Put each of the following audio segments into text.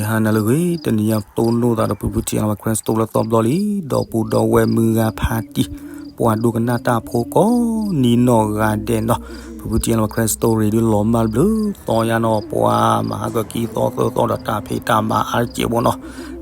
ဟါနၤလၢအဂ့ၤ, တနံၤညါပတိၢ်နီၣ်သးဒီးဖုဖုထံလီၤ Crystal လၢသီဘျီလံ, ဒီပုၢ်ဒီဝဲၢ်မုၢ်ဂၤဖါတံၢ်, ပှၤဒိကနၣ်တၢ်ဖိကိးနံၤနီၢ်ဂၤဒဲးနီၤ, ဖုဖုထံလီၤ Crystal ရံၣ်ဒုးလီၤမၢ်တဘျုးသီညါနီၤ, ပှၤမၤဟါကကံသီသၢသီဒီးတၢ်ဖံးတၢ်မၤအါတစဲးဖိနီၤ,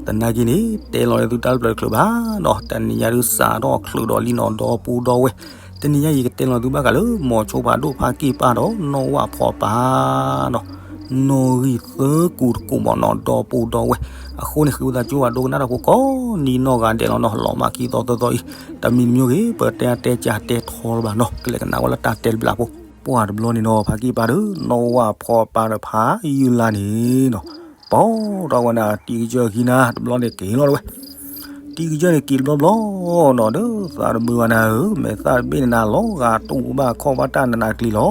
သနာ်က့န့ၣ် တဲလီၤလၢသုတၢ်ပျၢၤတချုးဘၣ်နီၤ, တနံၤညါဒုးစးထီၣ်ချုးဒီးလံနီၤ ဒီပုၢ်ဒီဝဲၢ်, တနံၤညါယကတဲလီၤသုဘၣ်ဃးလၢ မိၤဆိဖးဒိၣ်ဖါက့ၢ်ပၢ်ဒီးနီၢ်ဝၣ်ဖီပၢ်နီၤ နီၣ်ဂံၢ်သၢကူာ်တကူာ်မးနီၤ ဒီပုၢ်ဒီဝဲၢ်, အဃိန့ၣ် ဃ့ဝံသးစူၤပှၤဒိကနၣ်တၢ်ဖိကိးနံၤနီၢ်ဂၤဒဲးလီၤနီၤ, လီၤမၢ်ခံသီသၢသီအံၤ, တမံၤတမံၤဂ့ၤ ပတဲအါတဲကၢတဲထီလၢၤဘၣ်နီၤ, ကလဲၤကနၣ်ဝဲလၢတၢ်တဲတဘျုးဖိ, ပှၤတဘျီန့ၣ်နီၤ ဖါက့ၢ်ပၢ်ဒီးနီၢ်ဝၣ်ဖီပၢ်ဒီးဖးယုၢ်လါန့ၣ်နီၤ, ပိာ်ထီၣ်ဝဲဒၣ်တံၤကစၢၢ်ခံနၤ တဘျီန့ၣ်က့ၤလီၤတဝဲ တံၤကစၢၢ်န့ၣ်က့ၤတဘျီဘျီနီၤ, ဒီးသးတမုာ်ဘၣ်နၤဧၢ, မဲာ်သၣ်တဘ့ၣ်န့ၣ်နၤ လီၤဂာ်တူၢ်ဘၣ်ခီၣ်ဘၣ်တၢ်နးနးကျံၤလီၤ,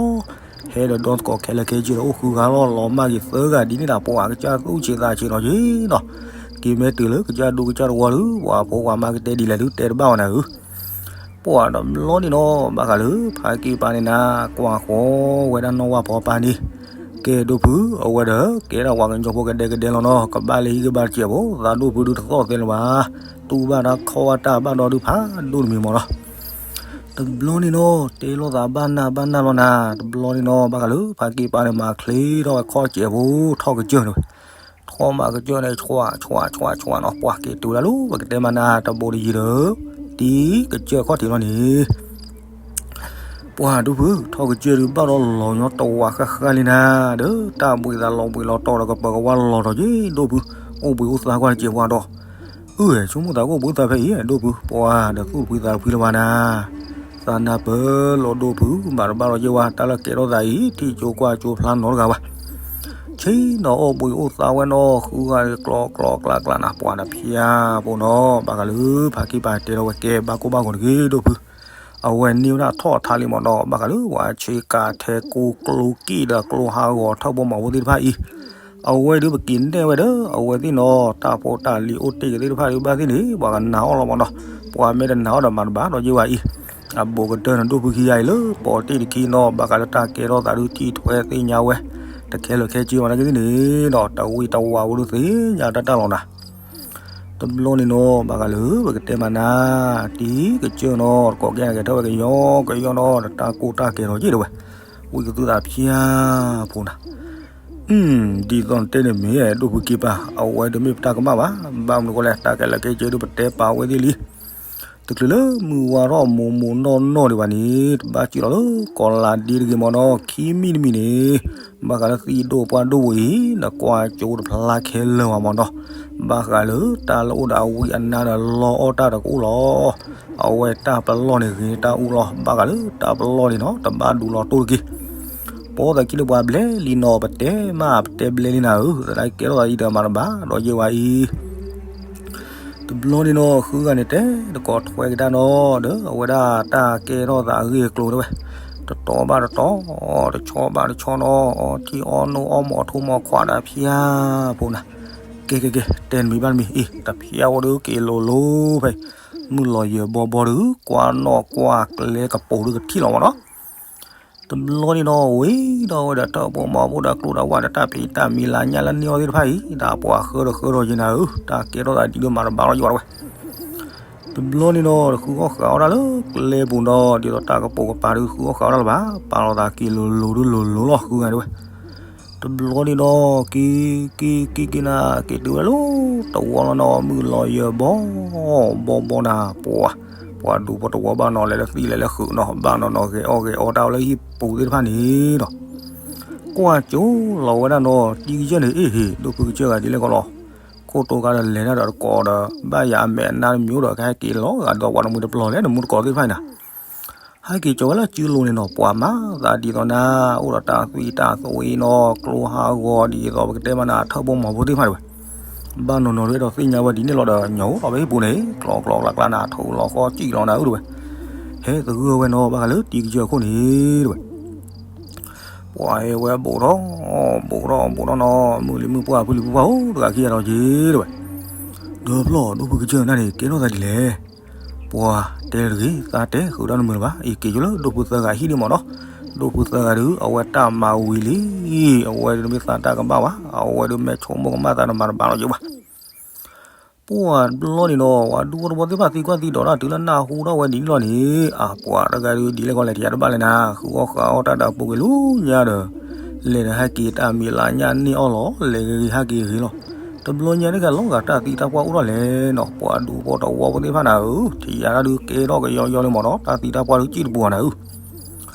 ဟဲဒီးဒီသကိးခဲလၢာ်ခဲဆ့ဒီးအိၣ်ဃုဂၤလီၤ, လီၤမၢ်က့ၤသၢဂၤဒ်န့ၣ်ဒီး ပှၤကစၢ်သူၣ်ဆံးသးဆံးနီၤက့ၤနီၤ, က့ၤမ့ၢ်တုၤလၢကစၢ်ဒူကစၢ်တဝီဒီး ပှၤဖိပှၤမါကတဲဒ်လဲၣ်ဒုးတဲတဘၣ်ဝဲနၤဧၢ ပှၤတဘျီန့ၣ်နီၤ ဘၣ်ဃးလၢ ဖါက့ၢ်ပၢ်န့ၣ်နၤ ကွၢ်ဃီဝဲဒၣ်နီၢ်ဝၣ်ဖီပၢ်န့ၣ်, ကဲဒိၣ်ဖု အဝဲဒီး ကဲဒၣ်ပှၤကညီဖိကဒဲကဒဲလီၤနီၤ, ကဘၣ်လၢဟံၣ်ဂံၢ်ဘါတစဲးဖိ သးဒိၣ်ဖုဒုးတသီၣ်သဲလၢၤဘၣ်, တူၢ်ဘၣ်တၢ်ခီၣ်ဘၣ်တၢ်ဘၣ်ဒီးဒုးဖးဒိၣ်တမံၤမးနီၤ တဘျီန့ၣ်နီၤ တဲလိာ်သးဘၣ်နၢ်ဘၣ်နၢ်လီၤနၤ, တဘျီန့ၣ်နီၤ ဘၣ်ဃးလၢ ဖါက့ၢ်ပၢ်န့ၣ် မၤချ့ထီၣ်ဝဲခီၣ်စဲးဖိ ထီၣ်ကစၢၢ်န့ၣ်ဝဲ ထီၣ်မးကစၢၢ်န့ၣ် ဆွးဆွးဆွးဆွးနီၤ, ပှၤက့ၤတုၤဒၣ်လၢ ပကတဲမးနၤ တဘိတယံၤဒီး တံၤကစၢၢ်ခီၣ်ထံးလီၤန့ၣ်, ပှၤဒိၣ်ဖု ထီၣ်ကစၢၢ်ဒုးဘၣ်ဒီးလီၤညီတဝးဃၣ်ဃၣ်လံနၤ, ဒီးတၢ်ဘှံးသးလီၤဘှံးလီၤတီၤဒီးကပၢၤကဝါလီၤတီၤက့ၤ ဒိၣ်ဖု, အိၣ်ဘှံးအိၣ်သါကွၢ်တစဲးပှၤဒီး, အၢ ဆိကမိၣ်သးကအိၣ်ဘှံးအိၣ်သါဖဲအံၤ ဒိၣ်ဖု, ပှၤဒီးသူၣ်တဖှံသးတဖှံလၢၤဘၣ်နၤ သးနၢ်ပၢၢ်လီၤဒိၣ်ဖု မၤတဘၣ်လီၤယဲၢ်ဝဲ တၢ်လၢကဲထီၣ်သးအံၤ ထံၣ်ကၠိကွၢ်ကၠိဖျါနီတဂၤဘၣ်. ဆ့ၣ်နီၤအိၣ်ဘှံးအိၣ်သါဝဲနီၤ ဃုဂၤကျီကျီကျါကျါနၤ ပှၤတဖၠၣ်ဖိနီၤ ဘၣ်ဃးလၢ ဖါက့ၢ်ပၢ်တဲထီၣ်ဝဲကဲဘၣ်ကိၢ်ဘၣ်ဂီၤတဂ့ၤဒိၣ်ဖု အဝဲန့ၢ်ဝဲဒၣ်ထီၣ်ထါလံမးနီၤ ဘၣ်ဃးလၢပှၤဆ့ကၤထဲကိကျိက့ၣ်ဒီးကျိဟးဂီၤထၢၣ်ဘိမီၤဖိသ့ၣ်တဖၣ်အံၤ အဝဲဒုးပက့ၤနဲၣ်ဝဲဒီး အဝဲသ့ၣ်နီၤ တၢ်ဖိတၢ်လံၤအိၣ်တ့ၢ်ကသ့ၣ်တဖၣ်ဒုးဘၣ်သ့ၣ်န့ၣ် ပှၤကနာ်အီၤလီၤမးနီၤ ပှၤမ့ၢ်တနာ်အီၤဒီးမၤတဘၣ်ဒီးယ့ၢ်ဝဲအံၤ အဘူးကတၢၢ်န့ၣ် ဒိၣ်ဖုခံဂၤအံၤလၢ ပိာ်တ့ၢ်တခံနီၤ ဘၣ်ဃးလၢတၢ်ကဲထီၣ်သးဒုးထံၣ်ထွဲသ့ၣ်ညါဝဲ တခဲလၢာ်ခဲဆ့ဝဲနာ်က့သ့ၣ်န့ၣ်ဒီး တဝံၤတဝးဝဲဒုးသ့ၣ်ညါတၢ်တၢ်လီၤနၤ တဘျီန့ၣ်နီၤ ဘၣ်ဃးလၢ ပကတဲမးနၤ တံၤကစၢၢ်နီၤ တကိးကဲနၤကဲထီၣ်ဝဲကယီကယီနီၤ တၢ်ကိၢ်တၢ်ကဲထီၣ်က့ၤဒၣ်ဝဲ ဝံသးစူၤသးဖၠၣ်ဖိနၤ ဒ်သိးနတဲန့ၣ်မ့ၢ် ဒိၣ်ဖုက့ပၢ် အဝဲတမ့ၢ်ပတၢ်ကမၣ်ဘၣ် ဘၣ်မနုၤဃိလဲၣ် တၢ်ခဲလၢာ်ခဲဆ့ဒုးပတဲပာ်ဝဲသ့ၣ်လံ တချုးလၢမုၢ်ဝါထီၣ်မိၢ်မိၢ်နီၢ်နီၢ်ဒံးဘၣ်န့ၣ် တဘၣ်စုလီၤလၢကီၢ်လၤဒ့တဂ့ၤမးနီၤ ခံမံၤတမံၤန့ၣ် ဘၣ်ဃးလၢသံၣ်ဒိၣ်ပှၢ်ဒိၣ်ဝဲအံၤ နကွၢ်ကၠိတဖျါခဲလၢာ်ဝဲမးနီၤ ဘၣ်ဃးလၢတၢ်လၢအိၣ်ဒီးအဝံအနါဒီးလီအီၣ်တၢ်ဒီးကအိၣ်လီၤ အဝဲတၢ်ပလီၢ်န့ၣ်ဂ့ၤန့ၢ်တၢ်အူလီၤ ဘၣ်ဃးလၢတၢ်ပလီၢ်န့ၣ်နီၤ တဘၣ်ဒူးလီၤတိၢ်တက့ၢ် ပိာ်သးခံလၢပှၤဘျဲၣ်လံနီၤ ပတဲမးပတဲဘျဲၣ်လံနၤဧၢ သနာ်က့ကဲထီၣ်သးအံၤဒီးမၤတဘၣ်ဒီးယ့ၢ်ဝဲအံၤ တဘျီန့ၣ်နီၤ ဃုဂၤန့ၣ်တဲတကိးထွဲကဒါနီၤ ဒီးအဝဲဒၣ်တၢ်ကဲထီၣ်သးအဂ့ၢ်အကျိၤတဲဝဲ တတီၤဘၣ်တတီၤ တဆီဘၣ်တဆီနီၤ အီထံအီနိအီမိာ်အထိးမိာ်ခွးဒီးဖၠၣ်ဖိနၤ ကဲကဲကဲ တဲနမံၤဘၣ်နမံၤ အံၤ တဖၠၣ်ဖိဒုးက့ၤလိၤလိၤဖဲ မုၢ်လီၤယၢၤဘီဘီဒုး ကွၢ်နီၣ်ကွၢ်ကျဲကပိာ်ဒုးကထံၣ်လီၤမးနီၤ တဘျီန့ၣ်နီၤ ဝံၤဒီးဝဲဒီးတၢ်အိၣ်ဖှိၣ်မါအိၣ်ဖှိၣ်ဒီးကျိဒီးဝၣ်ဒီးတၢ်ဖံးတၢ်မံၤလၢညၣ်လၢန့ၢ်အီၤသ့ၣ်တဖၣ်အံၤ တၢ်ပှၤဃၢဒီးဃၢဒီးယနၤဧၢ တၢ်ကဲထီၣ်သးဒ်ဒိၣ်မးတဘၣ်လီၤယွၤဝဲ တဘျီန့ၣ်နီၤ ဃုအီၣ်ဃာ်အီၣ်တၢ်လၢကျဲပူၤဒီး ဒ်သိးတၢ်ကပိာ်ကပၤဒုးဃုအီၣ်ဃာ်အီၣ်တၢ်လၢၤဘၣ် ပာ်လီၤသးက့ၤလိၤလိၤဒုးလိၤလိၤလီၤဃုဂၤဒဲးဝဲ တဘျီန့ၣ်နီၤ က့ၤ က့ၤ က့ၤ က့ၤနၤ က့ၤတုၤဝဲလၢတဝီလီၤနီၤ မုၢ်လီၤယၢၤဘီ ဘီဘီနၤ ပှၤ ပှၤဒူဖိတဝီဘၣ်နီၤ လဲၤလၢသံၣ်လဲၤလၢဃုာ်နီၤ ဘၣ်နီၤနီၤ ဂဲၤအီၣ်ဂဲၤအီတၢ်ဝဲလၢဟံၣ်ပူၤသ့ၣ်တဖၣ်န့ၣ်ဒီး ကွၢ်ကၠိလီၤဝဲဒၣ်နီၤ တံၤကစၢၢ်န့ၣ် အ့ၣ်ဟ့ၣ် ဒိၣ်ဖုကစၢၢ်ဂၤဒ်လဲၣ်ကီးလီၤ ခိၣ်တိၤကါဒီးလဲၤတၢ်ဒီးတကိးဒီး ဘၣ်ယၤအမဲာ်အနါတမံၤဒီး ကဟဲက့ၤလီၤဂာ်ဒီးပှၤတမှံၤတပျီၤလဲၣ် နမူတကိးသ့ၣ်တဖၣ်အံၤနၤ ဟဲက့ၤကၠီၤဝဲလၢစုလိၤန့ၣ်နီၤ ပှၤမၤသးဒ်သိးနၤ အိၣ်ဒီးတၢ်သွံၣ်တၢ်သွံၣ်နီၤ ကျိဟးဂီၤဒ်သိးပကတဲမးနၤ ထၢၣ်ဘိမီၤဖိသ့ၣ်တဖၣ်ဒၣ်ဝဲ ဘၣ်နီၤနီၤဒ်အဲၣ်ဒိးသ့ၣ်ညါဝဲဒ်န့ၣ်လီၤဒီး ညီအိၣ်လီၤဖဲဟံၣ်ပူၤန့ၣ် ကျီကျီကျါကျါနၤ ထူလီၤဃီစံၣ်လီၤနၤဧၢဒၣ်ဝဲ ဟဲသဂၢၢ်ဝဲနီၤ ဘၣ်ဃးလၢတံၤကစၢၢ်အခိၣ်န့ၣ်ဒၣ်ဝဲ ပှၤဟဲဝဲဘူးထီၣ် ဘူးထီၣ်ဘူးထီၣ်နီၤ မုၢ်လံၤမုၢ်ပှၢ်ဖုလံၤဖုပှၢ်ဧိၤ တဂၤခံဂၤဒီးက့ၤဒၣ်ဝဲ ဒီးဖျီၣ်ဒိၣ်ဖုကစၢၢ်နၤန့ၣ် ကဲထီၣ်သးဒ်လဲၣ် ပှၤတဲတဂ့ၤ သးတဲဃုာ်ဒီးနမုာ်လၢၤဘၣ် အံၤက့ၤကၠိလၢဒိၣ်ဖုသၢဂၤဟံၣ်ဒ်မးနီၤ ဒိၣ်ဖုသၢဂၤဒုး အဝဲတၢ်မၤဝံၤလံ, အဝဲဒုးတမ့ၢ်သးတၢ်ကမၣ်ဘၣ်, အဝဲဒုးမ့ၢ်ဆိကမိၣ်ကမၣ်သးန့ၣ် မၤတဘၣ်လီၤက့ၤဘၣ်. ပှၢ်တဘျီန့ၣ်ဒီး ပှၢ်ဒူဖိတဝီသ့ၣ်တဖၣ်သံကွၢ်သံဒိးတၢ်တုၤလၢနၢ်ဟူထီၣ်ဝဲဒ်န့ၣ်လီၤန့ၣ်, အပှၤတဂၤဒုးဒ်လဲၣ်ကီလဲၣ် တယၤတဘၣ်လဲၣ်နၤ, ဃုအီၣ်ဃုအီၣ်တၢ်ဒီးပူၤကွံာ်လၢညါဒီး လဲၤဒီးဟဲက့ၤတၢ်မံၤလၢညၣ်န့ၢ်အီၣ်လီၤ, လဲၤဂ့ၤဂ့ၤဟဲက့ၤဂ့ၤလီၤ. တဘျီညါတဂၤလီၤဂာ်တၢ်သံတၢ်ပှၢ်အိၣ်ထီၣ်လဲၣ်နီၤ, ပှၢ်ဒူဖိတဝီဖိသ့ၣ်တဖၣ်နၤဧၢ, ထံၣ်ယၤတၢ်ဒုးကဲထီၣ်ကယီယီလၢမၢ်နီၤ, တၢ်သံတၢ်ပှၢ်ဒုးစံၣ်တပူၤနၤဧၢ.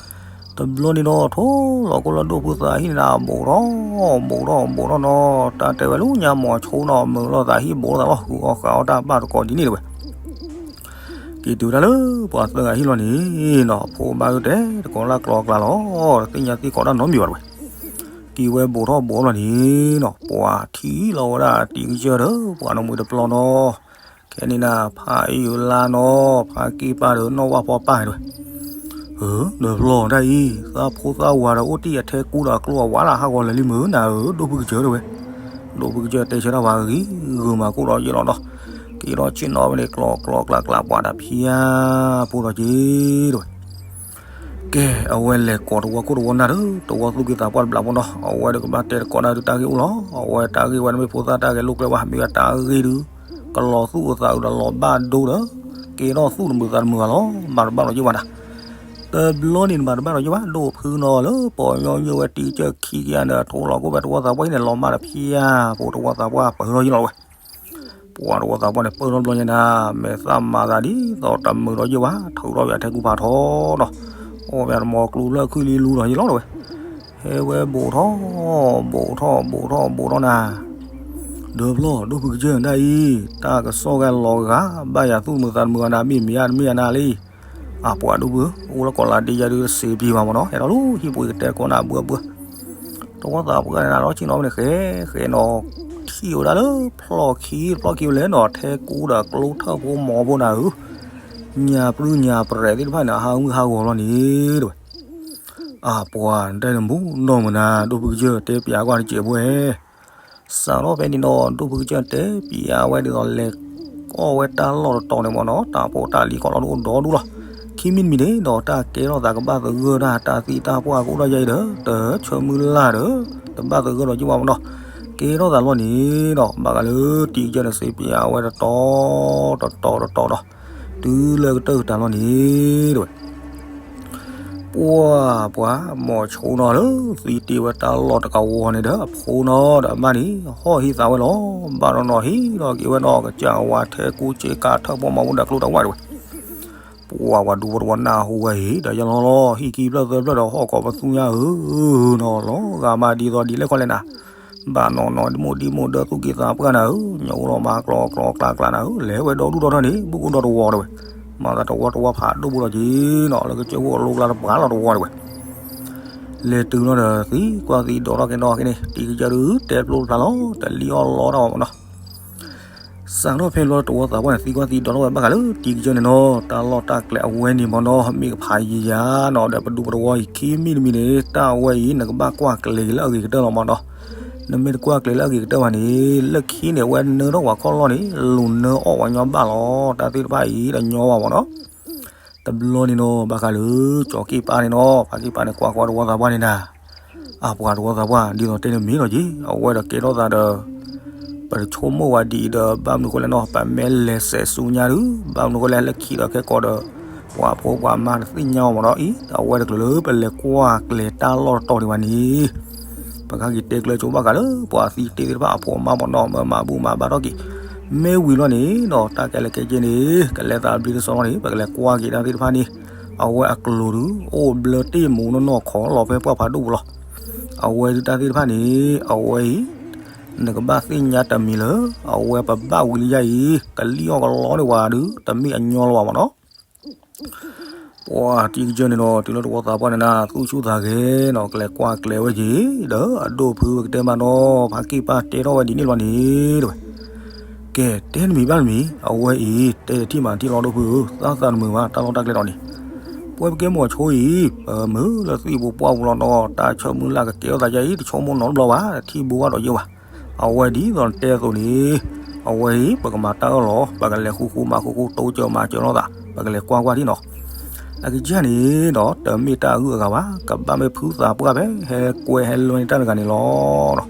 တဘျီန့ၣ်ဒီး ထိၣ်လီၤကိၣ်လၢဒိၣ်ဖုသၢဟံၣ်န့ၣ်နၤ, ဘူးထီၣ်ဘူးထီၣ်ဘူးထီၣ်နီၤ, တၢ်တဲဝဲလၢညါမီၤဆိနီၤ မုာ်လိာ်သးဟံၣ်ဘူးလိာ်သးလီၤ, ဃုအီၣ်ဃုအီၣ်တၢ်ဘၣ်တကိးဒ်န့ၣ်တဝဲ. က့ၤတုၤဝဲဒၣ်လၢပှၤသၢဂၤဟံၣ်လီၤန့ၣ်နီၤ, ဖိဘၣ်အၢတဲတကိးလၢကျီကျါလီၤ, တသ့ၣ်ညါသ့ၣ်ကိးတၢ်နီတမံၤဘၣ်တဝဲ. က့ၤဝဲဘူးထီၣ်ဘူးထီၣ်လီၤန့ၣ်နီၤ, ပှၤထံၣ်လီၤဝဲဒၣ်တံၤကစၢၢ်ဒီး ပှၤနမှံၤတပျီနီၤ, ခဲန့ၣ်နၤ ဖးအံၣ်ယိၤလါနီၤ, ဖးက့ၢ်ပၢ်ဒီးနီၢ်ဝၣ်ဖီပၢ်တဝဲ. ဒီးဖျီတၢ်အံၤ သးဖိသၣ်ဝၤဒီးအိၣ်တ့ၢ်အထဲကူဒီးကျိအဝါလၢဟးဂီၤလၢာ်လံမုၢ်နၤဧၢ, ဒိၣ်ဖုကစၢၢ်တဝဲ. ဒိၣ်ဖုကစၢၢ်တဲဆၢတၢ်ဝဲဂ့ၤဂ့ၤမးကိၣ်ဒီးယ့ၢ်လီၤဒီး, က့ၤထီၣ်ဆ့ၣ်နီၤဝဲန့ၣ် ကျီကျီကျါကျါပှၤတၢ်ဖံးဧါ, ဖိဒီးက့ၤတဝဲ. ကဲ အဝဲလဲၤကိးတဝီခိၣ်တဝီနၢ်ဒီး တဝီသူၣ်က့သးပှၢ်တဘျီဖိနီၤ, အဝဲဒီးကဘၣ်တဲတကိးနၢ်ဒုးတၢ်ဂ့ၢ်အိၣ်လီၤ, အဝဲတၢ်ဂ့ၢ်ဝဲန့ၣ်မ့ၢ်ဖိသၣ်တၢ်ဂဲၤလိာ်ကျဲဝဲ မ့ၢ်ဝဲတၢ်ဂ့ၢ်ဒုး ကလီၤသူၣ်အသးအုးဒီးလီၤဘၣ်ဒိဒီး ကဲထီၣ်သူၣ်တမုာ်သးတမုာ်ဘၣ်လီၤ, မၤတဘၣ်လီၤက့ၤဘၣ်နၤ. တဘျီန့ၣ်နဘၣ်တဘၣ်လီၤက့ၤဘၣ် ဒိၣ်ဖုနီၤလၢပီၤညီနုၢ်ဝဲတံၤကစၢၢ်ခံကယၤန့ၣ် ထိၣ်လီၤကိၣ်ဖဲတဝီသးပှၢ်ဟံၣ်န့ၣ် လီၤမၢ်တဖံးဧါ, ဖိတဝီသးပှၢ်ပၢၢ်ထီၣ်ယ့ၢ်လီၤဝဲ. ပှၤတဝီသးပှၢ်န့ၣ် ပၢၢ်ထီၣ်ဘျီညါနၤ, မဲာ်သၣ်မၤသးဒ်သိးတမုာ်ဒီးယ့ၢ်ဘၣ်, ထုးထီၣ်ဝဲအထဲကူဖးထီနီၤ, အီၣ်ဝဲတမီၤကျူလၢခုၣ်လံလူဒီးယ့ၢ်လီၤတဝဲ. ဟဲဝဲဘူးထီၣ်ဘူးထီၣ်ဘူးထီၣ်ဘူးထီၣ်နၤ, ဒီးဖျီ ဒိၣ်ဖုကစၢၢ်ဒၣ်အံၤ တၢ်ကစီၣ်ဂဲၤလီၤဂာ် ဘၣ်ယၤသူၣ်တမုာ်သးတမုာ်အနၤ မ့ၢ်မ့ၢ်ဧါတမ့ၢ်ဧါနၤလံ. အပှၤဒိၣ်ဖု အိၣ်လၢကီးလးဒ့ယၤဒုး စ့ပံၤဘၣ်မၢ်နီၤ, ဟဲဒီးလၢဟံၣ်ပှ့ၤကတဲကိးနၤဘှၢဘှၢ တဝီသးပှၢ်န့ၣ်နၤလီၤ ဆ့ၣ်နီၤဝဲန့ၣ် ဃဲဃဲနီၤ, ထံၣ်ဝဲဒၣ်လၢဖျီၣ်ခံ တဖျီၣ်ခံဝဲလဲၣ်နီၤ, ထဲကူဒီးကျိထၢၣ်ဖိမီၤဖိနၤဧၢ, ညၣ်ပြူညၣ်ပြဲးသ့ၣ်တဖၣ်န့ၣ် ဟးဂူာ်ဟးဂီၤလီၤန့ၣ်တဝဲ. အပှၤတဲနမူနီၢ်မုၢ်နၤ ဒိၣ်ဖုကစၢၢ်တဲပၠးကွၢ်တစဲးဖိဧၢ စးထီၣ်ဖဲန့ၣ်ဒီး ဒိၣ်ဖုကစၢၢ်တဲပၠးဝဲဒ်သိးလဲၤ အီၣ်ဝဲတၢ်လီၢ်တတီၤန့ၣ်မၢ်နီၤ, တၢ်ဖိတၢ်လံၤကီးလီၤဒိၣ်ဒီဒူၣ်လီၤ. ခံမံၤတမံၤန့ၣ်ဒီး တၢ်ကဲထီၣ်သးကဘၣ်သဂၢၢ်တၢ် တၢ်သံတၢ်ပှၢ်ကအိၣ်ဒီးယဲအံၤဒီး တဆၢမုၢ်လၢ်ဒီး တဘၣ်သဂၢၢ်ဒီးယ့ၢ်ဘၣ်မၢ်နီၤ. ကဲထီၣ်သးလီၤန့ၣ်ဒီး ဘၣ်ဃးလၢတံၤကစၢၢ်န့ၣ် စံးပၠးဝဲတတီၤ တတီၤတတီၤဒီး တုၤလၢကတၢၢ်ကတၢၢ်လီၤန့ၣ်တဝဲ ပှၤ ပှၤ မီၤဆိနီၤလၢ သံတ့ၢ်ဝဲတၢ်လီၢ်တကဝီၤန့ၣ်ဒီး အဖိနီၤဒီးအမါန့ၣ် ဟီၣ်ဟံးသးဝဲလီၤ. ဘၣ်နီၤနီၤဟံးဒီးက့ၤဝဲနီၤ ကစၢ်ဝါထဲကူစ့ကၤထၢၣ်ဖိမီၤဖိဒီးကျိတၢ်ဝၢ်တဝဲ. ပှၤ ပှၤဒူဖိတဝီနၢ်ဟူဝဲအံၤ ဒီးယလီၤလီၤ ဟံၣ်ကံဖျၢၣ်သၢဖျၢၣ်ဒီးဟီၣ်ကီးပသူညါဧၢနီၤ လီၤဂာ်မးဒ်သိးဒ်လဲၣ်ခီလဲၣ်နၤ ဘၣ်နီၤနီၤ ဒ်မိၢ်ဒ်မိၢ်ဒၢသူၣ်က့သးပှၢ်နၤဧၢ, ညိးလီၤမၤကျီကျီကျါကျါနၤဧၢ, လဲၤဝဲဒီဒူၣ်ဒီထၢန့ၣ် ဘူးကအိၣ်ဒီတဝီတဝဲ, မၤသးတဝီတဝီဖးဒိၣ်ဘူးလီၤက့ၤနီၤ, လၢကစၢၢ်ခိၣ်အလိကျါတပှၢ်လီၤတဝီတဝဲ. လဲၤတုၤလီၤဒီး သံကွၢ်သံဒိးထီၣ်က့ၤနီၤက့ၤန့ၣ် တံၤကစၢၢ်ဒုးတဲပျိတဖျါလီၤ တလံၣ်အီၣ်လီတၢ်ဘၣ်မနီၤ. စးထီၣ်ဖဲလီၤတဝီသးပှၢ်န့ၣ် သံကွၢ်သံဒိးထီၣ်ဝဲဘၣ်ဃးလၢတံၤကစၢၢ်န့ၣ်နီၤ, တၢ်လီၢ်တၢ်ကျဲအဝဲန့ၣ်မနီၤ မ့ၢ်ကဖးယံာ်ယၤနီၤ, ဒီးပဒူပတဝီအံၤ ခံမံၤတမံၤန့ၣ် တၢ်အဝဲအံၤ နကဘၣ်ကွၢ်ကျဲၤက့ၤလၢအဂ့ၤကတၢၢ်လီၤမနီၤ. နမ့ၢ်တကွၢ်ကျဲၤလၢအဂ့ၤကတၢၢ်ဘၣ်န့ၣ် လၢခံန့ၣ် အဝဲနၢထီၣ်ပှၤခီၣ်လီၢ်န့ၣ် လူၤနၢအီၣ်ပှၤညီဘၣ်လီၤ. တၢ်သ့ၣ်တဖၣ်အံၤ တညီဘၣ်မနီၤ. တဘျီန့ၣ်နီၤ ဘၣ်ဃးလၢ ကၠီၤက့ၣ်ပၢ်န့ၣ်နီၤ, ဖးက့ၣ်ပၢ်န့ၣ် ကွၢ်ကွၢ်တဝီသးပှၢ်န့ၣ်နၤ, အပှၤတဝီသးပှၢ် ဒ်သိးတဲန့ၣ်မ့ၢ်လီၤက့ၤ, အဝဲဒီးကဲထီၣ်သးဒီး ပတဆိကမိၣ်ဝဲဒ်အံၤဒီး ဘၣ်မနုၤဃိလဲၣ်နီၤ, ပမ့ၢ်လဲၤစဲးဆူညါဒုး ဘၣ်မနုၤဃိလဲၣ် လၢခံဒီးခဲကိးဒီး ပှၤဖိပှၤမါတသ့ၣ်ညါအီၤမနီၤအံၤ, အဝဲတချုးလၢပလဲၤကွၢ်ကျဲၤတၢ်လီၢ်တတီၤဒံးဘၣ်န့ၣ် ပကဟဲက့ၤတဲကျၢၤဆိဘၣ်ဃးလၢ ပှၤသံတ့ၢ်သ့ၣ်တဖၣ်အဖိအမါမနီၤ မၤမၤဘူၣ်မၤဘၣ်ထီၣ်က့ၤ, မ့ၢ်ဝံၤလီၤန့ၣ်ဒီး တၢ်ကဲလၢကဲက့ၤန့ၣ် ကလဲၤသးဘျ့တစီလီၤန့ၣ် ပကလဲၤကွၢ်က့ၤတၢ်သ့ၣ်တဖၣ်န့ၣ်, အဝဲအကျိၤဒုး အိၣ်ဘျၢတ့ၢ်မူနီၢ်နီၢ်ခီလီၤဖဲပှၢ်ဖးဒိၣ်ပူၤလီၤ. အဝဲဒုးတၢ်သ့ၣ်တဖၣ်န့ၣ် အဝဲအံၤ နကဘၣ်သ့ၣ်ညါတမံၤလၢ အဝဲပဘၣ်ဝံၤလံယါအံၤ ကလံၣ်အီၣ်ကလီန့ၢ်ဝဲဒုး တမ့ၢ်အညီလီၤဘၣ်မနီၤ. ပှၤတံၤကစၢၢ်န့ၣ်ဒီး တုၤလၢတဝီသးပှၢ်န့ၣ်နၤ သူၣ်ဆူၣ်သးဂဲၤနီၤ ကလဲၤကွၢ်ကျဲၤဝဲက့ၤ ဒီးအဒိၣ်ဖုဝဲကတဲမးနီၤ ဖးက့ၣ်ပၢ်တဲထီၣ်ဝဲဒ်န့ၣ်လီၤန့ၣ် တဝဲ. ကဲ တဲနမံၤဘၣ်နမံၤ အဝဲအံၤ တဲတထံၣ်မၤတထံၣ်လီၤဒိၣ်ဖုဧၢ သးသးတမုာ်ဘၣ် တၢ်လီၢ်တၢ်ကျဲဒီးန့ၣ် ပဝဲပကဲမီၤဆိအံၤ ပမုာ်လၢသံၣ်ပူၤပှၢ်ပူၤလီၤနီၤ တၢ်ဆၢမုၢ်လၢ်ကကဲထီၣ်သးယါအံၤ တဆိကမိၣ်နီတဘျီဘၣ် ထံၣ်ဘိဘၣ်ဒီးယိၣ်ဘၣ်. အဝဲဒ်သိးနတဲအသိးန့ၣ် အဝဲအံၤ ပကမၤတၢ်အၢၣ်လီၤ ပကလဲၤဃူဃူမၤဃူဃူ တိစၢၤမၤစၢၤလိာ်သး ပကလဲၤကွၢ်ကွၢ်ထံၣ်နီၤ. အကစၢ်န့ၣ်ဒီး တမ့ၢ်တၢ်အဂုၤအဂၤဘၣ်, ကဘၣ်မ့ၢ်ဖုသးပှၢ်ဖဲ ဟဲကွဲဟဲလၢန့ၢ်တၢ်တဂၤန့ၣ်လီၤ.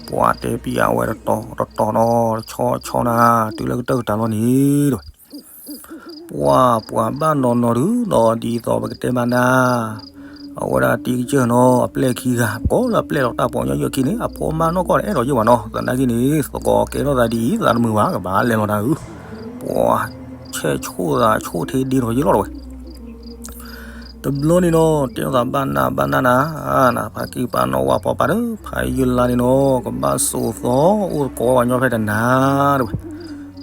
ပှၤတဲပံၤအဝဲတတီၤတတီၤနီၤ, တဆီဆီနၤ, တုၤလၢကတၢၢ်ကတၢၢ်လီၤန့ၣ်ဒီး ပှၤ ပှၤဘၣ်နီၤနီၤဒုးဒီး ဒ်သိးပကတဲမးနၤ, အဝဲဒၣ်တံၤကစၢၢ်နီၤ အပျဲၢ်ခံဂၤ ကိးလၢအပျဲၢ်လီၤတၢ်ပီးညီယီၢ်ခံန့ၣ် အဖိမါနီၢ်ကီၢ်န့ၣ် အဲၣ်ဒိးယ့ၢ်ဘၣ်နီၤ, သနာ်က့န့ၣ် သကိးကဲထီၣ်သးဒ်အံၤ သးတမုာ်ဘၣ် ကဘၣ်လဲၤလီၤတၢ်ဧၢ, ပှၤ ဆဲးဆိၣ်သးဆိၣ်ထ့ဒ့ထီၣ်ယ့ၢ်လီၤတဝဲ တဘျီန့ၣ်နီၤ တဲထီၣ်သးဘၣ်နၢ်ဘၣ်နၢ်နၤ, နဖါက့ၢ်ပၢ်နီၢ်ဝၣ်ဖီပၢ်ဒီး ဖးယုၢ်လါန့ၣ်နီၤ ကဘၣ်စိာ်သီအိၣ်သကိးဝဲညီဖဲတနၤ တဝဲ,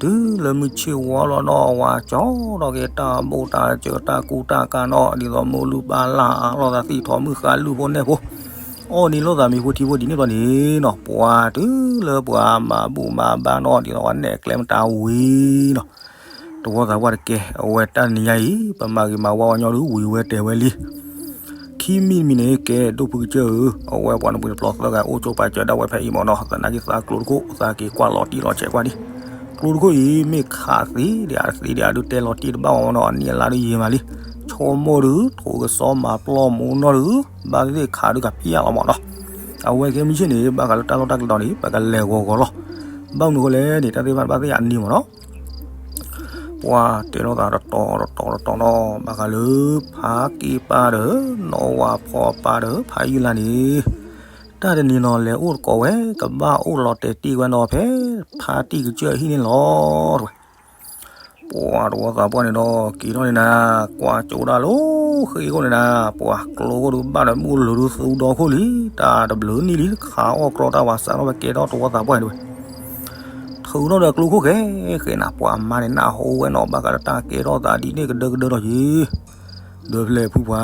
တုၤလၢမုၢ်ဆ့ၣ်ဝါလီၤနီၤ ဝၤကၠီထီၣ်က့ၤတၢ်ဘိၣ်တၢ်စၢၤတၢ်ကူတၢ်ကၤနီၤ ဒ်သိးမိၢ်လုၢ်ပၢ်လၢ်အါလိာ်သးသံၣ်ထီၣ်မုၢ်ဃါလုၢ်ဖိနဲၣ်ဖိ အီၣ်န့ၢ်လိာ်သးမံၤဖိထံဖိဒ်န့ၣ်ဘျီန့ၣ်နီၤ ပှၤတုၤလၢပှၤမၤဘူၣ်မၤဘါနီၤ ဒ်သိးဝဲနဲၣ်ကျဲမတၤဝံၤနီၤ တဝီသးပှၢ်တကဲ အဝဲတၢ်တနံၤညါအံၤ ပမၤဂ့ၤမၤဝါဝဲညီဒုး ဝံၤဝဲတဲာ်ဝဲလံ. ခံမံၤတမံၤန့ၣ် ကဲဒိၣ်ဖုကစၢၢ်ဧၢ, အဝဲပှၤနပှ့ၤတပျီသၢဂၤအိၣ်ကၠိပာ်စၢၤဒၣ်ဝဲဖဲအံၤမ့ၢ်နီၤ, သနာ်က့သးကျိၤတခိၣ် သးက့ၤကွၢ်လီၤတံၢ်လီၤဆဲးကွၢ်ဒံး, ကျိၤတခိၣ်အံၤ မ့ၢ်ခးသ့ဒံးအသ့ဒံးအဒုးတဲလီၤတံၢ်တဘၣ်ဝဲမ့ၢ်နီၤ, အနံၣ်အလါဒုးယံာ်မးလံ, ဆိကမိၣ်ဒုး ထိးကစီမၤပျီမူနီၢ်ဒုး ဘၣ်သ့ၣ်ခးဒုးကပျၢ်လီၤမ့ၢ်နီၤ, အဝဲကဲမုၢ်ဆ့ၣ်န့ၣ် ဘၣ်ဃးလၢတၢ်လီၢ်တၢ်ကျဲဒီးန့ၣ် ပကလဲၤဂီၤဂီၤလီၤ, ဘၣ်မနုၤအဃိလဲၣ်န့ၣ် တၢ်သ့ၣ်တဖၣ်ဘၣ်သ့ၣ်အနံၤမ့ၢ်နီၤ ပှၤတဲလိာ်သးတတီၤတတီၤတတီၤနီၤ, ဘၣ်ဃးလၢဖါက့ၢ်ပၢ်ဒီး နီၢ်ဝၣ်ဖီပၢ်ဒီး ဖးယုၢ်လါန့ၣ်, တၢ်တနံၤနီၤလဲၤအိၣ်သကိးဝဲ ကဘၣ်အိၣ်လီၤတဲာ်တံၢ်ဝဲနီၤဖဲဖါတံၢ်ကစၢၢ်အဟံၣ်န့ၣ်လီၤ. ပှၤတဝီသးပှၢ်န့ၣ်ဒီး က့ၤထီၣ်န့ၣ်နၤ, ကွၢ်ကၠိဒၣ်လၢဃ့အဃိန့ၣ်နၤ, ပှၤကျိခိၣ်ဒုးဘၣ်ဒီးမုၢ်လိၤဒုးသူဒီခိၣ်လံ, တၢ်တဘျုးနံၣ်လံ ခးအီၣ်ကြီတၢ်ဝၤစးထီၣ်ဝဲကဲထီၣ်တဝီသးပှၢ်န့ၣ်တဝဲ ထုးထီၣ်ဒီးကျိခိၣ်ဃဲဃဲနၤ, ပှၤမါန့ၣ်နၢ်ဟူဝဲနီၤ, ဘၣ်ဃးလၢတၢ်ကဲထီၣ်သးဒ်န့ၣ်ကဒၢကဒၢထီၣ်က့ၤ, ဒီးဖဲလဲၣ်ဖုပှၤ,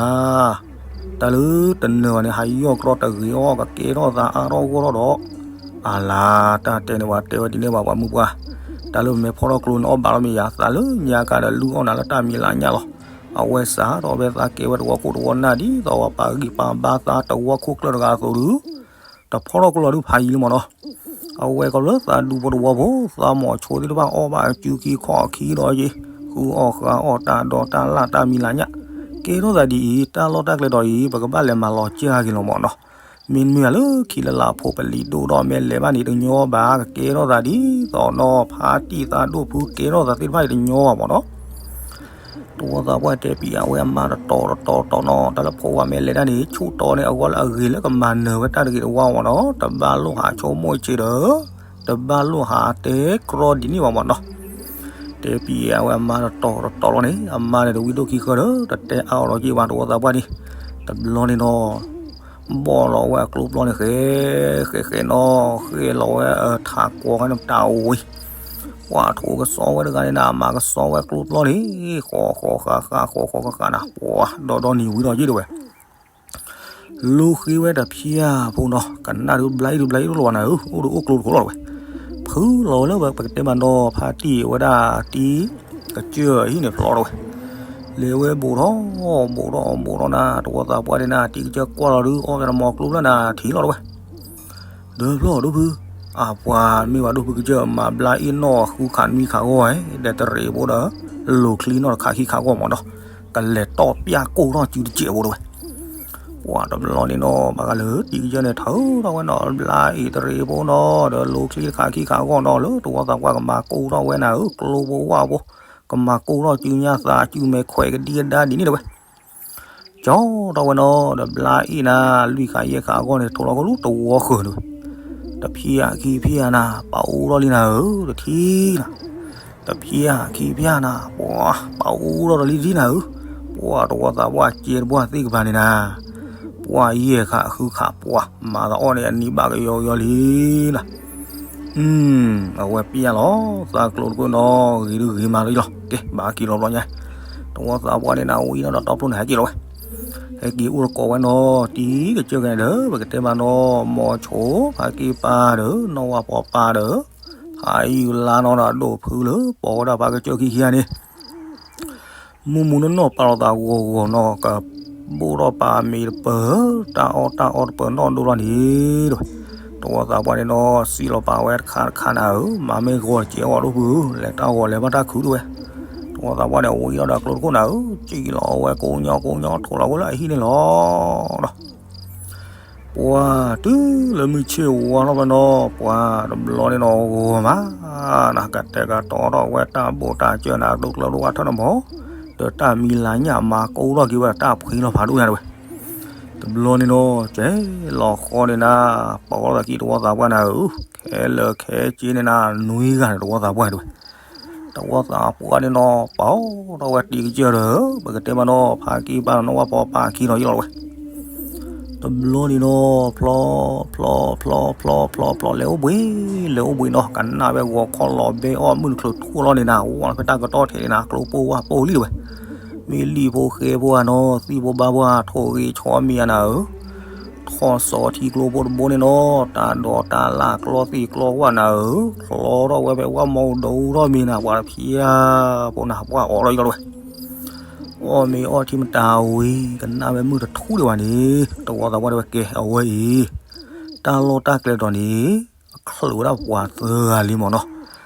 တၢ်လၢတနၢၤဘၣ်န့ၣ် ဟးယီၢ်ကြီတဂ့ၤအီၣ် ကကဲထီၣ်သးအါထီၣ်ဂီၢ်ထီၣ်ဒီး, အလါ တၢ်တဲန့ၣ်ပှၤတဲဝဲဒ်န့ၣ်ဘၣ်ပှၤမုၢ်ပှၢ်, တၢ်လၢပမ့ၢ်ဖီၣ်ထီၣ်ကျိန့ၣ် အီၣ်ဘၣ်လီၤမ့ၢ်ယၤသးလၢညါကါဒီး လုၢ်အီၣ်နၤလၢတၢ်မံၤလၢညါလီၤ. အဝဲစးထီၣ်ဖဲသးကဲဝဲတဝီခိၣ်တဝီနၢ် ဒ်သိးပှၤပာ်ဂံၢ်ပာ်ဘါသးတဝီခိၣ်ကျၢၢ်တဂၤအသိးဒုး တဖီၣ်ထီၣ်ကျိလီၤဒုးဖးယံၤလံမ့ၢ်နီၤ. အဝဲကီးလၢသးဒူဖိတဝီဖိ သးမီၤဆိသ့ၣ်တဖၣ်အီၣ်ဘၣ်အစုခံခီၣ်ခံဒီးယ့ၢ် ဃုအီၣ်ဃုအီၣ်တၢ်ဒီတၢ်လၢ်တၢ်မံၤလၢညါ, ကဲထီၣ်သးဒ်အံၤ တၢ်လီၢ်တၢ်ကျဲဒီးအံၤ ပကဘၣ်လဲၤမၤလီၤစၢၤက့ၤလီၤမ့ၢ်နီၤ. မ့တမ့ၢ်လၢခံလၢလၢဖိပလံၤဒိၣ်ဒီး မ့ၢ်လဲၤဘၣ်န့ၣ်တညီဘၣ် ကကဲထီၣ်သးဒ်သိးနီၤ ဖါတံၢ်သးဒိၣ်ဖုကဲထီၣ်သးသ့ၣ်တဖၣ်အံၤတညီဘၣ်မ့ၢ်နီၤ. တဝီသးပှၢ်တဲပံၤအဝဲအမါတတီၤတတီၤတီၤနီၤ တၢ်လၢဖိဝဲမ့ၢ်လဲၤဒၣ်န့ၣ် ဆူၣ်တီန့ၢ်အဂီၢ်လၢအဂ့ၤလၢကမၤနၢၤဝဲတၢ်တဂ့ၤတဝါမ့ၢ်နီၤ တဘၣ်လိၣ်ဟးဆိကမိၣ်ဆ့ဒီး တဘၣ်လိၣ်ဟးတဲကြီဒ်န့ၣ်ဘၣ်မ့ၢ်နီၤ. တဲပံၤအဝဲအမါတတီၤတတီၤလီၤန့ၣ် အမါန့ၣ်တဝံဒိၣ်ခံဃၢဒီး တတဲအါအီၤလီၤက့ၤဘၣ်တဝီသးပှၢ်န့ၣ် တဘျီန့ၣ်နီၤ ဘီၣ်လီၤဝဲအကျိပျီန့ၣ်ဃဲ ဃဲဃဲနီၤ ဃဲလီၤဝဲအထးကွီၤခါန့ၣ်တၢ်ဝံၤ ပှၤထိးကစီဝဲတဂၤန့ၣ်နၤ မၤကစီဝဲကျိပျီန့ၣ် ဃီဃီဃးဃးဃီဃီဃးဃးနၤ ပှၤဒီဒီနံၤဝံၤဒီးယ့ၢ်တဝဲ လူၤဃ့ဝဲတဖျၢၣ်ဖိနီၤ ကနၣ်ဒုးဘျါအံၤဒုးဘျါအံၤဒုးလီၤနၤဧၢ အိၣ်ဒုးအိၣ်ကျိတခိၣ်လီၤတဝဲ ဖုလီၤဝဲလၢပကတဲမးနီၤ ဖါတံၢ်ဝဲဒၣ်တံၤ ကစၢၢ်အဟံၣ်န့ၣ်ဖျီတဝဲ လဲၤဝဲဘူးထီၣ် ဘူးထီၣ်ဘူးထီၣ်နၤ တဝီသးပှၢ်ဒ်နၤ တံၤကစၢၢ်ကွၢ်လီၤဒုး အီၣ်ဝဲတမီၤကျိဖျၢၣ်နၤ ထံၣ်လီၤတဝဲ ဒီးဖျီၣ်ဒိၣ်ဖု အပှၤမ့ၢ်ဝဲဒိၣ်ဖုကစၢၢ် မၤဘျါအ့ၣ်နီၣ်ဃုခးနွံခးဂီၢ်ဝဲ ဒီးတရံးဖိဒီး လိၤချံနီၣ်တခးခံခးဂီၢ်မ့ၢ်နီၤ ကလဲၤတီၢ်ပျၢ်ကိၢ်ထီၣ်စုတစဲးဖိတဝဲ ပှၤတဘျီန့ၣ်နီၤ ဘၣ်ဃးလၢတံၤကစၢၢ်န့ၣ် ထုးထီၣ်ဝဲနီၤ ဘျါအ့ၣ်တရံးဖိနီၤ ဒီးလိၤချံတခးခံခးဂီၢ်နီၤ လၢတဝီသးပှၢ်ကမၤကိၢ်ထီၣ်ဝဲနၤဧၢ ကျိဖိဝၣ်ဖိ ကမၤကိၢ်ထီၣ်စုညါသးစုမဲာ်ခွဲးကဒံကဒါဒ်န့ၣ်တဝဲ ကၠီထီၣ်ဝဲနီၤ ဒီးဘျါအ့ၣ်နၤ လွံၢ်ခါယဲၢ်ခါအဂီၢ်န့ၣ် ထိးလီၤကလူးတဝီဃၢၤန့ၣ်ဝဲ တဖံးဧါခံဖံးဧါနၤ ပအိၣ်ထီၣ်လံနၤဧၢ တထံၣ်နၤ တဖံးဧါခံဖံးဧါနၤ ပှၤ ပအိၣ်ထီၣ်ဒီးလံတထံၣ်နၤဧၢ ပှၤတဝီသးပှၢ်ကဲတဘှၢ်သ့ၣ်ကပၤန့ၣ်နၤ ပှၤယဲၢ်ခါဃုခါပှၤ မၤသးအီၣ်န့ၣ်အနံၣ်ဘၣ်ကယီကယီလံနၤ အဝဲပျၢ်လီၤ သးကျိၤတခိၣ်နီၤ ဂ့ၤဒုဂ့ၤမးလီၤလီၤ ကဲ ဘၣ်က့ၤလီၤဘျီညါ တဝီသးပှၢ်န့ၣ်နၤ ဝံၤနီၤဒီးတီပျိန့ၣ် ဟဲက့ၤလီၤဝဲ ဟဲက့ၤအိၣ်တကိးဝဲနီၤ တံၤကစၢၢ်ကန့ၣ်ဒီး ပကတဲမးနီၤ မိၤဆိ ဖါက့ၢ်ပၢ်ဒီး နီၢ်ဝါပီပၢ်ဒီး ဖးယုၢ်လါနီၤဒီး ဒိၣ်ဖုလၢ ပိာ်ဝဲဒၣ်ဖါကစၢၢ်ခံခံဂၤန့ၣ် မုၢ်မုၢ်နီၢ်နီၢ်ပာ်လီၤသးဂီၤဂီၤနီၤ ကဘိၣ်ထီၣ်ပာ်မ့ၢ်တပၢၢ် တၢ်အီၣ်တၢ်အီတပၢၢ်နီၣ်ဒိၣ်လီၤန့ၣ် တဝီသးပှၢ်န့ၣ်နီၤ စံးလီၤပာ်ဝဲတခါတခါနၤဧၢ မၤမ့ၢ်ဂီၤတစဲးအီၤဒိၣ်ဖုဧၢ လဲၤတၢ်ဂီၤလဲၤဘၣ်တၢ်ခုၣ်ဒိၣ်ဝဲ တ သဝီသးပှၢ်န့ၣ် ဝံၤထီၣ်ဒီးကျိတခိၣ်နၤဧၢ, စံၣ်လီၤဝဲကိးညီကိးညီ ထိၣ်လီၤဝဲလၢအဟံၣ်န့ၣ်လီၤဒီး ပှၤတုၤလၢမုၢ်ဆ့ၣ်ဝါထီၣ်ဖဲနီၤ ပှၤတဘျီန့ၣ်နီၤ ဂီၤမးနၤ ကတဲာ်ကတီၤထီၣ်ဝဲတၢ်ဘိးတၢ်စၢနၤ ဒိၣ်ကျၢဒိၣ်ဝါထၢၣ်နမီၤ ဒီးတၢ်မံၤလၤညၣ်မၤကိးထီၣ်က့ၤဝဲဒီးတၢ်ဖှံလီၤဖးဒိၣ်ညါတဝဲ တဘျီန့ၣ်နီၤ ကဲလီၤဃီန့ၣ်နၤ ပှၤလီၤသးကံၢ်သဝီသးပှၢ်နၤဧၢ, ခဲလၢာ်ခဲဆ့န့ၣ်နၤ နွံဂၤန့ၣ် သဝီသးပှၢ်တဝဲ သဝီသးပှၢ်န့ၣ်နီၤ ပာ်အီၣ်ထီၣ်ဝဲတံၤကစၢၢ်ဒီး ပကတဲမးနီၤ ဖးကံၢ်ပၢ်နီၤ ဝၣ်ဖီပၢ်ခံနီၤယလီၤဝဲ တဘျီန့ၣ်နီၤ ဖျီ ဖျီ ဖျီ ဖျီ ဖျီ ဖျီ လဲၤအိၣ်ဘှံး လဲၤအိၣ်ဘှံးနီၤ ကနၣ်ဝဲဂီၤခီလီၤဘဲအီၣ်မုၢ်တချုးထူၣ်လီၤန့ၣ်နၤ ဝဲဖဲတၢ်ကတီၢ်ထဲန့ၣ်နၤ ကျိပိၢ်ဝၣ်ပိၢ်လံတဝဲ မ့ၢ်လံၣ်ဖိဃဲဖိဧါနီၤ သံၣ်ဖိဘါဖိဧါ ထိၣ်ဂ့ၤဆီမံၤဧါနၤဧၢ ထီၣ်စီၤထံကျိဖိတဘိန့ၣ်နီၤ တၢ်ဒိးတၢ်လၢ်ကျီသ့ၣ်ကျီဝၣ်နၤဧၢ, ချီထီၣ်ဝဲဖဲဝၣ်မီၤဒိၣ်ထီၣ်မံၤနၤ ပှၤတဖျါဖိနၤ ပှၤအိးထီၣ်ယလီၤဝဲ, အီၣ်မ့ၤအီထံမတၤဝံၤ ကနၣ်ဝဲမုၢ်တထူၣ်ဒံးဘၣ်န့ၣ် သဝီသးပှၢ်တဲဝဲကဲ အဝဲအံၤ တၢ်လီၢ်တၢ်ကျဲတတီၤန့ၣ် အချုးဝဲဒၣ်ပှၤသၢဂၤလံမ့ၢ်နီၤ,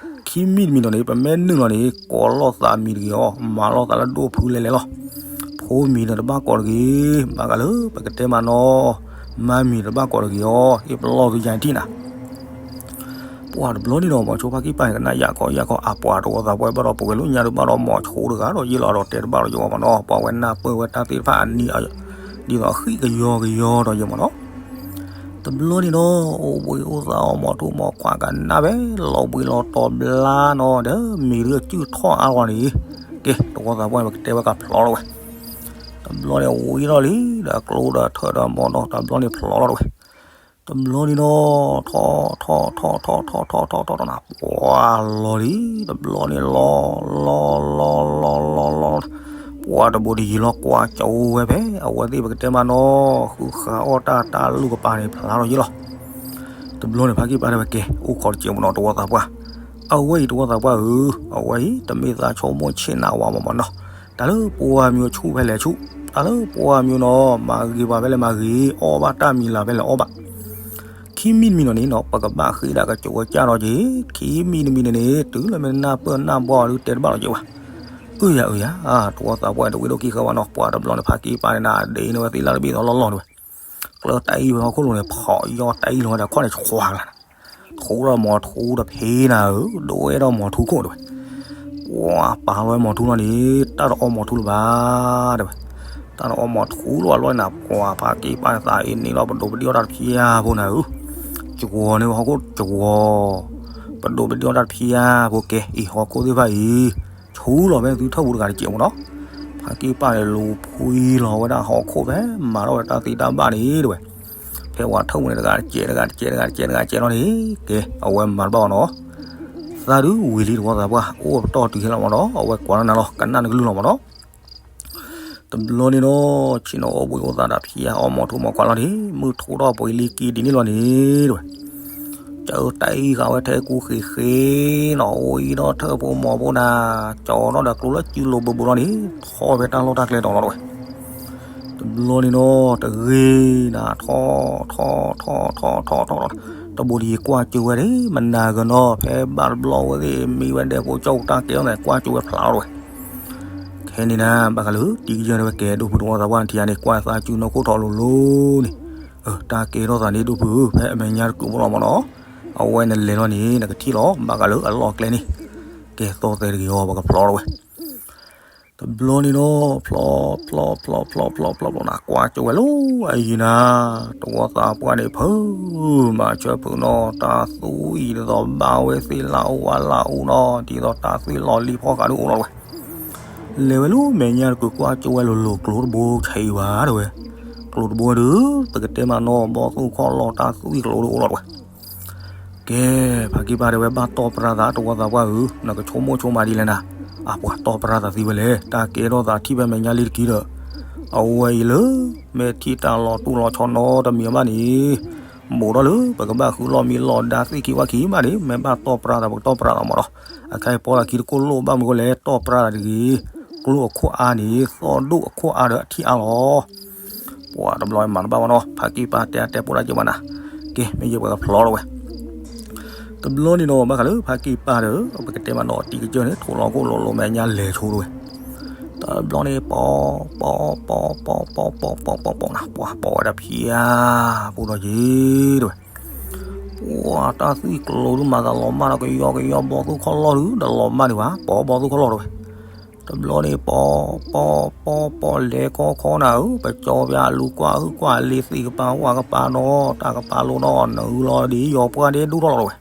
ခံမံၤတမံၤဒီးန့ၣ် ပမ့ၢ်နုာ်လီၤန့ၣ် ကိးလိာ်သးမံၤတဂ့ၤအီၤ မၤလိာ်သးလၢဒိၣ်ဖုလဲၤလဲၤလီၤ, ဖိမံၤန့ၣ်တဘၣ်ကိးတဂ့ၤ, ဘၣ်ဃးလၢပကတဲမးနီၤ, မါမံၤတဘၣ်ကိးတဂ့ၤအီၤ ဟ့ၣ်ပလီၢ်သုယါတံၢ်နၤ ပှၤတဘျီန့ၣ်ဒီး မီၤဆိဖါကံၢ်ပၢ်န့ၣ် ကနၣ်ယၢ်ကီယၢ်ကီ အပှၤသဝီသးပှၢ်ဘၣ်ဒီး ပှၤကဲလၢညါဒုးဘၣ်ဒီး မီၤဆိတဂၤဒီးယ့ၢ်လီၤဒီးတဲတဘၣ်ဒီးယမ့ၢ်နီၤ, ပှၤဝဲနၢ်ပၢၢ်ဝဲတၢ်သ့ၣ်တဖၣ်အနံၤ ဒ်သိးအဃံကယီကယီဒီးယမ့ၢ်နီၤ, တဘျီန့ၣ်ဒီး အိၣ်ဘှံးအိၣ်သါအီၣ်မီၤထူ မီၤခွါကနၣ်ဝဲ လီၤဘှံးလီၤတီၤဘျါနီၤ ဒီးမ့ၢ်ဒုးအစုၣ်ထီၣ်အါဂီၢ်န့ၣ်, ကဲ သဝီသးပှၢ်န့ၣ် ပကတဲဝဲကဖျီထီၣ်ဝဲ တဘျီန့ၣ်ဝံၤထီၣ်လံ ဒီးကျိဒီးထၢၣ်ဒီးမီၤဒီး တဘျီန့ၣ်ဖျီထီၣ်ဝဲ, တဘျီန့ၣ်ဒီး ထီၣ်ထီၣ်ထီၣ်ထီၣ်ထီၣ်ထီၣ်ထီၣ်ထီၣ်ထီၣ်ထီၣ်နၤ ပှၤလီၤလံ, တဘျီန့ၣ်လီၤ လီၤလီၤလီၤလီၤလီၤ, ပှၤတဘိးတယံၤလီၤကွၢ်ကၠိဝဲဖဲ အဝဲသ့ၣ်ပကတဲမးနီၤ ဃုဃာ်အီၣ်တၢ်တၢ်လူၢ်ကပၤန့ၣ် ဖျါထီၣ်ယ့ၢ်လီၤ တဘျီန့ၣ် ဖါကံၢ်ပၢ်တဲဝဲကဲ အိၣ်ခိးတစဲးမ့ၢ်နီၤ သဝီသးပှၢ်, အဝဲအံၤ သဝီသးပှၢ်ဧၢ, အဝဲအံၤ တမ့ၢ်သးဆိကမိၣ်ဆ့ၣ်နီၤဝဲမ့ၢ်နီၤ, တၢ်လၢပှၤမံၤဆူၣ်ဖဲလဲၣ်ဆူၣ်, တၢ်လၢပှၤမံၤနီၤ မၤဂ့ၤဘၣ်ဖဲလဲၣ်မၤဂ့ၤ, အီၣ်ဘၣ်တၢ်မံၤလၢ်ဖဲလဲၣ်အီၣ်ဘၣ်, ခံမံၤတမံၤနီၤန့ၣ်နီၤ ပကဘၣ်ဃ့ဒၣ်ကစၢ်ဝဲကၢ်ထီၣ်က့ၤ, ခံမံၤတမံၤန့ၣ်န့ၣ် တုၤလၢမ့ၢ်နၢ်ပၢၢ်နၢ်ဘှီဒုးတဲတဘၣ်လီၤက့ၤဘၣ် အၢယၤအၢယၤ, သဝီသးပှၢ်တဝံၤဒိၣ်ခံဃၢၤဘၣ်နီၤ, ပှၤတဘျီန့ၣ် ဖါကံၢ်ပၢ်န့ၣ်နၤ ဒ့န့ၢ်ဝဲသ့ၣ်လၢတဘ့ၣ်သီလီၢ်လီၢ်န့ၣ်ဝဲ, ကျၢတၢ်အံၣ်ဝဲဟီၣ်ခိၣ်လိၤန့ၣ် ဖီၣ်ယီၢ်တၢ်အံၣ်လိၤဝဲဒီးခီၣ်န့ၣ် ဆှါကလါန့ၣ်, ထူဒီးမီၤထူတဖံးနၤဧၢ, ဒိၣ်ဝဲဒီးမီၤထူခိၣ်တဲဝဲ, ပှၤပာ်လီၤဝဲမီၤထူလီၤန့ၣ် တၢ်တအီမီၤထူလၢၤဘၣ်တဲဝဲ, တၢ်တအီမီၤထူလၢၤဘၣ်လီၤန့ၣ် ပှၤဖါကံၢ်ပၢ်န့ၣ်သးအ့န့ၣ်လီၤ ပဒိးပဒံၣ်အီၣ်တၢ်တဖံးဧါဖိနၤဧၢ, ကဝီၤန့ၣ်ဝဲဟီၣ်ခိၣ်ကဝီၤ, ပဒိးပဒံၣ်အီၣ်တၢ်တဖံးဧါဖိကဲ အံၤဟီၣ်ခိၣ်သ့ၣ်တဖၣ်အံၤ ဆူလီၤဖဲသုထၢၣ်ပူၤတဂၤတစဲးမ့ၢ်နီၤ, ဖါကံၢ်ပၢ်န့ၣ်လူၤဖှံလီၤဝဲဒၣ်ဟီၣ်ခိၣ်ဖဲမၤထီၣ်ဝဲတၢ်သ့တၢ်ဘၣ်န့ၣ်တဲဝဲ, ဖဲဝဲထၢၣ်ပူၤန့ၣ်တဂၤတစဲးတဂၤတစဲးတဂၤတစဲးတဂၤတစဲးလီၤန့ၣ်, ကဲ အဝဲမၤတဘၣ်ဘၣ်နီၤ, သးဒုးဝံၤလံသဝီသးပှၢ် အိၣ်ပတီၢ်တုၤဟဲလီၤမ့ၢ်နီၤ အဝဲကွၢ်လီၤနၤလီၤ ကနၣ်နကလုၢ်လီၤမ့ၢ်နီၤ တဘျီန့ၣ်ဒီး ဆ့ၣ်နီၤအိၣ်ဘှံးအိၣ်သါတၢ်ဖံးအီၣ်မီၤထူမီၤခွါလီၤန့ၣ် မုၢ်ထူၣ်ထီၣ်ပှဲၤလံကံဒ်န့ၣ်လီၤန့ၣ်တဲဝဲ, ကၢတၢ်အံၣ်ဃာ်ဝဲထဲကူဃ့ၣ်ဃ့ၣ်နီၤ အိၣ်အံၤဒီးထၢၣ်ဖိမီၤဖိနၤ, ကၠီထီၣ်ဒီးကျိလၢစုလိၤဘိးဘိးလီၤန့ၣ် ထီၣ်ဖဲတၢ်လီၢ်တၢ်ကျဲတီၤလီၤတဲဝဲ တဘျီန့ၣ်ဒီး တဂ့ၤနၤ ထီၣ် ထီၣ် ထီၣ် ထီၣ် ထီၣ် ထီၣ် တဘိးတယံၤကွၢ်ကၠိဝဲန့ၣ် မနၤဂ့ၤနီၤ ဖဲဘၣ်တဘျီဝဲသ့ၣ်မံဝဲဒဲးဖိကၠီၣ်တၢ်ကဲထီၣ်န့ၣ် ကွၢ်ကၠိဝဲဖျါလီၤတဲဝဲ ခဲန့ၣ်နၤ ဘၣ်ဃးလၢတံၤကယၢၢ်န့ၣ်ဝဲကဲ ဒိၣ်ဖုသဝီသးပှၢ်နထံၣ်ဧါန့ၣ် ကွၢ်သးစုနီၢ်ခိၣ်ထီၣ်လိၤလိၤန့ၣ်, တၢ်ကဲထီၣ်သးန့ၣ် ဒိၣ်ဖုဧၢ ဖဲအမဲာ်ညါတကုးဖိလီၤမ့ၢ်နီၤ, အဝဲနလဲၤလီၤန့ၣ် နကထံၣ်လီၤ ဘၣ်ဃးလၢအလီၢ်ကျဲန့ၣ်, ကဲသီၣ်သဲတဂ့ၤအီၤ ပကဖျီထီၣ်ဝဲ တဘျီန့ၣ်ဒီး ဖျီ ဖျီ ဖျီ ဖျီ ဖျီ ဖျီ ဖျီ နၤ ကွၢ်ကၠိဝဲလီၤ အယံၤနၤ, သဝီသးပှၢ်န့ၣ် ဖုးမၤဆၢဖုးနီၤ တၢ်သူအံၤဒ်သိးဘၣ်ဝဲသ့ၣ်လၢအူဝါလၢအူနီၤ ဒ်သိးတၢ်သွံၣ်လီၤလံဖီဃာ်ဒုးအိၣ်လီၤတဲဝဲ, လဲၤဝဲလၢမဲာ်ညါတကုးကွၢ်ကၠိဝဲလိၤလိၤ ကျိတဘိဆံးဘၣ်တဲဝဲ, ကျိတဘိဒုး ပကတဲမးနီၤ ဘီသူၣ်ခီၣ်လီၤတၢ်သွံၣ်ကျိဒုးအိၣ်လီၤတဲဝဲ ကဲ, ဖါကံၢ်ပၢ်တဲဝဲ ဘၣ်တီၢ်ပြၢသး သဝီသးပှၢ်ဧၢ, နကဆိကမိၣ်ဆိကမးဒ်လဲၣ်နၤ, အပှၤတီၢ်ပြၢသးသ့ဝဲလဲၣ်, တၢ်ကဲထီၣ်သးထံၣ်ဖဲမဲာ်ညါလံတက့ၢ်ဒီး, အဝဲအံၤလၢ မ့ၢ်ထံၣ်တၢ်လီၤတူၢ်လီၤဆီနီတမံၤဘၣ်န့ၣ်, ဘူးထီၣ်လၢ ပကဘၣ်ဃုလီၢ်မံလီၢ်ဒါသ့ၣ်ခံဘၣ်ခံဘၣ်န့ၣ် မ့ၢ်ဘၣ်တီၢ်ပြၢသး ပကတီၢ်ပြၢသးမးဒီး, အခါအံၤပီလၢခံတကိၢ်လိၣ်ဘၣ်မနုၤအဃိလဲၣ် တီၢ်ပြၢသးတဂ့ၤ, ကျိအခိၣ်အါန့ၣ် သီၣ်ဒိၣ်အခိၣ်အါဒီးအထံၣ်အါလီၤ ပှၤတဘျီမၤတဘၣ်ဘၣ်နီၤ, ဖါကံၢ်ပၢ်တဲအါတဲပိာ်တၢ်က့ၤဘၣ်နၤ, ကဲ မ့ၢ်ယဲပှၤကဖျီထီၣ်ဝဲ, တဘျီန့ၣ်ဒီး ဘၣ်ဃးလၢဖါက့ၢ်ပၢ်ဒီး ပကတဲမးနီၤ တံၤကစၢၢ်န့ၣ် ထိးလီၤခိၣ်လိၤလိၤမဲာ်ညါလဲၤဆိတဝဲ. တဘျီန့ၣ် ပိာ်ပိာ်ပိာ်ပိာ်ပိာ်ပိာ်ပိာ်ပိာ်ပိာ်ပိာ်နၤ ပှၤပိာ်ဝဲတဖျါ ပူၤဒီးယံၤတဝဲ. ပှၤတၢ်သွံၣ်ကျိၤဒုးမၤသးလီၤမၢ်ဒီး ကယီကယီဘီသိၣ်ခီၣ်လီၢ်ဒုး တလီၤမၢ်ဒံးဘၣ် ပိာ်ဘီသိၣ်ခီၣ်လီၢ်တဝဲ. တဘျီန့ၣ် ပိာ်ပိာ်ပိာ်ပိာ်လဲၤခီခီနၤဧၢ ပကၠီပၠးလူၤကွၢ်ဟုၣ်ကွၢ်လ့ၤသ့ၣ်ကပၤဝၣ်ကပၤနီၤ တၢ်ကပၤလိၤနီၤ နုာ်လီၤဒ်ယီၤပှၢ်ဒဲဒိၣ်ထီၣ်လီၤတဝဲ.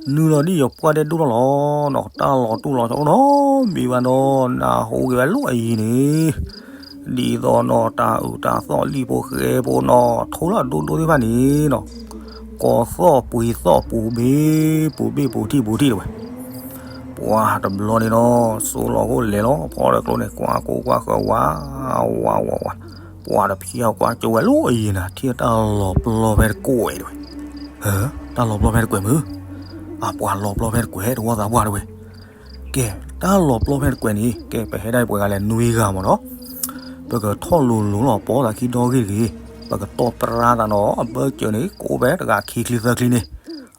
နုာ်လီၤဒ်ယီၤပှၢ်ဒဲဒိၣ်ထီၣ်လီၤနီၤ တၢ်လီၤတူၢ်လီၤဆီအိၣ်နီတမံၤဘၣ်နီၤ နဟူးဂ့ၤဝဲလၢအယံၤန့ၣ် ဒ်သိးနီၤတၢ်အုၣ်တၢ်သီၣ်လံၣ်ဖိဃဲဖိနီၤ ထိလၢအဒိဒိသ့ၣ်တဖၣ်န့ၣ်နီၤ ကိးသီၣ်ပှ့ၤသီၣ်ပူၤဘ့ၣ်ပူၤဘ့ၣ်ပူၤထံၣ်ပူၤထံၣ်တဝဲ. ပှၤတဘျီန့ၣ်နီၤ စိလီၤခိၣ်လဲၤလီၤဖီဒီးကျိန့ၣ် ကွၢ်ကိၢ်ကွၢ်ဃၢၤဝး ဝးဝးဝးဝး ပှၤတဖျါကွၢ်ကၠိဝဲလၢအယံၤနၤ ထံၣ်တၢ်လီၤပျီဖဲတကွဲးတဝဲ. တၢ်လီၤပျီဖဲတကွဲးမုၢ် အပှၤလီၤပျီဖဲတကွဲး တဝီသးပှၢ်တဝဲ. ကဲ တၢ်လီၤပျီဖဲတကွဲးန့ၣ် ကဲ ပဟဲဒၣ်ပှဲၤဂၤလဲၣ်နွံဂၤမ့ၢ်နီၤ ပကထီၣ်လိၤလိၤလီၤပီသးခံဒီဂ့ၢ်တဂ့ၤ ပကတီၢ်ပြါသးနီၤ အဘၢၣ်စၢၤန့ၣ် ကိးဖဲတဂၤခံချံသၢချံန့ၣ်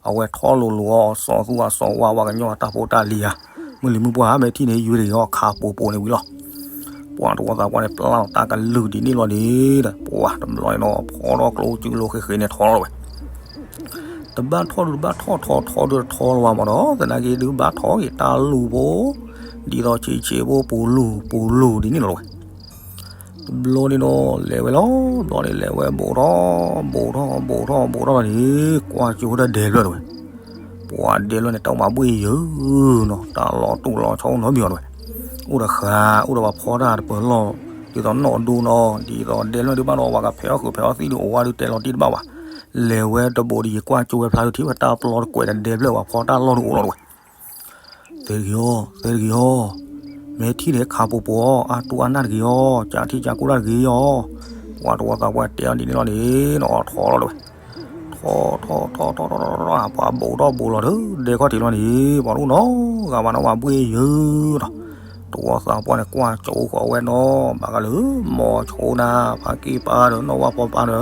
အဝဲထီၣ်လိၤလိၤအီၤ စီၤသူအစီၤဝါ ပှၤကညီအတၢ်ဖိတၢ်လံၤဧါ မုၢ်လံၤမုၢ်ပှၢ်ဧါ မ့ၢ်ထံၣ်န့ၣ်ယုၤတဂ့ၤအီၤ ခးပိာ်ပိာ်န့ၣ်ဝံၤလီၤ. ပှၤတဝီသးပှၢ်န့ၣ် ပျၢ်လီၤတၢ်ကလုၢ်ဒ်န့ၣ်လီၤန့ၣ်ဒီး ပှၤတဘျီန့ၣ်နီၤ ဖီထီၣ်ကျိကၠူလိၤဃ့ဃ့န့ၣ်ထီလီၤဝဲ တဘၣ်ထီၣ်ဒုးတဘၣ်ထီၣ်ထီထီဒုးတထီလီၤဘၣ်မ့ၢ်နီၤ သနာ်က့ဒုးဘၣ်ထီၣ်က့ၤတၢ်လူၤဖိ ဒ်သိးဆံးဆံးဖိပူၤလူၤပူၤလူၤဒ်န့ၣ်လီၤဝဲ. တဘျီန့ၣ်နီၤ လဲၤဝဲလီၤ ဘျီန့ၣ်လဲၤဝဲဘူးထီၣ် ဘူးထီၣ် ဘူးထီၣ် ဘူးထီၣ်လီၤန့ၣ် ကွၢ်ကၠိဝဲဒၣ်ဒဲဖျၢၣ်တဝဲ. ပှၤဒဲဖျၢၣ်န့ၣ် တၢ်မၤဘှ့ၣ်ယုာ်နီၤ တၢ်လီၤတူၢ်လီၤဆီအိၣ်နီတမံၤဘၣ်တဝဲ. အိၣ်ဒီးဃာ် အိၣ်ဒီးပှၤဖီတၢ်တပၢၤလီၢ် ဒ်သိးနီၢ်ဒိနီၤ ဒ်သိးဒဲဖျၢၣ်ဒုးဘၣ်ဒီး ပှၤကဖဲးအီၣ်ဃုာ်ဖဲးအီၣ်သံၣ်ဒုး အဝဲဒုးတဲလီၤတံၢ်တဘၣ်ဘၣ်. လဲၤဝဲတဘူးဒီး ယကွၢ်ကၠိဝဲဖျါဒုး ထံၣ်ဝဲတၢ်ပျီတကွဲးဒီးဒဲဖျၢၣ် ပှၤဖီတၢ်လီၢ်ဒုးအိၣ်လီၤတဝဲ. သ့တဂ့ၤအီၤ သ့တဂ့ၤအီၤ, မ့ၢ်ထံၣ်ဒီးခးပိာ်ပိာ်အီၤ အါတူၢ်အါနၢ်တဂ့ၤအီၤ, ကးထံကးကီၢ်တၢ်တဂ့ၤအီၤ. ပှၤတဝီသးပှၢ်တဲအီၤဒ်န့ၣ်လီၤန့ၣ် နီၢ်အီၤထီလီၤတဝဲ. ထီ ထီ ထီ ထီ ထီ ထီ ထီ ထီ ပှၤဘူးထီၣ်ဘူးလီၤဒီး ဒဲခီၣ်ထံးလီၤန့ၣ် ပှၤတအိၣ်နီတဂၤဘၣ်နီၤ ပှၤဘှ့ၣ်ယုာ်ဒီး တဝီသးပှၢ်န့ၣ် ကွၢ်ကၠိဃီၤဝဲနီၤ ဘၣ်ဃးလၢ မီၤဆိနၤ ဖါက့ၢ်ပၢ်ဒီး နီၢ်ဝၣ်ဖီပၢ်ဒီး ဖး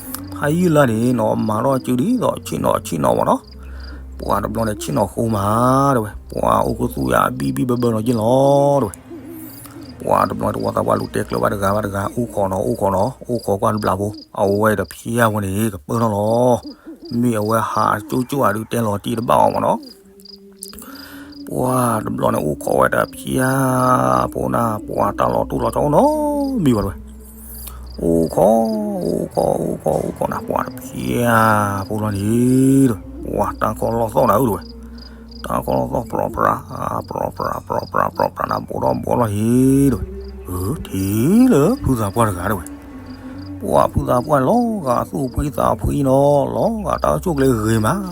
ယံာ်လၢ်န့ၣ်နီၤ မၤထီၣ်စုဒ်သိးဆ့ၣ်နီၤဆ့ၣ်နီၤမ့ၢ်နီၤ. ပှၤတဘျီန့ၣ် ဆ့ၣ်နီၤဃိမးတဝဲ ပှၤအိၣ်ခူသူၣ်ယါဘံၣ်ဘံၣ်ဘၢဘၢနီၤက့ၢ်လီၤတဝဲ. ပှၤတဘျီတဝီသးပှၢ်လူၤတဲကျၢၤဘၣ်တဂၤဘၣ်တဂၤ အိၣ်ခိးနီၤ အိၣ်ခိးနီၤ အိၣ်ခိးကွၢ်တဘျီဖိ အဝဲတဖျါဖိန့ၣ် ကပၢၢ်ထီၣ်လီၤ. မ့ၢ်အဝဲဟးကၠိကၠိအဒုးတဲလီၤတံၢ်တဘၣ်အီၤမ့ၢ်နီၤ. ပှၤတဘျီန့ၣ် အိၣ်ခိးဝဲတဖျါ ဖိနၤ ပှၤတၢ်လီၤတူၢ်လီၤဆီအိၣ်နီတမံၤဘၣ်တဝဲ. အိၣ်ခိး အိၣ်ခိး အိၣ်ခိး အိၣ်ခိးနၤ ပှၤတဖျါဖိလီၤန့ၣ်ဒီး ပှၤတၢ်ခီလီၤသီၣ်နၤဧၢတဝဲ. တၢ်ခီလီၤသီၣ် ပြီပြး ပြီပြး ပြီပြး ပြီပြးနၤ ဘူးထီၣ်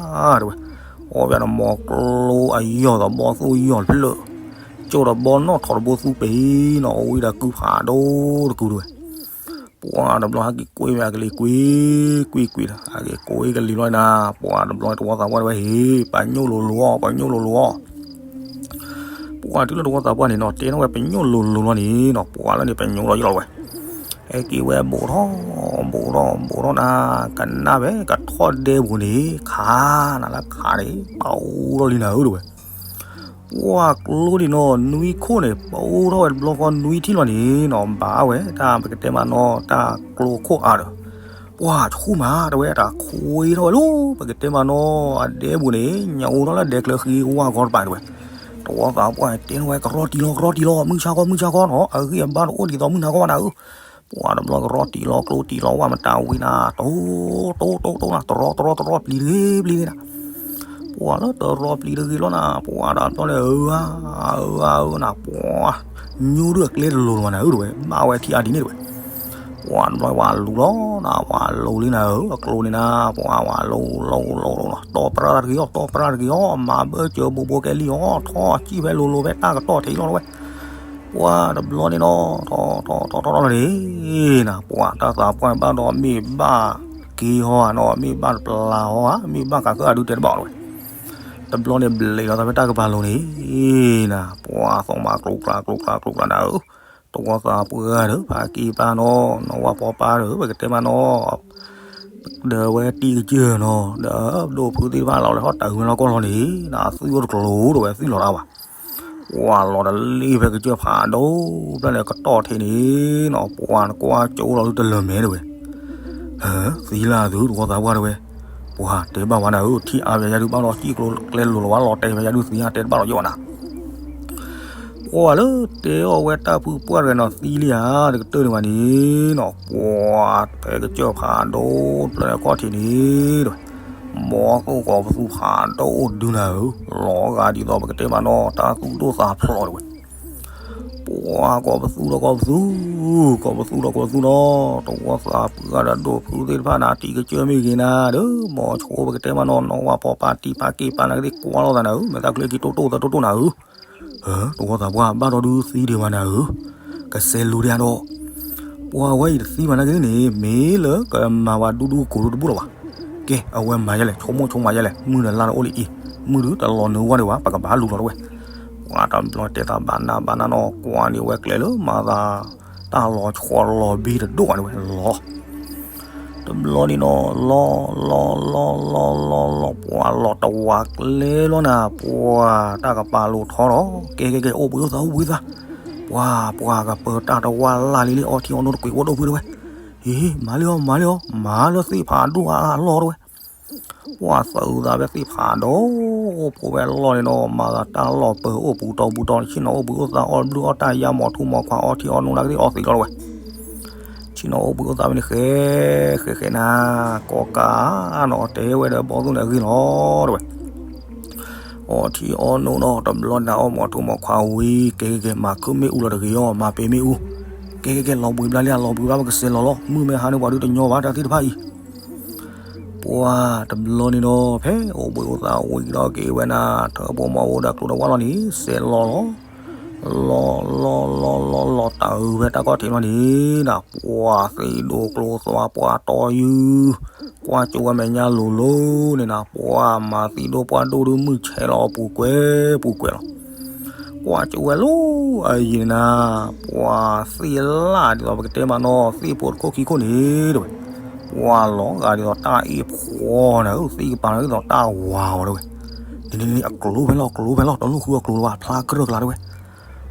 ဘူးထီၣ်လီၤန့ၣ်တဝဲ. အၢ ထံၣ်လၢဖုသးပှၢ်တဂၤတဝဲ. ပှၤဖုသးပှၢ်န့ၣ် လီၤဂာ်သူၣ်ဖှံသးဖှံနီၤ လီၤဂာ်တၢ်အိၣ်ဆူၣ်အိၣ်ချ့ဂ့ၤမးတဝဲ. အီၣ်ဘၣ်ဒီးမီၤကျိအယီၢ်သးဘီသိၣ်ယီၢ်ဖျၢၣ် ကၠိဒီးဘီနီၣ်ထိးတဘိသူပ့ၤနီၤ အဝံဒီးကုဖးဒိၣ်တကုတဝဲ. ပှၤတဘျီဟဲက့ၤကွံဝဲအကလံၤကွံ ကွံကွံဒီး ဟဲက့ၤကွံကလံၤဘျီနၤ ပှၤတဘျီတဝီသးပှၢ်တဝဲဟ့ၣ် ပညိၣ်လိၤလိၤအီၤ ပညိၣ်လိၤလိၤအီၤ. ပှၤတုၤလၢတဝီသးပှၢ်န့ၣ်နီၤ တဲထီၣ်ဝဲပညိၣ်လိၤလိၤလီၤန့ၣ်နီၤ ပှၤလၢန့ၣ်ပညိၣ်လီၤယလီၤဝဲ. ဟဲက့ၤဝဲဘူးထီၣ် ဘူးထီၣ် ဘူးထီၣ်နၤ ကနၣ်ဝဲကထီၣ်ဒဲပူၤန့ၣ် ခးနၤလၢခးန့ၣ် ပအူထီၣ်လံနၤဧၢတဝဲ. ပှၤကျိန့ၣ်နီၤ နွံခိၣ်န့ၣ် ပအူထီၣ်ဝဲတဘျီဃီနွံထံၣ်လီၤန့ၣ်နီၤ ဘၣ်ဝဲတၢ်ပကတဲမးနီၤ တၢ်ကျိခိၣ်အါဒီး ပှၤဆူၣ်မးတဝဲ တၢ်ခွ့ထီၣ်ဝဲလီၤ ပကတဲမးနီၤ အဒဲပူၤန့ၣ် ညၣ်အူထီၣ်လၢဒဲကျၢၤဃံဝါဂီတပၤတဝဲ. တဝီသးပှၢ်တဲထီၣ်ဝဲကရီတံၢ်လီၤ ကရီတံၢ်လီၤ မုၢ်ဆါခီ မုၢ်ဆါခီနီၤ အဂံၢ်အဘါတအိၣ်ဒ်သိးမုၢ်နၤခီဘၣ်နၤဧၢ. ပှၤတဘျီကရီတံၢ်လီၤကျိတံၢ်လီၤဝဲမတၤဝံၤနၤ တိတိတိတိနၤ တရီတရီတရီပျံၤတဂ့ၤပျံၤတဂ့ၤနၤ. ပှၤလၢတရီပျံၤတဂ့ၤလီၤနၤ ပှၤတဘျီန့ၣ် အၢ အၢ အၢနၤ ပှၤ ညိဒုးအကျဲတလိၤလီၤနၤဧၢတဝဲ ဘၣ်ဝဲထံအါဒ်န့ၣ်တဝဲ. ပှၤတဘျီပှၤလူၤလီၤနၤ ပှၤလူၤလံနၤဧၢ အကျိန့ၣ်နၤ ပှၤ ပှၤလူၤလူၤလူၤလူၤ တီပရၢတၢ်တဂ့ၤအီၤ တီပရၢတၢ်တဂ့ၤအီၤ မၤဘၢၣ်စၢၤဘူးဘူးကဲလံအီၤ ထီၣ်စံၣ်ဖဲလိၤလိၤဖဲတၢ်ကတီၢ်ထံးလီၤတဝဲ. ပှၤတဘျီန့ၣ်နီၤ ထီၣ်ထီၣ်ထီၣ်ထီၣ်ထီၣ်လီၤန့ၣ် နၤ ပှၤတၢ်သးပှၢ်ဘၣ်ဒီးမ့ၢ်ဘၣ်က့ၤဟီဧါနီၤ မ့ၢ်ဘၣ်တပျၢ်ဟီဧါ မ့ၢ်ဘၣ်ကးဃၢအဒုးတဲတဘၣ်လီၤဝဲ. တဘျီန့ၣ်ဘျံးလီၤသးဖဲတၢ်ကပၤလိၤန့ၣ် နၤ ပှၤသီၣ်မးကျိကျါကျိကျါကျိကျါနၤဧၢ တဝီသးပှၢ်ဒီး ဖါက့ၢ်ပၢ်နီၤ နီၢ်ဝၣ်ပီပၢ်ဒီး ပကတဲမးနီၤ ဒီးဝဲတံၤကစၢၢ်နီၤ ဒီးဒိၣ်ဖုသ့ၣ်တဖၣ်လီၤလဲၤထီၣ်တၢ်ဝဲလီၤကီၢ်လီၤန့ၣ် အသွံၣ်အိၣ်တကျိၤဒီးဝဲသွံၣ်လီၤတၢ်ဘၣ်. ပှၤလီၤတလ့ၢ်ဖဲကစၢၢ်ဖးဒိၣ်ဖျၢၣ်န့ၣ် ကတီၢ်ထံးန့ၣ်နီၤ ပှၤနကွၢ်ကၠိလီၤဒုတလၢၤမဲာ်တဝဲ သံလၢသုတဝီသးပှၢ်တဝဲ, ပှၤတဲဘၣ်ဝဲနၤဧၢ ထံၣ်အါဘၣ်ယၤဒုးဘၣ်ဒီး စံၣ်ကျိၤကျဲလိၤလီၤဝဲလီၤတဲာ်ဘၣ်ယၤဒုးသံအါတဲတဘၣ်လီၤယိၣ်နၤ ပှၤလၢတဲအီၣ်ဝဲတၢ်ဖုပှၢ်တဂၤနီၤ သံလံဧါ တကတၢၢ်န့ၣ်ဘၣ်န့ၣ်နီၤ ပှၤဖဲကစၢၢ်ဖးဒိၣ်ဖျၢၣ်န့ၣ်ကီၢ်ထံးန့ၣ်တဝဲ, ဘီသိၣ်ကိးပသူဖးဒိၣ်ဒုနၤဧၢ, လီၤဂာ်ဒ်သိးပကတဲမးနီၤ တၢ်သူၣ်ဒိၣ်သးဖျိးတဝဲ ပှၤကိးပသူဒီးကိးပသူ, ကိးပသူဒီးကိးပသူနီၤ, တဝီသးပှၢ်ဒီးဒိၣ်ဖုသ့ၣ်တဖၣ်န့ၣ် တံၤကစၢၢ်မ့ၢ်ဂ့ၤနၤဒီး မ်ဆိပကတဲမးနီၤ နီၣ်ဝၣ်ဖီပာ်တံၢ်ဖးက့ၤပာ်နၤကသ့ၣ် ကွၢ်လိာ်သးနၤဧၢ, မဲာ်သၣ်ချၢက့ၤတိၢ်တိၢ်သးတိၢ်တိၢ်နၤဧၢ, တဝီသးပှၢ်ဘၣ်ဒီးဒုးသံဒံးဘၣ်နၤဧၢ, ကစဲးလူၤဒံးဒီး ပှၤဝဲအံၤတသံဘၣ်နၤကသ့ၣ်န့ၣ် မ့ၢ်လၢကမၤဝဲဒူဒူကိးဒူတဘူၣ်လီၤဘၣ်. ကဲ အဝဲမၤယဲလဲၣ်, ဆိကမိၣ်ဆိကမးယဲလဲၣ်, မုၢ်ဒီးလါန့ၣ်အိၣ်လံအံၤ, မုၢ်ဒုးတလီၤနုာ်ဝဲဒံးဘၣ်, ပကဘၣ်လူၤလီၤတဝဲ. ပှၤတဘျီတဲသးဘၣ်နးဘၣ်နးနီၤ ကွၢ်န့ၢ်ဝဲကျဲလၢမၤသး တၢ်လီၤဆီလီၤဘံတဒိၣ်ဘၣ်တဝဲ လီၤ တဘျီန့ၣ်နီၤ လီၤ လီၤ လီၤ လီၤ လီၤ လီၤ ပှၤလီၤတဝးကျဲလီၤနၤ, ပှၤတၢ်ကပာ်လိာ်ထီဒီး ကဲကဲကဲ အိၣ်ဘှံးအိၣ်သါအိၣ်ဘှံးသါ, ပှၤ ပှၤကပၢတၢ်တဝၢ်လၢ်လံလံ အီထံအီနိတကွံာ်ဝဲဒိၣ်ဖုတဝဲ, ဟ့ မၤလၢအီၤ မၤလၢအီၤ မၤလၢသ့ၣ်ဖးဒိၣ်အလီၢ်တဝဲ ပှၤသးအုးသးဖဲသ့ၣ်ဖးဒိၣ် အိၣ်ဖိးဝဲလီၢ်န့ၣ်ဒီး မၤသးတၢ်လီၢ်ပၢၤအိၣ်ပူၤတီၤပူၤတီၤ ဆ့ၣ်နီၤအိၣ်ဘှံးအိၣ်သါ အီၣ်ဘျုးအီၣ်တၢ်ယါမီၤထူမီၤခွါ အီထံအီနိနာ်ကသ့ၣ်အီသံးလီၤတဝဲ, ဆ့ၣ်နီၤအိၣ်ဘှံးအိၣ်သါဖဲန့ၣ် ဃဲ ဃဲ ဃဲနၤ, ကိးကးနီၤ တဲဝဲဒီးဘီသိၣ်န့ၣ်အဂ့ၢ်လီၤတဝဲ အီထံအီနိဒီး တဘျီန့ၣ်အီၣ်မီၤထူမီၤခွါဝံၤ ကဲကဲကဲ မၤခုၣ်မ့ၣ်အူလီၤတဂ့ၤအီၤ မၤပ့ၤမ့ၣ်အူ, ကဲကဲကဲ လီၤဘှံးဘျါလံ လီၤဘှံးဘျါ ပကစဲးလီၤလီၤ မုၢ်မ့ၢ်ဟါန့ၣ်ပှၤဒုးတညီဘၣ် တၢ်သ့ၣ်တဖၣ်အံၤ ပှၤတဘျီန့ၣ်ဒီး ဖဲအိၣ်ဘှံးအိၣ်သါဝံၤဒီးက့ၤဝဲနၤ ထၢဘိမီၢ်ဘိဒီးကျိၤဒီးဝၣ်လီၤန့ၣ် စဲးလီၤလီၤ လီၤ လီၤ လီၤ လီၤ လီၤ တၢ်အုးဖဲတၢ်ကီၢ်ထံးလီၤန့ၣ်နၤ ပှၤသံးဒိၣ်ကျိၤသွါပှၤတီယုၢ် ကွၢ်ကၠိဝဲမဲာ်ညါလိၤလိၤန့ၣ်နၤ ပှၤမၤသံးဒိၣ်ပှၢ်ဒိၣ်ဒုးမုၢ်ဆဲးလီၤအပူၤကွဲၤပူၤကွဲၤလီၤ ကွၢ်ကၠိဝဲလိၤအယံၤန့ၣ်နၤ ပှၤသ့ၣ်လၣ်ဒ်သိးပကတဲမးနီၤ သ့ၣ်ဖိတခိၣ်ခံခိၣ်န့ၣ်တဝဲ, ပှၤလီၤဂာ်ဒ်သိးတၢ်အ့ၣ်ဖှီနၤဧၢ သ့ၣ်ကပၤဒ်သိးတၢ်ဝၤအီၤတဝဲ, န့ၣ်န့ၣ်န့ၣ် အကျိၤဖဲလီၤ အကျိၤဖဲလီၤ တလိၣ်ဃုအကျိၤလၢၤဘၣ် ဖျါကြၢၢ်ကျါတဝဲ,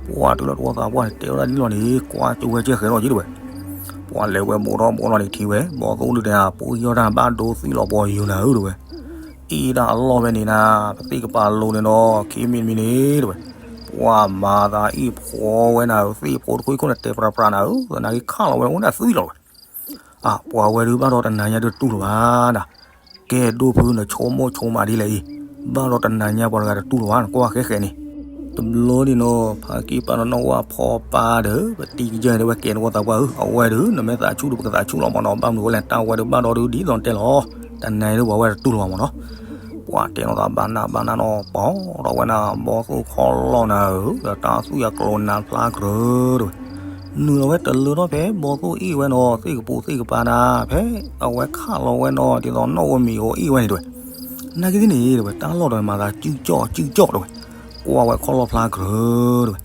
ပှၤတုၤလၢတဝီသးပှၢ်န့ၣ် တဲဝဲဒၣ်ဒ်လီၤန့ၣ် ကွၢ်ကၠိဝဲကဲဃဲၤလီၤက့တဝဲ, ပှၤလဲၤဝဲဘူးထီၣ်ဘူးထီၣ်န့ၣ်ထံၣ်ဝဲ ဘီသိၣ်ဒုးတဲ ပူယီၢ်တၢ်ဘၣ်ဒိသံးလီၤပှၤယုၢ်နၤဧၢတဝဲ အ့ၣ်တၢ်အလီၢ်ဖဲန့ၣ်နၤ ပသ့ၣ်ကပၤလိၤန့ၣ်ဒီး ခံမံၤတမံၤန့ၣ်တဝဲ, ပှၤမၤသးအ့ၣ်ဖှီဝဲနၤဧၢ သ့ၣ်ဖိတခိၣ်ခံခိၣ်န့ၣ် တဲပြးပြးနၤဧၢ သနာ်က့ခးလီၤဝဲအိၣ်န့ၣ်အသွံၣ်လီၤဝဲ, အ ပှၤဝဲဒုးဘၣ်ဒီးတနၤညါဒုးတတူၢ်လီၤဘၣ်နၤ, ကဲဒိၣ်ဖုနဆိကမိၣ်ဆိကမးဒ်လဲၣ်အံၤ, ဘၣ်ဒီးတနၤညါပှၤတဂၤတတူၢ်လီၤဘၣ် နကွၢ်ဃဲဃဲန့ၣ်, တဘျီန့ၣ်နီၤ ဖါကံၢ်ပာ်ဒီးနီၣ်ဝၣ်ဖီပာ်ဒီး ပတံၤကယဲၢ်န့ၣ်ဝဲကဲတဝီသးပှၢ်ဧၢ အဝဲဒုး နမ့ၢ်သးဆူၣ်ဒုးပကသးဆူၣ်လီၤမးနီၤ ဘၣ်မနုၤဝဲလဲၣ် တၢ်ဝဲဒုးဘၣ်ဒီးဒုးဒ်သိးတဲလီၤ, တနၤညါဒုးပှၤဝဲတတူၢ်လီၤဘၣ်မးနီၤ ပှၤတဲလီၤသးဘၣ်နးဘၣ်နးနီၤ ပီၤဒီးဝဲနၤ ဘီသိၣ်ခီလီၢ်နၤဧၢ ဒီးတၢ်သွံၣ်အကျိၤနၤဖျါကြၢးတဝဲ, နုာ်လီၤဝဲတလၢထီၣ်ဖဲဘီသိၣ်အ့ၣ်ဝဲနီၤ သ့ၣ်ကပူၤသ့ၣ်ကပၤနၤ ဖဲအဝဲခးလီၤဝဲနီၤ ဒ်သိးနီၣ်ဧိၤမံၤဧိၤအ့ၣ်ဝဲန့ၣ်တဝဲ, နာ်က့သ့ၣ်န့ၣ်တဝဲ တၢ်လီၢ်တဝဲမၤသးစုကၠီၣ်စုကၠီၣ်တဝဲ, ကွၢ်ဝဲခီလီၢ်ဖျါကြၢးတဝဲ,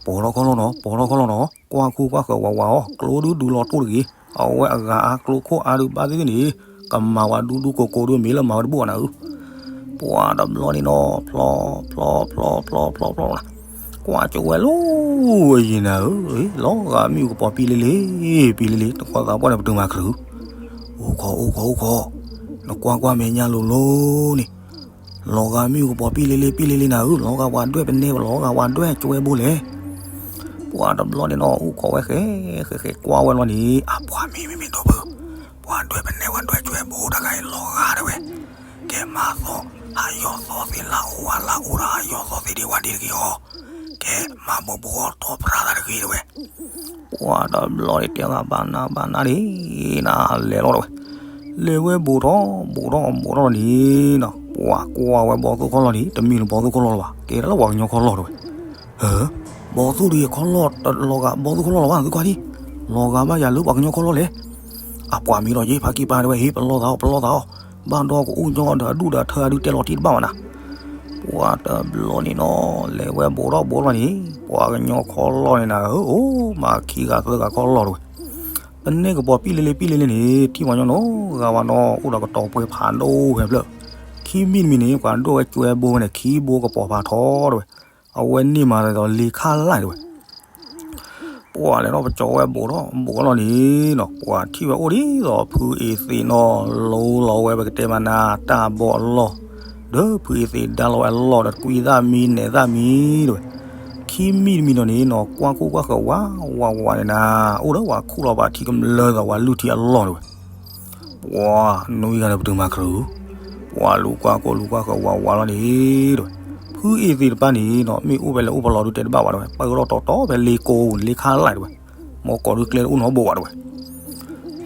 ပီၤထီၣ်ခီလီၢ်နီၤ ပီၤထီၣ်ခီလီၢ်နီၤ ကွၢ်ခူကွၢ်ဃၢၤဝးဝးအီၤ ကျိဒုးဒုးလီၤတိၢ်တဂ့ၤ, အဝဲအဂၤအါကျိခိၣ်အါဒုးဘၣ်သ့ၣ်သ့ၣ်န့ၣ်, ကမၤဝဲဒူဒူကိးကိးဒုးမ့ၢ်လၢမၤဝဲတဘူၣ်အီၤနၤဧၢ, ပှၤတဘျီန့ၣ်နီၤ ဖျီ ဖျီ ဖျီ ဖျီ ဖျီ ဖျီ ကွၢ်ကၠိဝဲလိၤအယံၤနၤဧၢ, လီၤဂာ်မ့ၣ်အူကပီၤပံလ့လ့ ပံလ့လ့ တခီသးပှၢ်န့ၣ်ပတုာ်မၤကြုာ်, အိၣ်ခိးအိၣ်ခိးအိၣ်ခိး, နကွၢ်ကွၢ်မဲာ်ညါလိၤလိၤန့ၣ် လီၤဂာ်မ့ၣ်အူကပီၤပံလ့လ့ပံလ့လ့နၤဧၢ, လီၤဂာ်ပှၤဒွဲၣ်ပနဲ လီၤဂာ်ပှၤဒွဲၣ်ကၠိဝဲဘိလဲၣ်, ပှၤတဘျီန့ၣ်နီၤ အိၣ်ခိးဝဲဃဲ ဃဲဃဲကွၢ်ဝဲလီၤန့ၣ် အပှၤမ့ၢ်မ့ၢ်မ့ၢ်ဒိၣ်ဖု, ပှၤဒွဲၣ်ပနဲပှၤဒွဲၣ်ကၠိဝဲဘိတဂၤအံၤလီၤဂာ်တဝဲ, ကဲမၤသီ ဟးယီၤသီသ့လၢအအိၣ်ဝဲလၢအယီၤသီသ့ဒံးဝဲဒံးတဂ့ၤအီၤ, ကဲမၤဘိဘိအီၤထီၣ်ပြးသးတဂ့ၤတဝဲ, ပှၤတဘျီန့ၣ်တဲသးဘၣ်နးဘၣ်နးန့ၣ် နလဲၤလီၤတဝဲ, လဲၤဝဲဘူးထီၣ်ဘူးထီၣ်ဘူးထီၣ်န့ၣ်နီၤ ပှၤကွၢ်ဝဲဘီသိၣ်ခီလီၢ်န့ၣ် တမ့ၢ်လၢဘီသိၣ်ခီလီၢ်လၢၤဘၣ် ကဲဒၣ်လၢပှၤကညီခီလီၢ်တဝဲ, ဟၢ, ဘီသိၣ်တဂ့ၤခီလီၢ် တလီၤဂာ်ဘီသိၣ်ခီလီၢ်လၢၤဘၣ် သုကွၢ်ဒံး, လီၤဂာ်ဘၣ်ယၤလၢပှၤကညီခီလီၢ်လဲၣ်, အပှၤမ့ၢ်လီၤယ့ ဖါကံၢ်ပာ်တဝဲ ဟ့ၣ်ပလီၢ်သးအီၤ ပလီၢ်သးအီၤ, ဘၣ်ဒီးကအိၣ်ညီဒီးအဒူၣ်ဒီးအထၢအဒုးတဲလီၤတံၢ်တဘၣ်ဘၣ်နၤ ပှၤတဘျီန့ၣ်နီၤ လဲၤဝဲဘူးထီၣ်ဘူးထီၣ်န့ၣ် ပှၤကညီခီလီၢ်န့ၣ်နၤဧၢ, အိၣ်မးခံဂၤသၢဂၤခီလီၢ်တဝဲ, တ အန့ၣ်ကပီၤပံၣ်လ့လ့ပံၣ်လ့လ့န့ၣ် ထံၣ်ပှၤကညီနီၤဂၤဝဲနီၤ အိၣ်ဒီးကတီၤပှဲၤဖးဒိၣ်ဝဲဖျၢၣ်, ခံမံၤတမံၤန့ၣ် ပှၤဒိၣ်ဝဲကွဲဘိဝဲန့ၣ် ခံဘိကပီၤဖးထီတဝဲ, အဝဲန့ၢ်မၤဒီးလ့ခါလၢ်တဝဲ ပှၤလဲၤထီၣ်ပကၠီဝဲဘူးထီၣ်ဘူးထီၣ်လီၤန့ၣ်နီၤ ပှၤထံၣ်ဝဲအိၣ်ဒ်သိးဖုအ့သ့းနီၤ လိလီၤဝဲ ပကတဲမးနၤ တၢ်ဘီအလီၢ်, ဒီးဖုအ့သ့းဒါလီၤဝဲအလီၢ်ဒီး တကွံသၣ်မံနဲၣ်သၣ်မံတဝဲ, ခံမံၤတမံၤဒီးန့ၣ်နီၤ ကွၢ်ခိၣ်ကွၢ်ဃၢၤဝးဝးဝးန့ၣ်နၤ အိၣ်ဒီးပှၤခူၣ်လီၤပှၤထံကမျၢၢ်သိး ပှၤလုၢ်ထံအလီၢ်တဝဲ ပှၤနွံဂၤဒီးပတုာ်မၤခရူၣ်, ပှၤလူၤကွၢ်ခိၣ်လူၤကွၢ်ဃၢၤဝးဝးလီၤန့ၣ်တဝဲ, ဖုအ့သ့းတပၢ်န့ၣ်နီၤ မ့ၢ်အိၣ်ဖဲလဲၣ်အိၣ်ဖဲလဲၣ်ဒုးတဲတဘၣ်ဘၣ်တဝဲ ပၢၢ်ထီၣ်တီတီဖဲလ့ကိးပူၤန့ၣ် လ့ခါလၢ်တဝဲ, မ့ၢ်ကိးဒုးကျဲတအိၣ်နီတဘိဘၣ်တဝဲ,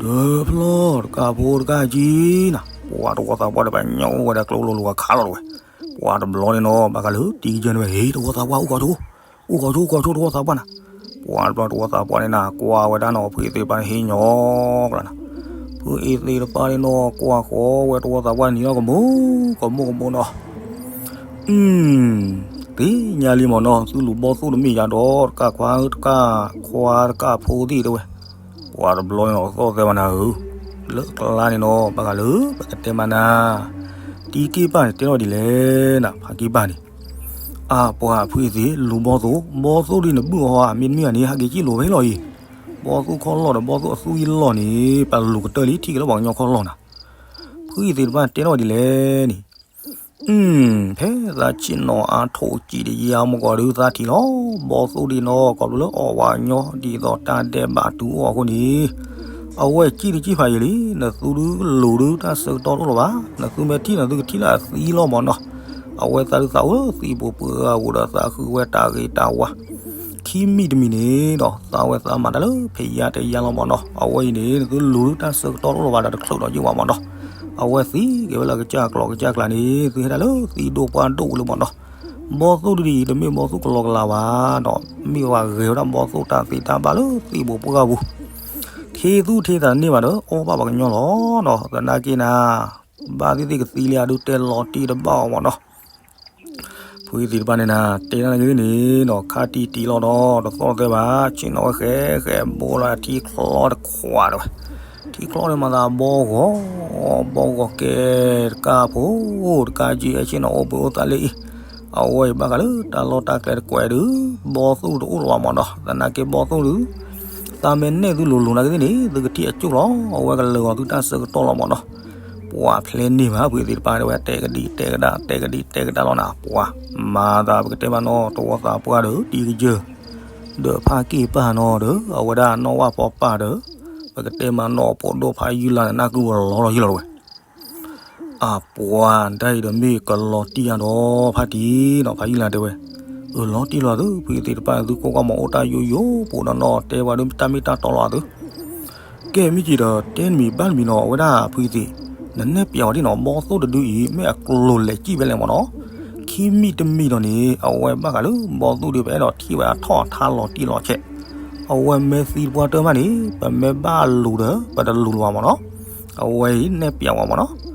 ဒီးဖျီၣ်တကၢ်ဖိတကၢ်ကံနၤ ပှၤတဝီသးပှၢ်ဒီးပှၤညီအိၣ်ဝဲဒၣ်ကျိလိၤလိၤအခါလီၤတဝဲ, ပှၤတဘျီန့ၣ်နီၤ ဘၣ်ဃးလၢတံၤကစၢၢ်န့ၣ်ဝဲ ဟ့ၣ်တဝီသးပှၢ်အိၣ်ကီၢ်ဆိ အိၣ်ကီၢ်ဆိအိၣ်ကီၢ်ဆိတဝီသးပှၢ်နၤ, ပှၤတဘျီတဝီသးပှၢ်န့ၣ်နၤ ကွၢ်ဝဲဒၣ်နီၤ ဖုအ့သ့းတပၢ်န့ၣ်ဟ့ၣ်ညီကျါနၤ, ဖုအ့သ့းတပၢ်န့ၣ်နီၤ ကွၢ်ဃီဝဲတဝီသးပှၢ်နံၤနီၤ ကမူကမူကမူနီၤ သ့ၣ်ညါလံမ့ၢ်နီၤ သုလူၤဘီၣ်သိၣ်တမ့ၢ်ယါဒီး တကၢ်ခွါတကၢ်ခွါတကၢ်ဖိသ့ၣ်တဝဲ, ပှၤတဘျီန့ၣ်နီၤ သီၣ်သဲမးနၤဧၢ, လၢကျါန့ၣ်နီၤ ဘၣ်ဃးလၢ ပကတဲမးနၤ တံၤက့ၢ်ပၢ်န့ၣ် တဲထီၣ်ဒ်လဲၣ်နၤ ဖးက့ၢ်ပၢ်န့ၣ်, အါပှၤဖုအ့သ့း လူၤဘီၣ်သိၣ် ဘီၣ်သိၣ်ဒ်နဘုၣ်အီၤဧါ မ့တမ့ၢ်ဧါန့ၣ် ဟဲက့ၤကံၣ်လိၤဖဲလီၤအံၤ, ဘီၣ်သိၣ်ခီၣ်လီၢ်ဒီးဘီၣ်သိၣ်အသူအံၤလီၢ်န့ၣ် ပလူၤကတၢၢ်လံ ထံၣ်က့ၤလၢပှၤကညီခီၣ်လီၢ်နၤ ဖုအ့သ့းတပၢ်တဲထီၣ်ဒ်လဲၣ်န့ၣ်, ဖဲသးဆ့ၣ်နီၤအါထီၣ်စံးတယါမ့ၢ်ကီးဒုးသးထံၣ်လီၤ, ဘီၣ်သိၣ်ဒ်နီၤ ကီးဘျီလၢအီၣ်ဝဲညီဒ်သိးတၢ်ဒဲးဘးတုၤအိၣ်အဃိန့ၣ်, အဝဲကံၣ်တကံၣ်ဖးယံာ်လံ, နသုဒုးလူၤဒုးတၢ်ဆၢကတီၢ်တအိၣ်လၢၤဘၣ်, နသုမ့ၢ်ထံၣ်နသုကထံၣ်လၢအသံလီၤမ့ၢ်နီၤ, အဝဲသးဒုးသးအိၣ်လၢသံပူၤပှၢ်ဂၤပူၤဒီးသးဃုဝဲတၢ်ဂ့ၤတၢ်ဝါ ခံမံၤတမံၤန့ၣ်ဒီး သးဝဲသးမၤတၢ်လၢဖံးယါတယါလီၤမ့ၢ်နီၤ, အဝဲအံၤန့ၣ် နသုလူၤဒုးတၢ်ဆၢကတီၢ်တအိၣ်လၢၤဘၣ်ဒီးတချုးဒီးယံာ်ဝဲမ့ၢ်နီၤ, အဝဲသံက့ၤဝဲလၢကစၢ်ကျိာ်ကစၢ်ကျါန့ၣ် သုဟဲဒၣ်လၢသံဒိၣ်ပှၢ်ဒိၣ်ဝံၤလၢမ့ၢ်နီၤ, ဘီၣ်သိၣ်ဒ်အံၤ တမ့ၢ်ဘီၣ်သိၣ်ကလီကလီဘၣ်ဒီး မ့ၢ်ဝဲဂဲၤဝဲဒၣ်ဘီၣ်သိၣ်တၢ်သ့တၢ်ဘၣ်လၢသံပူၤပှၢ်ဂၤပူၤ, ထံသူၣ်ထံသးတန့ၢ်ဘၣ်ဒီး အီၣ်ဘၣ်ပှၤကညီလီၤနီၤ, သနာ်က့နၤ ဘၣ်သ့ၣ်သ့ၣ်ကသံလံအဒုးတဲလီၤတံၢ်တဘၣ်အီၤမ့ၢ်နီၤ ဖုအ့သ့ၣ်တဖၣ်န့ၣ်နၤ တဲဒၣ်နဂ့ၢ်န့ၣ်နီၤ ခါတံၢ်တံၢ်လီၤဒီး တသီၣ်တသဲဘၣ် ဆ့ၣ်နီၤဝဲဃဲဃဲ ဘိလီၤထံချီတခွးတဝဲ, ထံချီန့ၣ်မၤသးဘီဂီၤ ဘီဂီၤကဲ တကၢ်ဖိ တကၢ်ကံ ဟဲဆ့ၣ်နီၤအိၣ်ဘှံးအိၣ်သးလၢအံၤ, အဝဲအံၤဘၣ်ဃးလၢတၢ်လီၢ်တၢ်ကျဲတကွဲးဒုး ဘီၣ်သိၣ်တအိၣ်လၢၤဘၣ်မ့ၢ်နီၤ, သနာ်က့ဘီၣ်သိၣ်ဒုး သးမ့ၢ်နဲၣ်သုလိၤလိၤနာ်က့သ့ၣ်န့ၣ် သုကထံၣ်အကၠိၣ်လီၤ အဝဲကလၢာ်ဂီၤသုတၢ်ဆၢကတီၢ်လီၤမ့ၢ်နီၤ ပှၤဖျဲးန့ၢ်ဘၣ် ဖုအ့သ့ၣ်တဖၣ်ဝဲ တဲကဒံတဲကဒါ တဲကဒံတဲကဒါလီၤနၤ ပှၤမၤသး ပကတဲမးနီၤ တဝီသးပှၢ်ဒီး တံၤကစၢၢ် ဒီးဖးက့ၢ်ပၢ်နီၤဒီး အဝဲဒၣ်နီၣ်ဝၣ်ဖီပၢ်ဒီး ပကတဲမးနီၤ ဖိဒိၣ်ဖးယုၢ်လါန့ၣ် နၢ်ကုဝဲလီၤလီၤယုၢ်လီၤတဝဲ အပှၤတၢ်အံၤဒီးမ့ၢ်ကလီၤတံၢ်ယါဒီး ဖါတံၢ်နီၤ ဖးယုၢ်လါတဲဝဲ, အလီၤတံၢ်လီၤသု ဖုအ့သ့ၣ်တဖၣ် သုကိးကွၢ်မၤအိၣ်တၢ်ယိယိဖိဒီးနီၤ တဲပှၤဒုးတၢ်မ့ၢ်တၢ်တီလီၤသု ကဲမ့ၢ်က့ၤဒီး တဲနမံၤဘၣ်နမံၤနီၤ အဝဲဒၣ်ဖုအ့သ့ၣ် နနဲၣ်ပျးဝဲဒ်နီၤ ဘီၣ်သိၣ်တဒုအံၤ မ့ၢ်အကျိၤလဲၤကံၣ်ဖဲလဲၣ်မ့ၢ်နီၤ, ခံမံၤတမံၤဒီးန့ၣ် အဝဲဘၣ်ဃးလၢဘီၣ်သိၣ်ဒုး ပအဲၣ်ဒိးထံၣ်ဝဲအထီၣ်အထါလီၤတံၢ်လီၤဆဲး, အဝဲမ့ၢ်သံတပှၢ်တၢၢ်မးန့ၣ် ပမ့ၢ်ဘၣ်လူၤဒီး ပတလူၤလၢၤဘၣ်မ့ၢ်နီၤ, အဝဲအံၤနဲၣ်ပျးဝဲမ့ၢ်နီၤ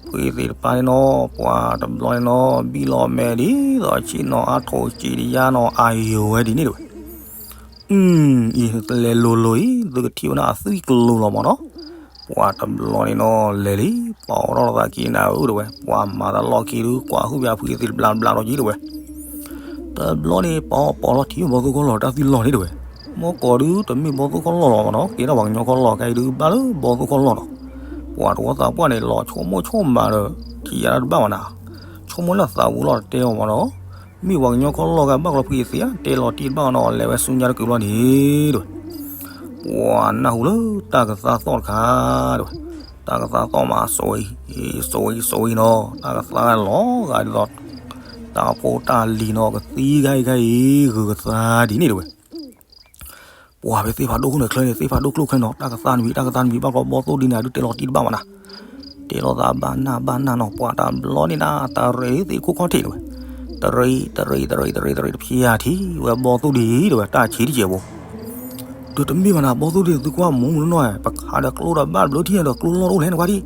ဖုအ့သ့ၣ်တဖၣ်န့ၣ်နီၤ ပှၤတဘျီန့ၣ်နီၤ ဘံၣ်လီၤမဲာ်ဒ်သိးဆ့ၣ်နီၤအါထီၣ် စံးတယါနီၤ အါယိၤဝဲဒ်န့ၣ်တဝဲ, အံၤလဲၤလိၤလိၤအံၤ သုကထံၣ်ဝဲဒၣ်အသွံၣ်ကျိၤလီၤမ့ၢ်နီၤ, ပှၤတဘျီန့ၣ်နီၤ လဲၤလံ ပာ်အီၤထီၣ်လီၤသးက့ၤနၤဧၢတဝဲ ပှၤမၤသးလီၢ်ခံဒုး ကွၢ်ဟုၣ်ပၠးဖုအ့သ့ၣ်တဘျါဘျါထီၣ်က့ၤတဝဲ တဘျီန့ၣ် ပာ်အီၤပာ်လီၤထံၣ်ဘီၣ်သိၣ်ခီၣ်လီၢ်တၢ်သွံၣ်လီၢ်န့ၣ်တဝဲ, မ့ၢ်ကီးဒုးတမ့ၢ်ဘီၣ်သိၣ်ခီၣ်လီၢ်လီၤမ့ၢ်နီၤ ကဲထီၣ်ပှၤကညီခီၣ်လီၢ်ခဲအံၤဒုးဘၣ်လၢဘီၣ်သိၣ်ခီၣ်လီၢ်လီၤ, ပှၤတဝီသးပှၢ်န့ၣ် လီၤဆိကမိၣ်ဆိကမးဒီး ထံၣ်ယါတၢ်တဘၣ်ဘၣ်နၤ, ဆိကမိၣ်လၢသးပူၤလီၤတတဲအီၤမ့ၢ်နီၤ, မ့ၢ်ပှၤကညီခီၣ်လီၢ်ကဘၣ်ကလီဖုအ့သ့ၣ်ဧါ တဲလီၤတံၢ်တဘၣ်အီၤနီၤ လဲၤဝဲဆူညါတကုာ်ဘျီန့ၣ်တဝဲ ပှၤနၢ်ဟူလၢတၢ်ကသါသီၣ်တခါတဝဲ, တၢ်ကသါသီၣ်မး စိၤအံၤ စိၤအံၤ စိၤအံၤနီၤ တၢ်ကသါလီၤဂာ်ဒ်သိး တၢ်ဖိတၢ်လံၤနီၤ ကသံဂၤအံၤဂၤအံၤ ဂုၤကသါဒ်န့ၣ်တဝဲ, ပှၤဖဲသ့ၣ်ဖးဒိၣ်ခိၣ်နၢ်ချၢန့ၣ် သ့ၣ်ဖးဒိၣ်ကျိၣ်ချၢနီၤ တၢ်ကသါတမံၤ တၢ်ကသါတမံၤ ဘၣ်ကီးဘီၣ်သိၣ်ဒ်န့ၣ် ဒုးတဲလီၤတံၢ်တဘၣ်မးနၤ, တဲလီၤသးဘၣ်နၢ်ဘၣ်နၢ်နီၤ ပှၤတဘျီန့ၣ်နၤ တရံးသ့ၣ်ခိၣ်ခီၣ်ထံးတဝဲ, တရံး တရံး တရံး တရံး တဖျါထံၣ်ဝဲဘီၣ်သိၣ်ဒ်တဝဲ တၢ်ဆံးတကဲးဖိ ဒီးတမ့ၢ်ဘၣ်နၤ ဘီၣ်သိၣ်ဒ်န့ၣ် သုကွၢ်မူမူနီၤ ပခးဒီးကျိဒီးဘၣ်တဘျုးထံၣ်ဒီးကျိလီၢ်တအိၣ်လဲၣ်နကွၢ်ဒံး,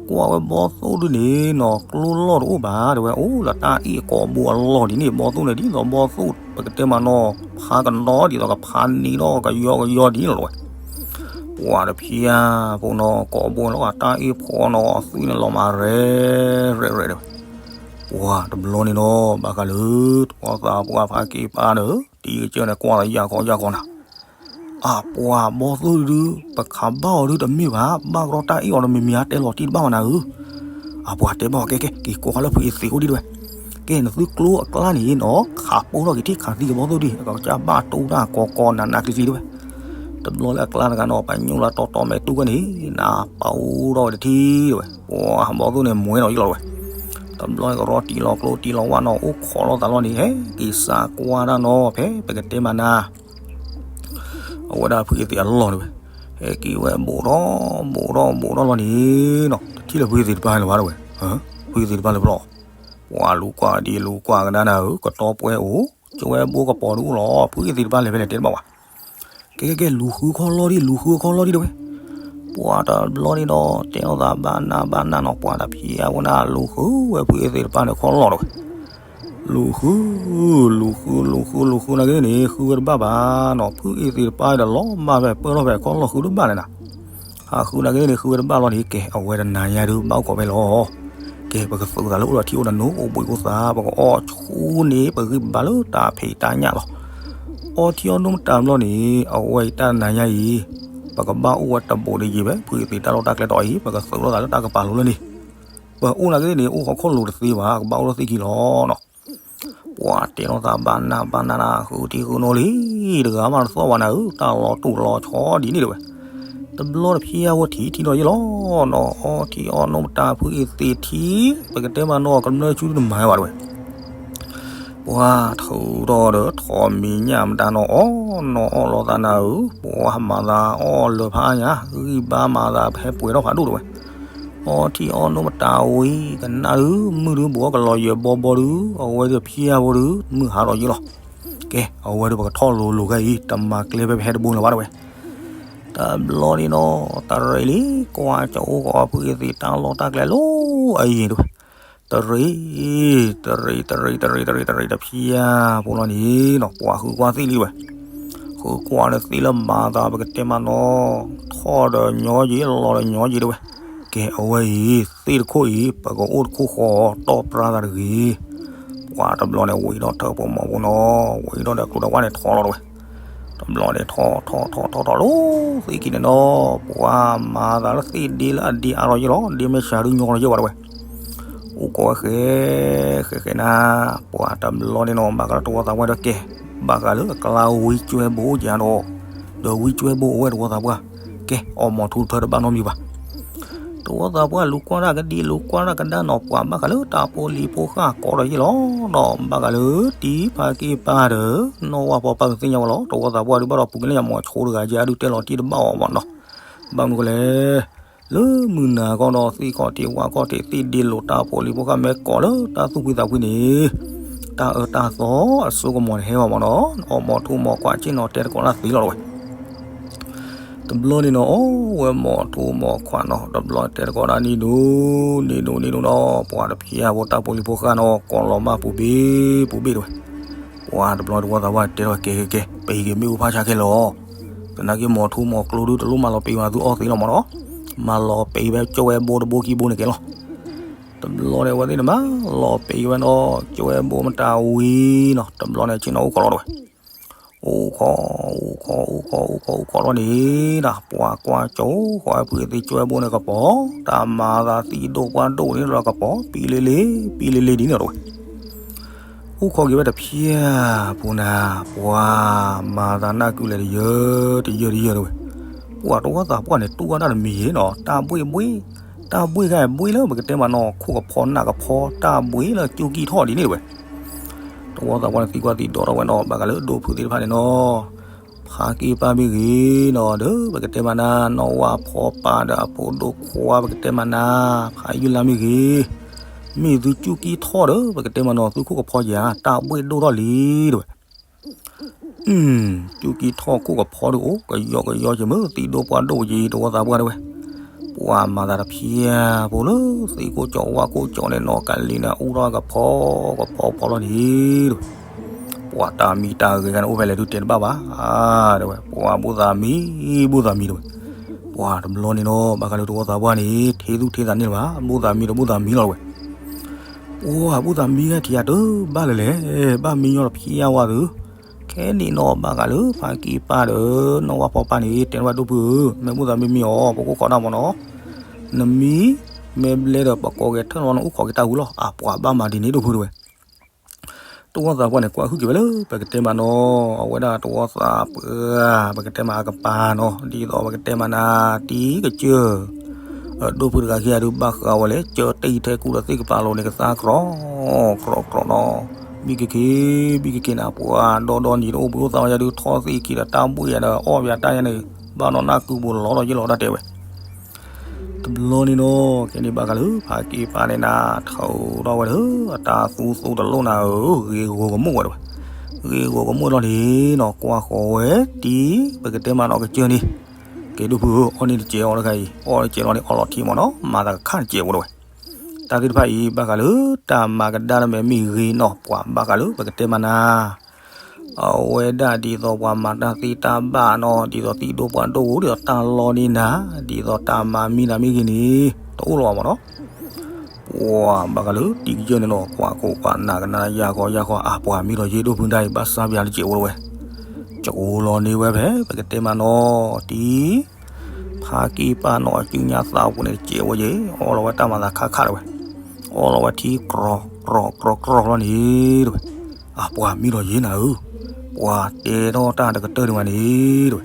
ကွၢ်ဝဲဘီၣ်သိၣ်ဒ်န့ၣ်နီၤ ကျိလီၢ်တအိၣ်ဘၣ်တဝဲ အိၣ်လၢတၢ်အ့ၣ်ကိာ်ဘိအလီၢ်ဒ်န့ၣ် ဘီၣ်သိၣ်န့ၣ် ဒ်သိးဘီၣ်သိၣ် ပကတဲမးနီၤ ဖးကနီၤဒ်သိးကဖးနံၤဒီးကယီကယီဒ်န့ၣ်လီၤတဝဲ, ပှၤတဖျါဖိနီၤ ကိးဘိလီၤတၢ်အ့ၣ်ဖီနီၤ သွံၣ်န့ၣ်လီၤမးရဲၣ်ရဲၣ်ရဲၣ်တဲဝဲ. ပှၤတဘျီန့ၣ်နီၤ ဘၣ်ဃးလၢ တဝီသးပှၢ်ဖးက့ၤပၢ်ဒီး တံၤကစၢၢ်န့ၣ် ကွၢ်လီၤယၢ်ခီယၢ်ခီနၤ အပှၤဘီၣ်သိၣ်ဒုး ပခးဘၣ်အီၤဒုးတမ့ၢ်ဘၣ်, ဘၣ်ကရီတၢ်အ့ၣ်အီၤတမံၤမံၤ အတဲလီၤတံၢ်တဘၣ်မးနၤဧၢ. အပှၤတဲဘၣ်အီၤ ကဲကဲ က့ၤကွၢ်လၢဖုအ့သ့းအိၣ်ဒံးတဲဝဲ. ကဲ နသုကျိအကျါန့ၣ်နီၤ ခးပိၢ်ထီၣ်က့ၤထံၣ်ခးသံကဘီၣ်သိၣ်ဒံး အကစၢ်ဘၣ်တိၢ်တၢ်ကီကီနးနးကျံကျံတဲဝဲ. တဘျီလၢအကျါတဂၤနီၤ ပညိၣ်လၢတီတီမဲာ်တူၢ်ဝဲန့ၣ် နပာ်အိၣ်ထီၣ်ဝဲတထံၣ်တဲဝဲ. ပှၤဘီၣ်သိၣ်န့ၣ် မွဲနီၤယလီၤတဲဝဲ. တဘျီန့ၣ်ကရီတံၢ်လီၤကျိတံၢ်လီၤဝၣ်နီၤ အိၣ်ခိးလိာ်သးလီၤန့ၣ် ဟဲက့ၤစးကွၢ်တၢ်နီၤ ဖဲပကတဲမးနၤ အဝဲဒၣ်ဖုအ့သ့းအလီၢ်တဲဝဲ. ဟဲက့ၤဝဲဘူးထီၣ်ဘူးထီၣ်ဘူးထီၣ်လီၤန့ၣ်နီၤ တထံၣ်လၢဖုအ့သ့းတပၢ်လၢၤဘၣ်တဲဝဲ. ဖုအ့သ့းတပၢ်လၢၤဘၣ်လီၤ. ပှၤလူၤကွၢ်ဒံးလူၤကွၢ်ကဒါနၤဧၢ ကတီပှဲၤအိၣ် ကဝဲဘူးကပီၤဒုးအိၣ်လီၤ ဖုအ့သ့းတပၢ်လဲၤဖဲလဲၣ်တဲတဘၣ်ဘၣ်. ကဲကဲကဲ လူၤဃုခီၣ်လီၢ်ဒံး လူၤဃုခီၣ်လီၢ်ဒံးတဲဝဲ. ပှၤတဘျီန့ၣ်ဒီး တဲလိာ်သးဘၣ်နးဘၣ်နးနီၤ ပှၤတဖျါဖိန့ၣ် လူၤဃုဝဲဖုအ့သ့းတပၢ်န့ၣ်ခီၣ်လီၢ်တဲဝဲ. လူၤဃု လူၤဃု လူၤဃု လူၤဃုနာ်က့န့ၣ် ဃုဝဲတဘၣ်ဘၣ်နီၤ ဖုအ့သ့းတပၢ်ဒီးလီၤမၢ်ဖဲပၢၢ်ထီၣ်ဖဲခီၣ်လီၢ်ဃုတဘၣ်န့ၣ်နၤ ဟးဃုနာ်က့န့ၣ် ဃုဝဲတဘၣ်လီၤန့ၣ် ကဲ အဝဲတနၤညါဒုး ဘၣ်အိၣ်ခိးဖဲလီၤ. ကဲ ပကသုးသးလၢအိၣ်ဒီးထံအိၣ်ဒီးနိ အိၣ်ဘှံးအိၣ်သါ ပကအီၣ်ဆူန့ၣ် ပဂံၢ်ပဘါလၢတၢ်ဖံးတၢ်ညၣ်လီၤ. အီထံအီနိမတၤဘျီန့ၣ် အဝဲအံၤတၢ်တနၤညါအံၤ ပကဘၣ်အိၣ်ဝဲတဘူးဒံးယံၤဝဲ ဖုအ့သ့းတၢ်လီၢ်တၢ်ကျဲတီၤအံၤ ပကသုးလိာ်သးလၢတၢ်ကပၤလိၤလၢန့ၣ် ပအိၣ်နာ်က့န့ၣ် အိၣ်ဟီၣ်ခိၣ်လိၤတသ့ဘၣ် ကဘၣ်အိၣ်လၢသ့ၣ်ခံလီၤနီၤ. ပှၤတဲလိာ်သးဘၣ်နးဘၣ်နးနၤ ဃုထံဃုနိလံ တဂၤမးတသီၣ်ဘၣ်နၤဧၢ တၢ်လီၤတူာ်လီၤဆီဒ်န့ၣ်တဲဝဲ. တဘျီတဖျါဝဲထံၣ်ထံၣ်ဒီးယ့ၣ်လီၤနီၤ အီထံအီနိမတၤဖုအ့သ့းထံၣ် ပကတဲမးနီၤ ကမျၢၢ်ဆူတမၤဝဲတဲဝဲ. ပှၤထုးထီၣ်ဒီးထိးမံၤညၣ်မတၤနီၤ အီၣ်နီၤအီၣ်လိာ်သးနၤဧၢ ပှၤမၤသးအီၣ်လၢာ်ဖးညါ ဂံၢ်ဘါမၤသးဟဲပှဲၤထီၣ်ဖးဒိၣ်တဲဝဲ. အီထံအီနိမတၤဝံၤ ကနၣ်ဒုး မုၢ်ဒုးဘှီကလီၤယဲၢ်ဘီဘီဒုး အဝဲတဖျါဖိဒုး မုၢ်ဟါထီၣ်ယ့ၣ်လီၤ. ကဲ အဝဲဒီးပကထီၣ်လိၤလိၤခဲအံၤ တမၤကျဲဖဲပဟဲတဘိလၢၤဘၣ်တဲဝဲ. တဘျီန့ၣ်နီၤ တရံးလံ ကွၢ်ကအိၣ်ကအိၣ်ဖုအ့သ့းတၢ်လီၢ်တၢ်ကျဲလိၤအယံၤတဲဝဲ. တရံး တရံး တရံး တရံး တရံး တဖျါဖိလီၤန့ၣ်နီၤ ပှၤဃုကွၢ်သ့ၣ်လံဝဲ. ဃုကွၢ်လၢသ့ၣ်လၢမၤသး ပကတဲမးနီၤ ထီၣ်ဒီးညီယံၤ လီၤဒီးညီယံၤတဲဝဲ. ကဲ အဝဲအံၤ သ့ၣ်တခိၣ်အံၤ ပကအိၣ်တခိၣ်ဃီ တီၢ်ပြၢသးတဂ့ၤ. ပှၤတဘျီန့ၣ် ဝံၤဒီးထၢၣ်ဖိမီၤဖိနီၤ ဝံၤဒီးဒီးကျိၤဒီးဝၣ်န့ၣ်ထီလီၤတဲဝဲ. တဘျီန့ၣ်ထီၣ်ထီၣ်ထီၣ်ထီၣ်ထီၣ်လီၤ သ့ၣ်ခံန့ၣ်နီၤ ပှၤမၤသးလၢသ့ၣ်ဒ့လၢအဒ့အါထီၣ်ယ့ၣ်လီၤ ဒ့မ့ၢ်စှၤဒုးညီလီၤယ့ၣ်ဝဲတဲဝဲ. အိၣ်ကိးဝဲဃဲ ဃဲဃဲနၤ ပှၤတဘျီန့ၣ်နီၤ ဘၣ်ဃးလၢတဝီသးပှၢ်ဒီးကဲ ဘၣ်ဃးလၢအကျါဝံကွဲဘိအိၣ်ကဒီး ဒီးဝံကွဲဘိအိၣ်ဝဲတဝီသးပှၢ် ကဲ အီၣ်မီၤထူတဖၢတဘၣ်နီတမံၤဘၣ်. တဝီသးပှၢ်လူၤကွၢ်တၢ်ကဒံလူၤကွၢ်တၢ်ကဒါနီၤ ပှၤဘၣ်ဃးလၢတၢ်ဖိလံၤဖိဃၢ်ကိးဒီးယ့ၣ်လီၤနီၤ ဘၣ်ဃးလၢတံၤဖးက့ၤပၢ်ဒီး နီၢ်ဝၣ်ဖီပၢ်ကသ့ၣ်ညါဝဲလီၤ တဝီသးပှၢ်ဒုးဘၣ်ဒီးပူၤက့ၤလၢညါမီၤဆိတဂၤကဲအဒုးတဲလီၤတံၢ်တဘၣ်အီၤမးနီၤ ဘၣ်မနုၤဃိလဲၣ် လၢမုၢ်နၤကီၢ်ဒီးသ့ၣ်ခီၣ်ထံးဝၣ်ခီၣ်ထံး သ့ၣ်ဒ့လိာ်တၢ်ဖိလံၤဖိဃၢ်မ့ၢ်ကိးလၢတၢ်သူၣ်ဖှံသးဖှံန့ၣ် တၢ်အၢတၢ်သီအစိကမီၤန့ၣ်ဟဲဘၣ်မးနီၤ အီၣ်မီၤထူမီၤခွးဆ့ၣ်နီၤတဲတကိးတၢ်သ့လီၤတဲဝဲ. တဘျီန့ၣ်နီၤ အိၣ်ဝဲမီၤထူမီၤခွးနီၤ တဘျီတဲတကိးတၢ်နံၤဒိၣ် နံၤဒိၣ်နံၤဒိၣ်နီၤ ပှၤတဖျါဖိတၢ်ဖိလံၤဖိဃၢ်နီၤ ကိးလီၤမၢ်ပူၤဘ့ၣ်ပူၤဘ့ၣ်တဲဝဲ. ပှၤတဘျီတဝီသးပှၢ်တဲထီၣ်ကဲကဲကဲ ပဟံးက့ၤမ့ၣ်အူဖးဆါခဲလီၤ သနာ်က့မီၤထူမီၤကျိဒုးတလိၣ်မၤလီၤပံာ်ဝဲသုအီၣ်သ့လီၤမးနီၤ မၤလီၤပံာ်ဝဲကၠိဝဲဘိတဘိခံဘိန့ၣ်ကဲလီၤ. တဘျီန့ၣ် အဝဲသ့ၣ်န့ၣ်မၤလီၤပံာ်ဝဲနီၤ ကၠိဝဲဘိမတၤဝံၤနီၤ တဘျီန့ၣ် ဆ့ၣ်နီၤအိၣ်ခိးလီၤတဲဝဲ. အိၣ်ခိး အိၣ်ခိး အိၣ်ခိး အိၣ်ခိး အိၣ်ခိးလီၤန့ၣ် ပှၤကွၢ်ကၠိဃီဖုအ့သ့ၣ်ကၠိဝဲဘိန့ၣ်ကပီၤ တၢ်မၤသးသံဒိၣ်ပှၢ်ဒိၣ်န့ၣ်ဒီးကပီၤ ပံလ့လ့ ပံလ့လ့ဒ်န့ၣ်တဲဝဲ. အိၣ်ခိးက့ၤဝဲတဖျါဖိနၤ ပှၤမၤသးနၢ်ကုလဲၤတယၢတယၢတယၢတဲဝဲ. ပှၤတဝီသးပှၢ်န့ၣ် တူၢ်ဝဲဒၣ်တမံၤယ့ၣ်နီၤ တၢ်ဘှ့ၣ်ဘှ့ၣ် တၢ်ဘှ့ၣ်ဂၤဘှ့ၣ်လၢပကတဲမးနီၤ ခိၣ်ကဖီနၢ်ကဖီ တၢ်ဘှ့ၣ်လၢကၠူကံၢ်ထီၣ်ဒ်န့ၣ်တဲဝဲ. တဝီသးပှၢ်န့ၣ် သံကွၢ်သံဒိးထီၣ်ဝဲနီၤ ဘၣ်ဃးလၢဒိၣ်ဖုသ့ၣ်တဖၣ်န့ၣ်နီၤ ဖးက့ၤပၢ်မ့ၢ်ဂ့ၤနီၤ ဒီးပကတဲမးနၤ နီၢ်ဝၣ်ဖီပၢ်ဒီးအဖိဒိၣ်ခွါ ပကတဲမးနၤ ဖးယုၢ်လါမ့ၢ်ဂ့ၤ မ့ၢ်သုကၠူကံၢ်ထီၣ်ဒီး ပကတဲမးနီၤ သုခိၣ်ကဖီယၤ တၢ်ဘှ့ၣ်ဒိၣ်ထီၣ်လံတဲဝဲ. ကၠူကံၢ်ထီၣ်ခိၣ်ကဖီဒုးအိၣ် ကယီကယီက့ၤမ့ၢ်သံဒိၣ်ပှၢ်ဒိၣ်က့ၤ တဝီသးပှၢ်တဲဝဲ. ပှၤမၤသးတဖျါဖိလၢသ့ၣ်ခိၣ်ကၠီဝၣ်ခိၣ်ကၠီန့ၣ်နီၤ ကလံၤန့ၣ်အူထီၣ်ကဖီကဖီဖီလီၤန့ၣ်တဲဝဲ. ပှၤတၢ်မံတၢ်ဂဲၤဂၤန့ၣ် အိၣ်ဖဲလဲၣ်ဒုးတဲတဘၣ်ဘၣ်တဲဝဲ ပှၤဘိၣ်သးမံ ဘိၣ်သးမံတဲဝဲ. ပှၤတဘျီန့ၣ်နီၤ ဘၣ်ဃးလၢတဝီသးပှၢ်န့ၣ် ထ့သူၣ်ထ့သးန့ၣ်လၢၤဘၣ်, ဘူၣ်သးမံဒီးဘူၣ်သးမံလီၤဝဲ. ပှၤဘူၣ်သးမံဂၤထံၣ်ယၤတဘၣ်လၢၤလဲၣ်, ဘၣ်မံညီတဖျါဝဲသု, ခဲန့ၣ်နီၤ ဘၣ်ဃးလၢဖါကံပၢ်ဒီး နီၢ်ဝၣ်ဖီပၢ်န့ၣ် တဲဘၣ်ဒိၣ်ဖုဧၢ, မ့ၢ်ဘူၣ်သးမံမံအီၤ ပကိၢ်ခီတၢ်မၢ်နီၤ, နမံ မ့ၢ်ဘျဲဒီးပကိးဂဲၤထၢၣ်လီၤနအိၣ်ခိးက့ၤတၢ်ဝံၤလီၤ, အပှၤဘၣ်မၤဒ်န့ၣ်ဒိၣ်ဖုတဝဲ. တဝီသးပှၢ်န့ၣ် ကွၢ်ဟုၣ်က့ၤဝဲလၢ ပကတဲမးနီၤ, အဝဲဒၣ်တဝီသးပှၢ် ပကတဲမးအကပၤနီၤ, ဒ်သိးပကတဲမးနၤ တံၤကစၢၢ် ဒိၣ်ဖုတဂၤခံဂၤဒုးဘၣ်ဃးဝဲလဲၣ်, ကၢတံၢ်ထဲကူဒီးသ့ၣ်ကပၤလိၤန့ၣ် ကသါကြီ ကြီကြီနီၤ, ဘံၣ်က့ၤက့ၤ ဘံၣ်က့ၤက့ၤနၤ ပှၤဒီဒီနံၤတအိၣ်ဘှံးအိၣ်သါဝဲယၤဒုး ထီၣ်သံၣ်ခံဒီးတၢ်ဘှံးယၤဒီး အီၣ်ဘၣ်တၢ်ယၤန့ၣ် ဘၣ်နီၢ်နၢ်ကုပူၤလီၤဒီးယ့ၢ်လီၤတၢ်တဲဝဲ တဘျီန့ၣ်နီၤ, ခဲန့ၣ်ဘၣ်ဃးလၢဖါကံပၢ်န့ၣ်နၤ ထၢထီၣ်ဝဲဒီး အတၢ်သူသူတလိၣ်နၤဧၢ, ဂ့ၤဂီၤကမိၣ်ဝဲတဝဲ, ဂ့ၤဂီၤကမိၣ်လီၤန့ၣ်နီၤ, ကွၢ်ဃီၤဝဲတံၤ ပကတဲမးနီၤကစၢၢ်န့ၣ်, က့ၤဒိၣ်ဖုဧၢ, အီၣ်န့ၢ်တစဲးအီၤတခါအံၤ, အီၣ်တစဲးလီၤန့ၣ် အီၣ်လီၤထံမၢ်နီၤ, မၤသးကခါတစဲးဝဲတဝဲ. တၢ်သ့ၣ်တဖၣ်အံၤ ဘၣ်ဃးလၢတၢ်မၤကဒါတမံၤမ့ၢ်ဂ့ၤနီၤ, ပှၤဘၣ်ဃးလၢပကတဲမးနၤ အဝဲဒၣ်ဒ်သိးပှၤမၤတၢ်သ့တၢ်ဘၣ်နီၤ, ဒ်သိးသံဒိၣ်ပှၢ်ဒိၣ်ဧိၤ ဒ်သိးတၢ်လီန့ၢ်နၤ, ဒ်သိးတၢ်မၤမံနၤမ့ၢ်ဂ့ၤန့ၣ် တအိၣ်လၢၤဘၣ်မၢ်နီၤ. ပှၤဘၣ်ဃးလၢတံၤကစၢၢ်န့ၣ်နီၤ, ကွၢ်ကိးကွၢ်နၢ်ကနၣ်ယၢ်ဃီယၢ်ဃီ အပှၤမံဒီးယ့ၢ်ဒိၣ်ဖုဒၣ်အံၤ ဘၣ်စၢ်ပယၤတစဲးဝဲတဝဲ, ကအိၣ်လီၤန့ၢ်ဝဲဖဲ ပကတဲမးနီၤ တံၤ ဖါကံပၢ်နီၤ အစုညါသးပူၤန့ၣ်တစဲးဝဲယဲၢ်, အီၣ်လီၤဝဲတၢ်မၤသးခါခါတဝဲ, အီၣ်လီၤဝဲထံကြီကြီကြီလီၤန့ၣ်တဝဲ, အပှၤမံဒီးယ့ၢ်နၤဧၢ, ပှၤတဲထီၣ်တၢ်တကတၢၢ်န့ၣ်ဝဲန့ၣ်တဝဲ,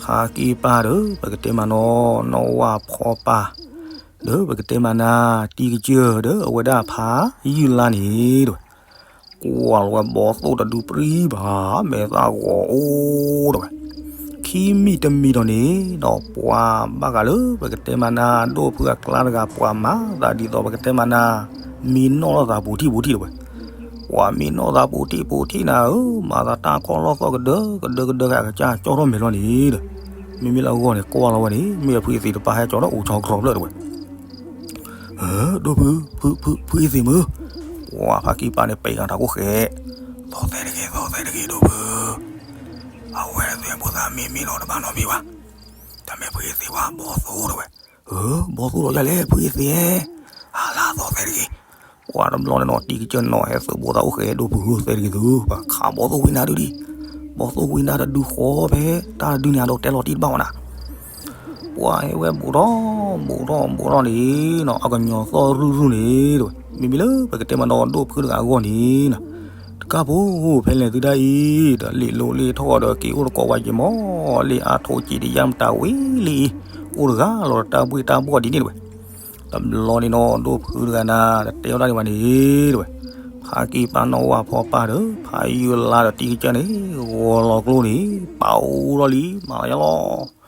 ဖါကံပၢ်ဒီး ပကတဲမးနီၤ နီၢ်ဝၣ်ဖီပၢ် ဒီးပကတဲမးနၤ တံၤကစၢၢ်ဒီး အဝဲဒၣ်ဖါယုၢ်လါန့ၣ်တဝဲ ကွၢ်လီၤဝဲဘီသိၣ်တဒုပြံဘၣ် မဲာ်သၣ်ဂီၤအိၣ်တဝဲ, ခံမံၤတမံၤဒီးန့ၣ် ဒီးပှၤဘၣ်ဃးလၢ ပကတဲမးနၤ ဒိၣ်ဖုအကျါတဂၤ ပှၤမၤသးဒ်သိး ပကတဲမးနၤ မံနီၣ်လိာ်သးပူၤထံၣ်ပူၤထံၣ်တဝဲ, ပှၤမံနီၣ်သးပူၤထံၣ်ပူၤထံၣ်နၤဧၢ, မၤသးတၢ်ခီၣ်လီၢ်သီၣ်ကဒၢကဒၢကဒၢ အကစၢ်ကၠီထီၣ်မဲာ်လီၤန့ၣ်ဒီး, မ့မ့ၢ်လၢအဂီၢ်န့ၣ် ကွၢ်လီၤဝဲန့ၣ် မ့ၢ်အဖုအသ့ၣ်တပၢ်ဟဲကၠီထီၣ်အိၣ်ဆီကြီဖျၢၣ်တဝဲ ဒိၣ်ဖု, ဖု, ဖု, ဖုအသ့ၣ်မုၢ်, ပှၤဖါကံပၢ်န့ၣ် ပံးဂၤတၢ်ကိၢ်ဃဲ, သီၣ်သဲတဂ့ၤ, သီၣ်သဲတဂ့ၤ ဒိၣ်ဖု, အဝဲသ့ၣ်ဘူၣ်သးမံမံလီၤတဘၣ်နီတမံၤဘၣ်, တမ့ၢ်ဖုအသ့ၣ်ဘၣ် ဘီသိၣ်တဝဲ, ဘီသိၣ်လီၤယၤလဲၣ် ဖုအသ့ၣ်, အလါသီၣ်သဲတဂ့ၤ, ပှၤတဘျီန့ၣ်နီၤ တံၤကစၢၢ်နီၤ ဟဲသုးဘိသးအိၣ်ဃဲ ဒိၣ်ဖုသဲတဂ့ၤသု, ပှၤခးဘီသိၣ်ဝံနါဒုဒံး, ဘီသိၣ်ဝံနါတဒုဃီဖဲ တၢ်တဒုန့ၣ် အဒိးတဲလီၤတံၢ်တဘၣ်ဝဲနၤ ပှၤဟဲဝဲဘူးထီၣ်ဘူးထီၣ်ဘူးထီၣ်န့ၣ်နီၤ အကညီသီၣ်ရုၢ်ရုၢ်န့ၣ်တဝဲ, မ့မ့ၢ်လၢပကတဲမးနီၤ ဒိၣ်ဖုတဂၤအဂီၢ်န့ၣ်နီၤ, တကးဖိဖဲလဲၣ်သုဒၣ်အံၤ ဒီးလ့ၣ်လိၣ်လ့ၣ်ထီၣ်ဒီးက့ၤအိၣ်တကိးဝဲက့ၤမီၢ်, လ့ၣ်အါထီၣ်စံးတယါမတၤဝံၤလံ, အိၣ်တဂၤလီၤဒီးတၢ်ဘှ့ၣ်တၢ်ဘှီၣ်ဒ်န့ၣ်တဝဲ တဘျီန့ၣ်နီၤ ဒိၣ်ဖုတဂၤနၤ တတဲအီၣ်တၢ်ဒံးဘၣ်န့ၣ်တဝဲ, ဖါကံပၢ်နီၢ်ဝၣ်ဖီပၢ်ဒီး ဖါယုၢ်လါဒီးတံၤကစၢၢ်န့ၣ် ဂီၤလီၤကျိန့ၣ် ပာ်အိၣ်ထီၣ်လံ မၤလီၤယါလီၤ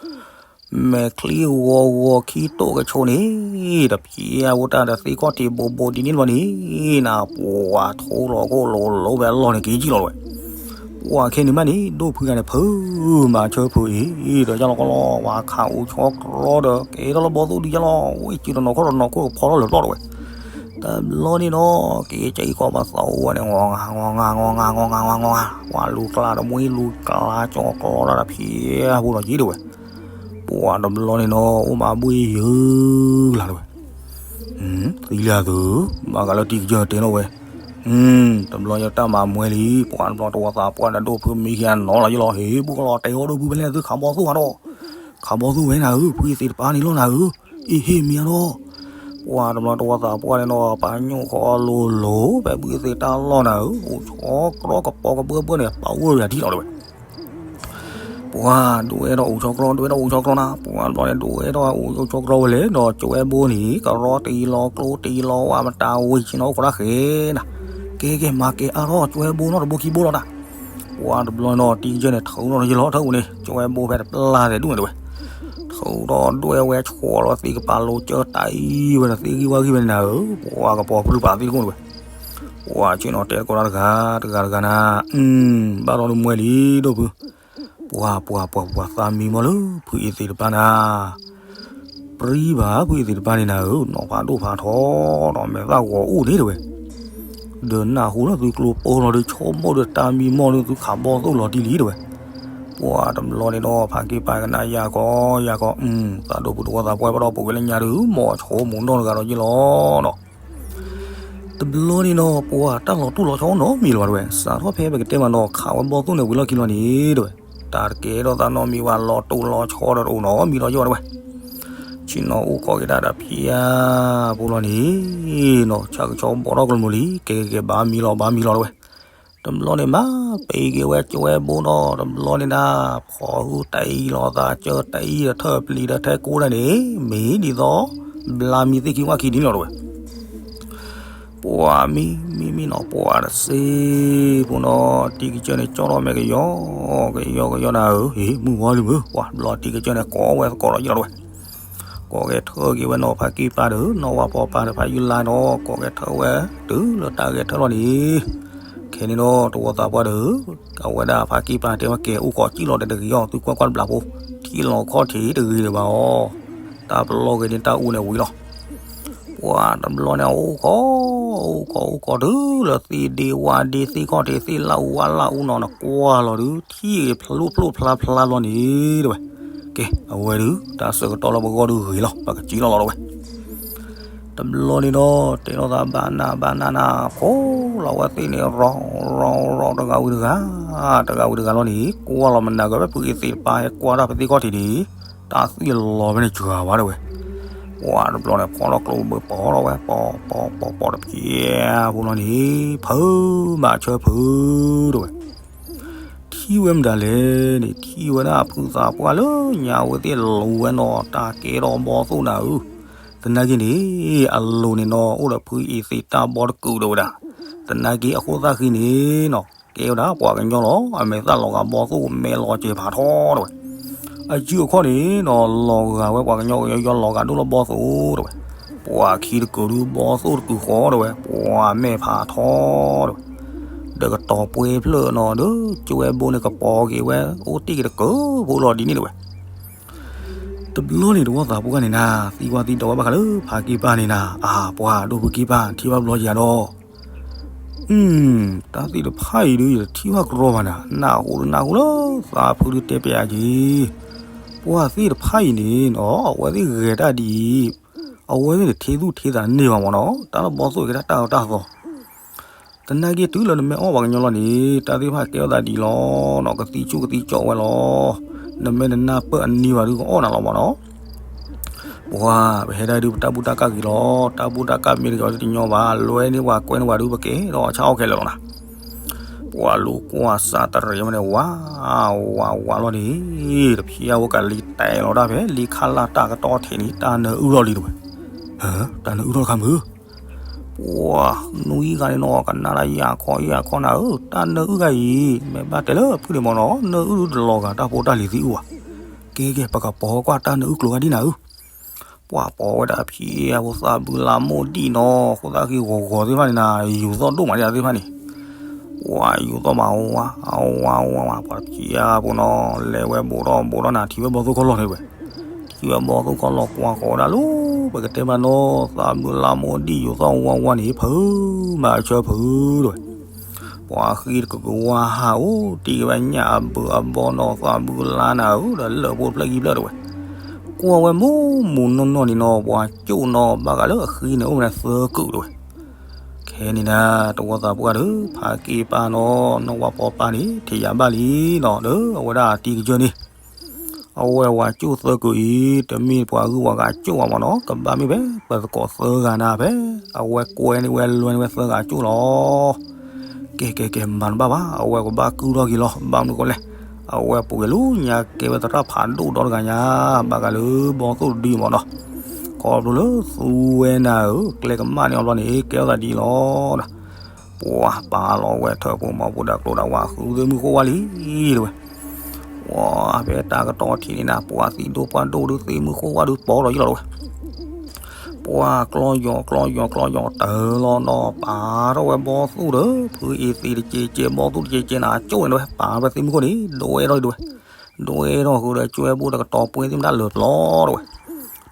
မဲာ်ချံဂီၤဂီၤခံတိၢ်ကဆိးန့ၣ် တဖျဲးဝဲတၢ်ဒီးသ့ၣ်ခီၣ်ထံးဘိးဘိးဒ်န့ၣ်တဘျီန့ၣ် နပှၤထိလီၤခိၣ်လိၤလိၤဖဲအလီၢ်န့ၣ်က့ၤကံၣ်လီၤတဝဲ, ပှၤခဲန့ၣ်မးန့ၣ် ဒိၣ်ဖုဂၤန့ၣ် ဖုးမၤဆၢဖုးအံၤ ဒီးယါလီၤကီလီၤ ပှၤခးအိၣ်ဆီကြီဒီး ကဲထီၣ်လၢဘီသိၣ်ဒုးယါလီၤ ဝဲစုတနီၤခီၣ်တနီၤခိၣ်ကဖီထီၣ်လၢာ်ပျီၢ်တဝဲ တဘျီန့ၣ်နီၤ က့ၤကဲအံၤကီးပသးအိၣ်ဝဲန့ၣ် ဂီၤဂၤ ဂီၤဂၤ ဂီၤဂၤ ဂီၤဂၤ ဂီၤဂၤ ပှၤလူၤကျါဒီးမွံလူၤကျါ ကၠီကျီတၢ်ဒီးဖျဲးဖိဒီးက့ၤတဝဲ, ပှၤတဘျီန့ၣ်နီၤ အိၣ်မးဘှ့ၣ်ယုၢ်လၢ်တဝဲ, သံလၢအသုး ဘၣ်ဃးလၢတံၤကစၢၢ်တဲနီၣ်ဝဲ, တဘျီညါတၢ်မၤမွဲလံ ပှၤတဘျီတဝီသးပှၢ်ဒီးဒိၣ်ဖုမံခံဂၤနီၤလီၤယလီၤ ဟ့ၣ်ဘူၣ်ကလီၤတဲအီၣ်ဒိၣ်ဖုဖဲလဲၣ်သုခးဘီသိၣ်ဂၤဒီး, ခးဘီသိၣ်ဝဲနၤဧၢ ဖုအသ့ၣ်တပၢ်န့ၣ်လီၤနၤဧၢ, အ့ဟ့ၣ်မံအါထီၣ်, ပှၤတဘျီတဝီသးပှၢ်န့ၣ်နီၤ ပာ်ညိၣ်ဃီအီၤလိၤလိၤ ဖဲဖုအသ့ၣ်တၢ်လီၢ်နၤဧၢ အိၣ်ဆီကြီကပီၤကဘၢဘၢန့ၣ် ပာ်အိၣ်ယၤထံၣ်လီၤတဝဲ ပှၤဒိၣ်အဲၣ်ထီၣ်အိၣ်ဆီကြီ ဒိၣ်အဲၣ်ထီၣ်အိၣ်ဆီကြီနၤ ပှၤတဘျီန့ၣ် ဒိၣ်အဲၣ်ထီၣ်အိၣ်ဆီကြီဝဲလဲၣ်ဒီး ကၠွဲဘိန့ၣ် ကရီတအံၤလီၤကျိတအံၤလီၤဝဲမတၤဝံၤဆ့ၣ်နီၤအိၣ်ခိးတၢ်ဃဲနၤ, ကဲကဲမၤကဲအါထီၣ် ကၠွဲဘိနီတဘိခံဘိလီၤနၤ, ပှၤတဘျီန့ၣ်နီၤ တံၤကစၢၢ်န့ၣ် ထုးထီၣ်ယလီၤထၢၣ်ပူၤန့ၣ် ကၠွဲဘိဖဲတပျၢ်သဲးဒူၣ်န့ၣ်တဝဲ, ထုးထီၣ်ဒွဲၣ်ဝဲ ဆီၣ်လီၤသ့ၣ်ကပၤလိၤ ကၢတၢ်အံၤဝဲဒီးသ့ၣ်ဂံၢ်ဝါဂံၢ်ဝဲန့ၣ်နၤဧၢ, ပှၤကပီၤပြူၢ်ပာ်သ့ၣ်တကိၣ်န့ၣ်ဝဲ ပှၤဆ့ၣ်နီၤတဲသကိးတၢ်တဂၤ တဂၤတဂၤနၤ, ဘၣ်ထီၣ်ဒုးမွဲလံ ဒိၣ်ဖု, ပှၤပှၤပှၤပှၤသးမံမီၢ်လၢ ဖုအံၤသ့ၣ်တပၢ်နၤ, ပြံဘၣ်ဖုအံၤသ့ၣ်တပၢ်န့ၣ်နၤဧၢ, နီၢ်ဖးဒိၣ်ဖးထီဒီး မဲာ်သၣ်ဂီၤအိၣ်န့ၣ်တဝဲ ဒီးနၢ်ဟူလၢသုကျိပိၢ်လီၤဒီး ဆိကမိၣ်ဒီးတၢ်မံမီၢ်ဒီး သုခးဘီသိၣ်လီၤတံၢ်လံတဝဲ, ပှၤတဘျီန့ၣ်ဒီး ဖးက့ၢ်ပၢ်ကနၣ်ယၤခီယၤခီ, သးဒိၣ်ပူၤတဝီသးပှၢ်ဘၣ်ဒီး ပူၤကွံာ်လၢညါဒုး မ့ၢ်ဆိမိၣ်နီၢ်တဂၤဒီးယ့ၢ်လီၤနီၤ. တဘျီန့ၣ်ဒီး ပှၤတၢ်လီၤတိၢ်လီၤဆီနီတမံၤလၢၤဘၣ်တဝဲ, စးထီၣ်ဖဲပကတဲမးနီၤ ခးဝဲဘီၣ်သိၣ်န့ၣ်ဝံၤလီၢ်ခံလီၤန့ၣ်တဝဲ, တၢ်တကဲထီၣ်သးနီတမံၤဘၣ် လီၤတိၢ်လီၤဆီဒီးတအိၣ်နီတမံၤဒီးယ့ၢ်ဘၣ်တဝဲ. ဆ့ၣ်နီၤအိၣ်ခိးက့ၤတၢ်ဒီးဖံးအါဖိလီၤန့ၣ်နီၤ, ဆၣ်ကဆီဘီၣ်ထီၣ်ကလိၤလံ, ကဲကဲကဲ ဘၣ်မံလီၤ ဘၣ်မံလီၤတဝဲ. တဘျီန့ၣ်မး ပံးက့ၤဝဲကၠွဲဘိဒီး တဘျီန့ၣ်ဒၣ် ဖီၣ်ဟုတအံၤလီၤသး ကၢတအံၤဒီးထၢၣ်ပျံၤဒီးထဲကိးဒၣ်န့ၣ် မ့ၢ်ဒ်သိး ဘျါမံသ့ၣ်ခံဝၣ်ခံဒ်န့ၣ်လီၤတဝဲ. ပှၤမံမံမံနီၤ ပှၤတစ့ဖိနီၤ တံၤကစၢၢ်န့ၣ် ကၠီထီၣ်မဲာ်ကယီ ကယီကယီနၤဧၢ, ဟ့ၣ်မုၢ်ဝါလံမုၢ် ပှၤတဘျီတံၤကစၢၢ်န့ၣ် ကိးဝဲသကိးဒီးယ့ၢ်လီၤတဝဲ. ကိးဂဲၤထၢက့ၤဝဲနီၤ ဖးက့ၢ်ပၢ်ဒီး နီၢ်ဝါပီပၢ်ဒီး ဖးယုၢ်လါနီၤ ကိးဂဲၤထၢဝဲ တုၤလၢတၢ်ဂဲၤထၢလီၤန့ၣ်, ခဲန့ၣ်ဒီးတဝီသးပှၢ်ဒီး အဝဲဒၣ်ဖးက့ၢ်ပၢ်တဲဝဲ ကဲအိၣ်ခိးစံၣ်လီၤဒီးတဂ့ၤအီၤ သုကွၢ်ကွၢ်တဘျီဖိ, ထံၣ်လီၤခီၣ်ထံးတဂ့ၤဒံးဘၣ်အီၤ, တၢ်ပလီၢ်ဂ့ၤန့ၣ် တၢ်အူန့ၣ်ဝံၤလီၤ. ပှၤတဘျီန့ၣ် အိၣ်ခိး အိၣ်ခိးအိၣ်ခိးတုၤလၢသ့ၣ်ဒ့ဝါဒ့ သ့ၣ်ခီၣ်ထံး သ့ၣ်လၢအူဝါလၢအူနီၤ နကွၢ်လီၤဒုး ထံၣ်ဖျိဖျိဖျါဖျါလီၤန့ၣ်တဝဲ. ကဲ အဝဲဒုး တၢ်ဆၢကတီၢ်လၢပဂီၢ်ဒုးဂ့ၤလီၤ ပကစံၣ်လီၤလီၤတဝဲ. တဘျီန့ၣ်ဒီး တဲထီၣ်သးဘၣ်နးဘၣ်နးနး ဖိလီၤဝဲသ့ၣ်န့ၣ် ရီၢ်ရီၢ်ရီၢ် တဂၤဝံၤတဂၤ တဂၤဝံၤတဂၤလီၤန့ၣ် ကွၢ်လီၤမနၤက့ၤဝဲ ဖုအံၤသ့ၣ်တပၤ ဟဲကွၢ်တၢ်ဖဲသ့ၣ်ခီၣ်ထံးန့ၣ် တၢ်သွံၣ်လီၤဖဲန့ၣ်စှၤဝဲတဝဲ. ပှၤတဘျီန့ၣ် ဖီထီၣ်ကျိဘၢပီထီၣ်ဝဲ ပီပီပီပီတပျဲၤ ဖိလီၤန့ၣ် ဖုမၤဆၢဖုတဝဲ. ထံၣ်ဝဲမတၤလဲၣ်န့ၣ် ထံၣ်ဝဲဒၣ်ဖုသးပှၢ်လၢညါ အဝဲသ့ၣ်လူၤဝဲနီၤ တၢ်ကဲထီၣ်ဘီၣ်သိၣ်နၤဧၢ, သနာ်က့န့ၣ် အလိၤန့ၣ်နီၤ အိၣ်ဒီးဖုအံၤသ့ၣ်တၢ်ဘီတကုာ်တဝဲဒၣ်, သနာ်က့အဃိသတးဃံန့ၣ်နီၤ ကဲဝဲဒၣ်ပှၤကညီလီၤ အမဲာ်သၣ်လီၤဂာ်ဘီၣ်သိၣ် မဲာ်လီၤစဲၤဖးထီတဝဲ. အစုအခီၣ်န့ၣ်နီၤ လီၤဂာ်ဝဲပှၤကညီကညီ လီၤဂာ်ဒိၣ်လၢဘီၣ်သိၣ်တဝဲ. ပှၤခံတကုာ်ဒုး ဘီၣ်သိၣ်တကုာ်ဃီတဝဲ ပှၤမဲာ်ဖးထီတဝဲ. ဒီးကတီၤပှဲၤဖျၢၣ်နီၤ ဒီးကၠွဲဘိန့ၣ် ကပီၤက့ၤဝဲ အိၣ်တ့ၢ်က့ၤတကၢးဖိလီၤဒ်န့ၣ်တဝဲ. တဘျီန့ၣ် တဝီသးပှၢ်န့ၣ်နၤ သံကွၢ်သံဒိးဝဲဘၣ်ဃးလၢ ဖးက့ၢ်ပၢ်န့ၣ်နၤ အၢ ပှၤဒိၣ်ဖုက့ၢ်ပၢ် ထံၣ်ဘၣ်ဘျီယၤဒီး တၢ်သ့ၣ်တဖၣ်အံၤဒုး ယတထံၣ်ဘၣ်ကရီဘၣ်နၤ, နၢ်ဟူတနၢ်ဟူလၢ သးဖုဒုးတဲပျးက့ၤ, ပှၤသ့ၣ်တဖၣ်အံၤန့ၣ်နီၤ အဝဲသ့ၣ်ဂဲၤတၢ်ဒ်အံၤ, အဝဲသ့ၣ်န့ၣ် ထံသူၣ်ထံသးတန့ၢ်ဘၣ်မ့ၢ်နီၤ, တၢ်လၢဘီၣ်သိၣ်ကဲဒၣ်တၢ်အၢတၢ်သီ သနာ်က့တုၤလၢနမ့ၢ်အီၣ်ပှၤကညီလီၤန့ၣ် တၢ်သ့ၣ်တဖၣ်ကဲထီၣ်သးဒ်အံၤလီၤနီၤ, ကသံဆူၣ်ကသံကၠီၣ်ဝဲလီၤ, နမ့ၢ်တနၢ်ပၢၢ်အနံၤဘၣ်ဒုး ကအီၣ်နၤလီၤမ့ၢ်နီၤ. ပှၤ ပဟဲဒၣ်ဒုး ပတၢ်ဘူၣ်တၢ်ကၢ်ဂ့ၤလီၤ, တၢ်ဘူၣ်တၢ်ကၢ်မ့ၢ်တဂ့ၤ တညီဘၣ်, လွဲန့ၢ်ပှၤကွဲန့ၢ်ပှၤဒုး ပကဲထီၣ်ဆၣ်အီၣ်ခဲလၢာ်လီၤနၤ. ပှၤလူၤကွၢ်စးတရံးဝဲန့ၣ် ဝးဝးဝးလီၤန့ၣ်, တဖျၢၣ်ဝဲကလံၤတဲာ်လီၤတၢ်ဖဲ လံခါလၢ်တၢ်ကတီၢ်ထံးန့ၣ် တၢ်နၢအုၣ်ထီၣ်လံတဝဲ, တၢ်နၢအုၣ်ထီၣ်တခါမုၢ် ပှၤနွံဂၤန့ၣ်နီၤ ကနၣ်ဒၣ်ယၤခီယၤခီနၤဧၢ, တၢ်နၢအုၣ်ဂၤအံၤ မ့ၢ်ဘၣ်တဲလၢဖုန့ၣ်မ့ၢ်နီၤ, နၢအုၣ်ဒုးတလီၤဂာ်တၢ်ဖိတၢ်လံၤသံအုၣ်ဘၣ်. ကဲကဲ ပကပီၤကွၢ်တၢ်နၢအုၣ်ကျိၤဂၤဒ်နၤဧၢ. ပှၤပီၤဝဲဒၣ်ဖံးအဖိသးဘုလါမိၢ်ဒံၣ်နီၤ, အဃိသတးက့ၤဂီၤဂီၤသ့ၣ်တဖၣ်န့ၣ်နၤ ယူၤသီၣ်ဒိၣ်မးဒ်သ့ၣ်တဖၣ်န့ၣ် ပှၤယူၤသီၣ်မးဝါ အဝါဝါဝါ ပှၤတဖျၢၣ်အဖိနီၤ လဲၤဝဲဘူးထီၣ်ဘူးထီၣ်နၤ ထံၣ်ဝဲဘီၣ်သိၣ်ခီၣ်လီၢ်န့ၣ်ဝဲ, ထံၣ်ဝဲဘီၣ်သိၣ်ခီၣ်လီၢ်ကွၢ်ဃီၤဝဲဒၣ်လီၤ, ပကတဲမးနီၤ သးဘုလါမိၢ်ဒံၣ်ယူၤသီၣ်ဝါဝါန့ၣ် ဖုမၤဆၢဖုတဝဲ. ပှၤဃံတကကဝါဟးအိၣ်တ့ၢ်က့ၤဝဲညၣ်အဘုးအဘီနီၤ သးဘုလါနၤဧၢ ဒီးလၢၢ်ဖိတဖျၢၣ်ခံဖျၢၣ်တဝဲ. ကွၢ်ဝဲမိၢ်မိၢ်နီၢ်နီၢ်န့ၣ်နီၤ ပှၤကၠိၣ်နီၤ ဘၣ်ဃးလၢအဃံန့ၣ် အိၣ်ဝဲန့ၣ်သၢကုာ်တဝဲ. ခဲန့ၣ်နၤ တဝီသးပှၢ်ဒီး ဖးက့ၢ်ပၢ်နီၤ နီၢ်ဝါပီပၢ်န့ၣ် ထံၣ်ယၤဘၣ်လံနီၤ ဒီးအဝဲဒၣ်အတံၤကစၢၢ်န့ၣ် အဝဲဝၤကၠိၣ်သၢကုာ်အံၤ တမ့ၢ်ပှၤဂုၤပှၤဂၤကၠိၣ်ဘၣ်မ့ၢ်နီၤ ကဘၣ်မ့ၢ်ဖဲပသကိးသၢဂၤနၤဖဲ အဝဲကွဲန့ၢ်ဝဲလွဲန့ၢ်ဝဲသၢဂၤကၠိၣ်လီၤ. ကဲကဲကဲ မၤတဘၣ်ဘၣ် အဝဲကဘၣ်ကုၢ်ထီၣ်က့ၤလီၤ ဘၣ်မနုၤဃိလဲၣ် အဝဲပူၤကွံာ်လၢညါကဲဝဲသရၣ်ဖးဒိၣ်ဒီတဂၤညါ ဘၣ်ဃးလၢဘီၣ်သိၣ်တဒုမ့ၢ်နီၤ ခီဖျိလၢသူဝဲနၤဧၢ ကျဲကမၣ်န့ၢ်အီၤဘျီန့ၣ် ကဲထီၣ်သးဒ်အံၤလီၤ. ပှၤပာ်လီၤဝဲထၢၣ်ပူၤမီၤပူၤဒီးကျိဒီးဝါ ဃုသ့ၣ်မုၣ်ဃိၣ်ဝါလံ တဲဝဲ ပှၤဖဲတၢ်ကတီၢ်ထံးန့ၣ်နၤ ပှၤသံဒိၣ်ပှၢ်ဒိၣ်ဒုး သ့ၣ်မုၣ်ဃိၣ်ဝါဒုး ပီထီၣ်ယံာ်လီၤတဝဲ ပှၤကျီယီၤကျီယီၤကျီယီၤတၢ်လီၤနီၤ ပာ်ထီၣ်ဝဲဘီၣ်သိၣ်ဒီး ဖုအံၤသ့ၣ်တကဲးကဲး ဘီၣ်သိၣ်တကဲးကဲးနၤ ကၠိၣ်န့ၣ်တဝဲ ပာ်ဝဲသ့ၣ်မုၣ်ဃိၣ်န့ၣ် ဒွဲထီၣ်ဒဝဲ ဒွဲထီၣ်ဃုာ်ဒီး ကၠွဲဘိဒီးကတီၤပှဲၤသ့ၣ်မတၤလၢာ်ပျီတဝဲ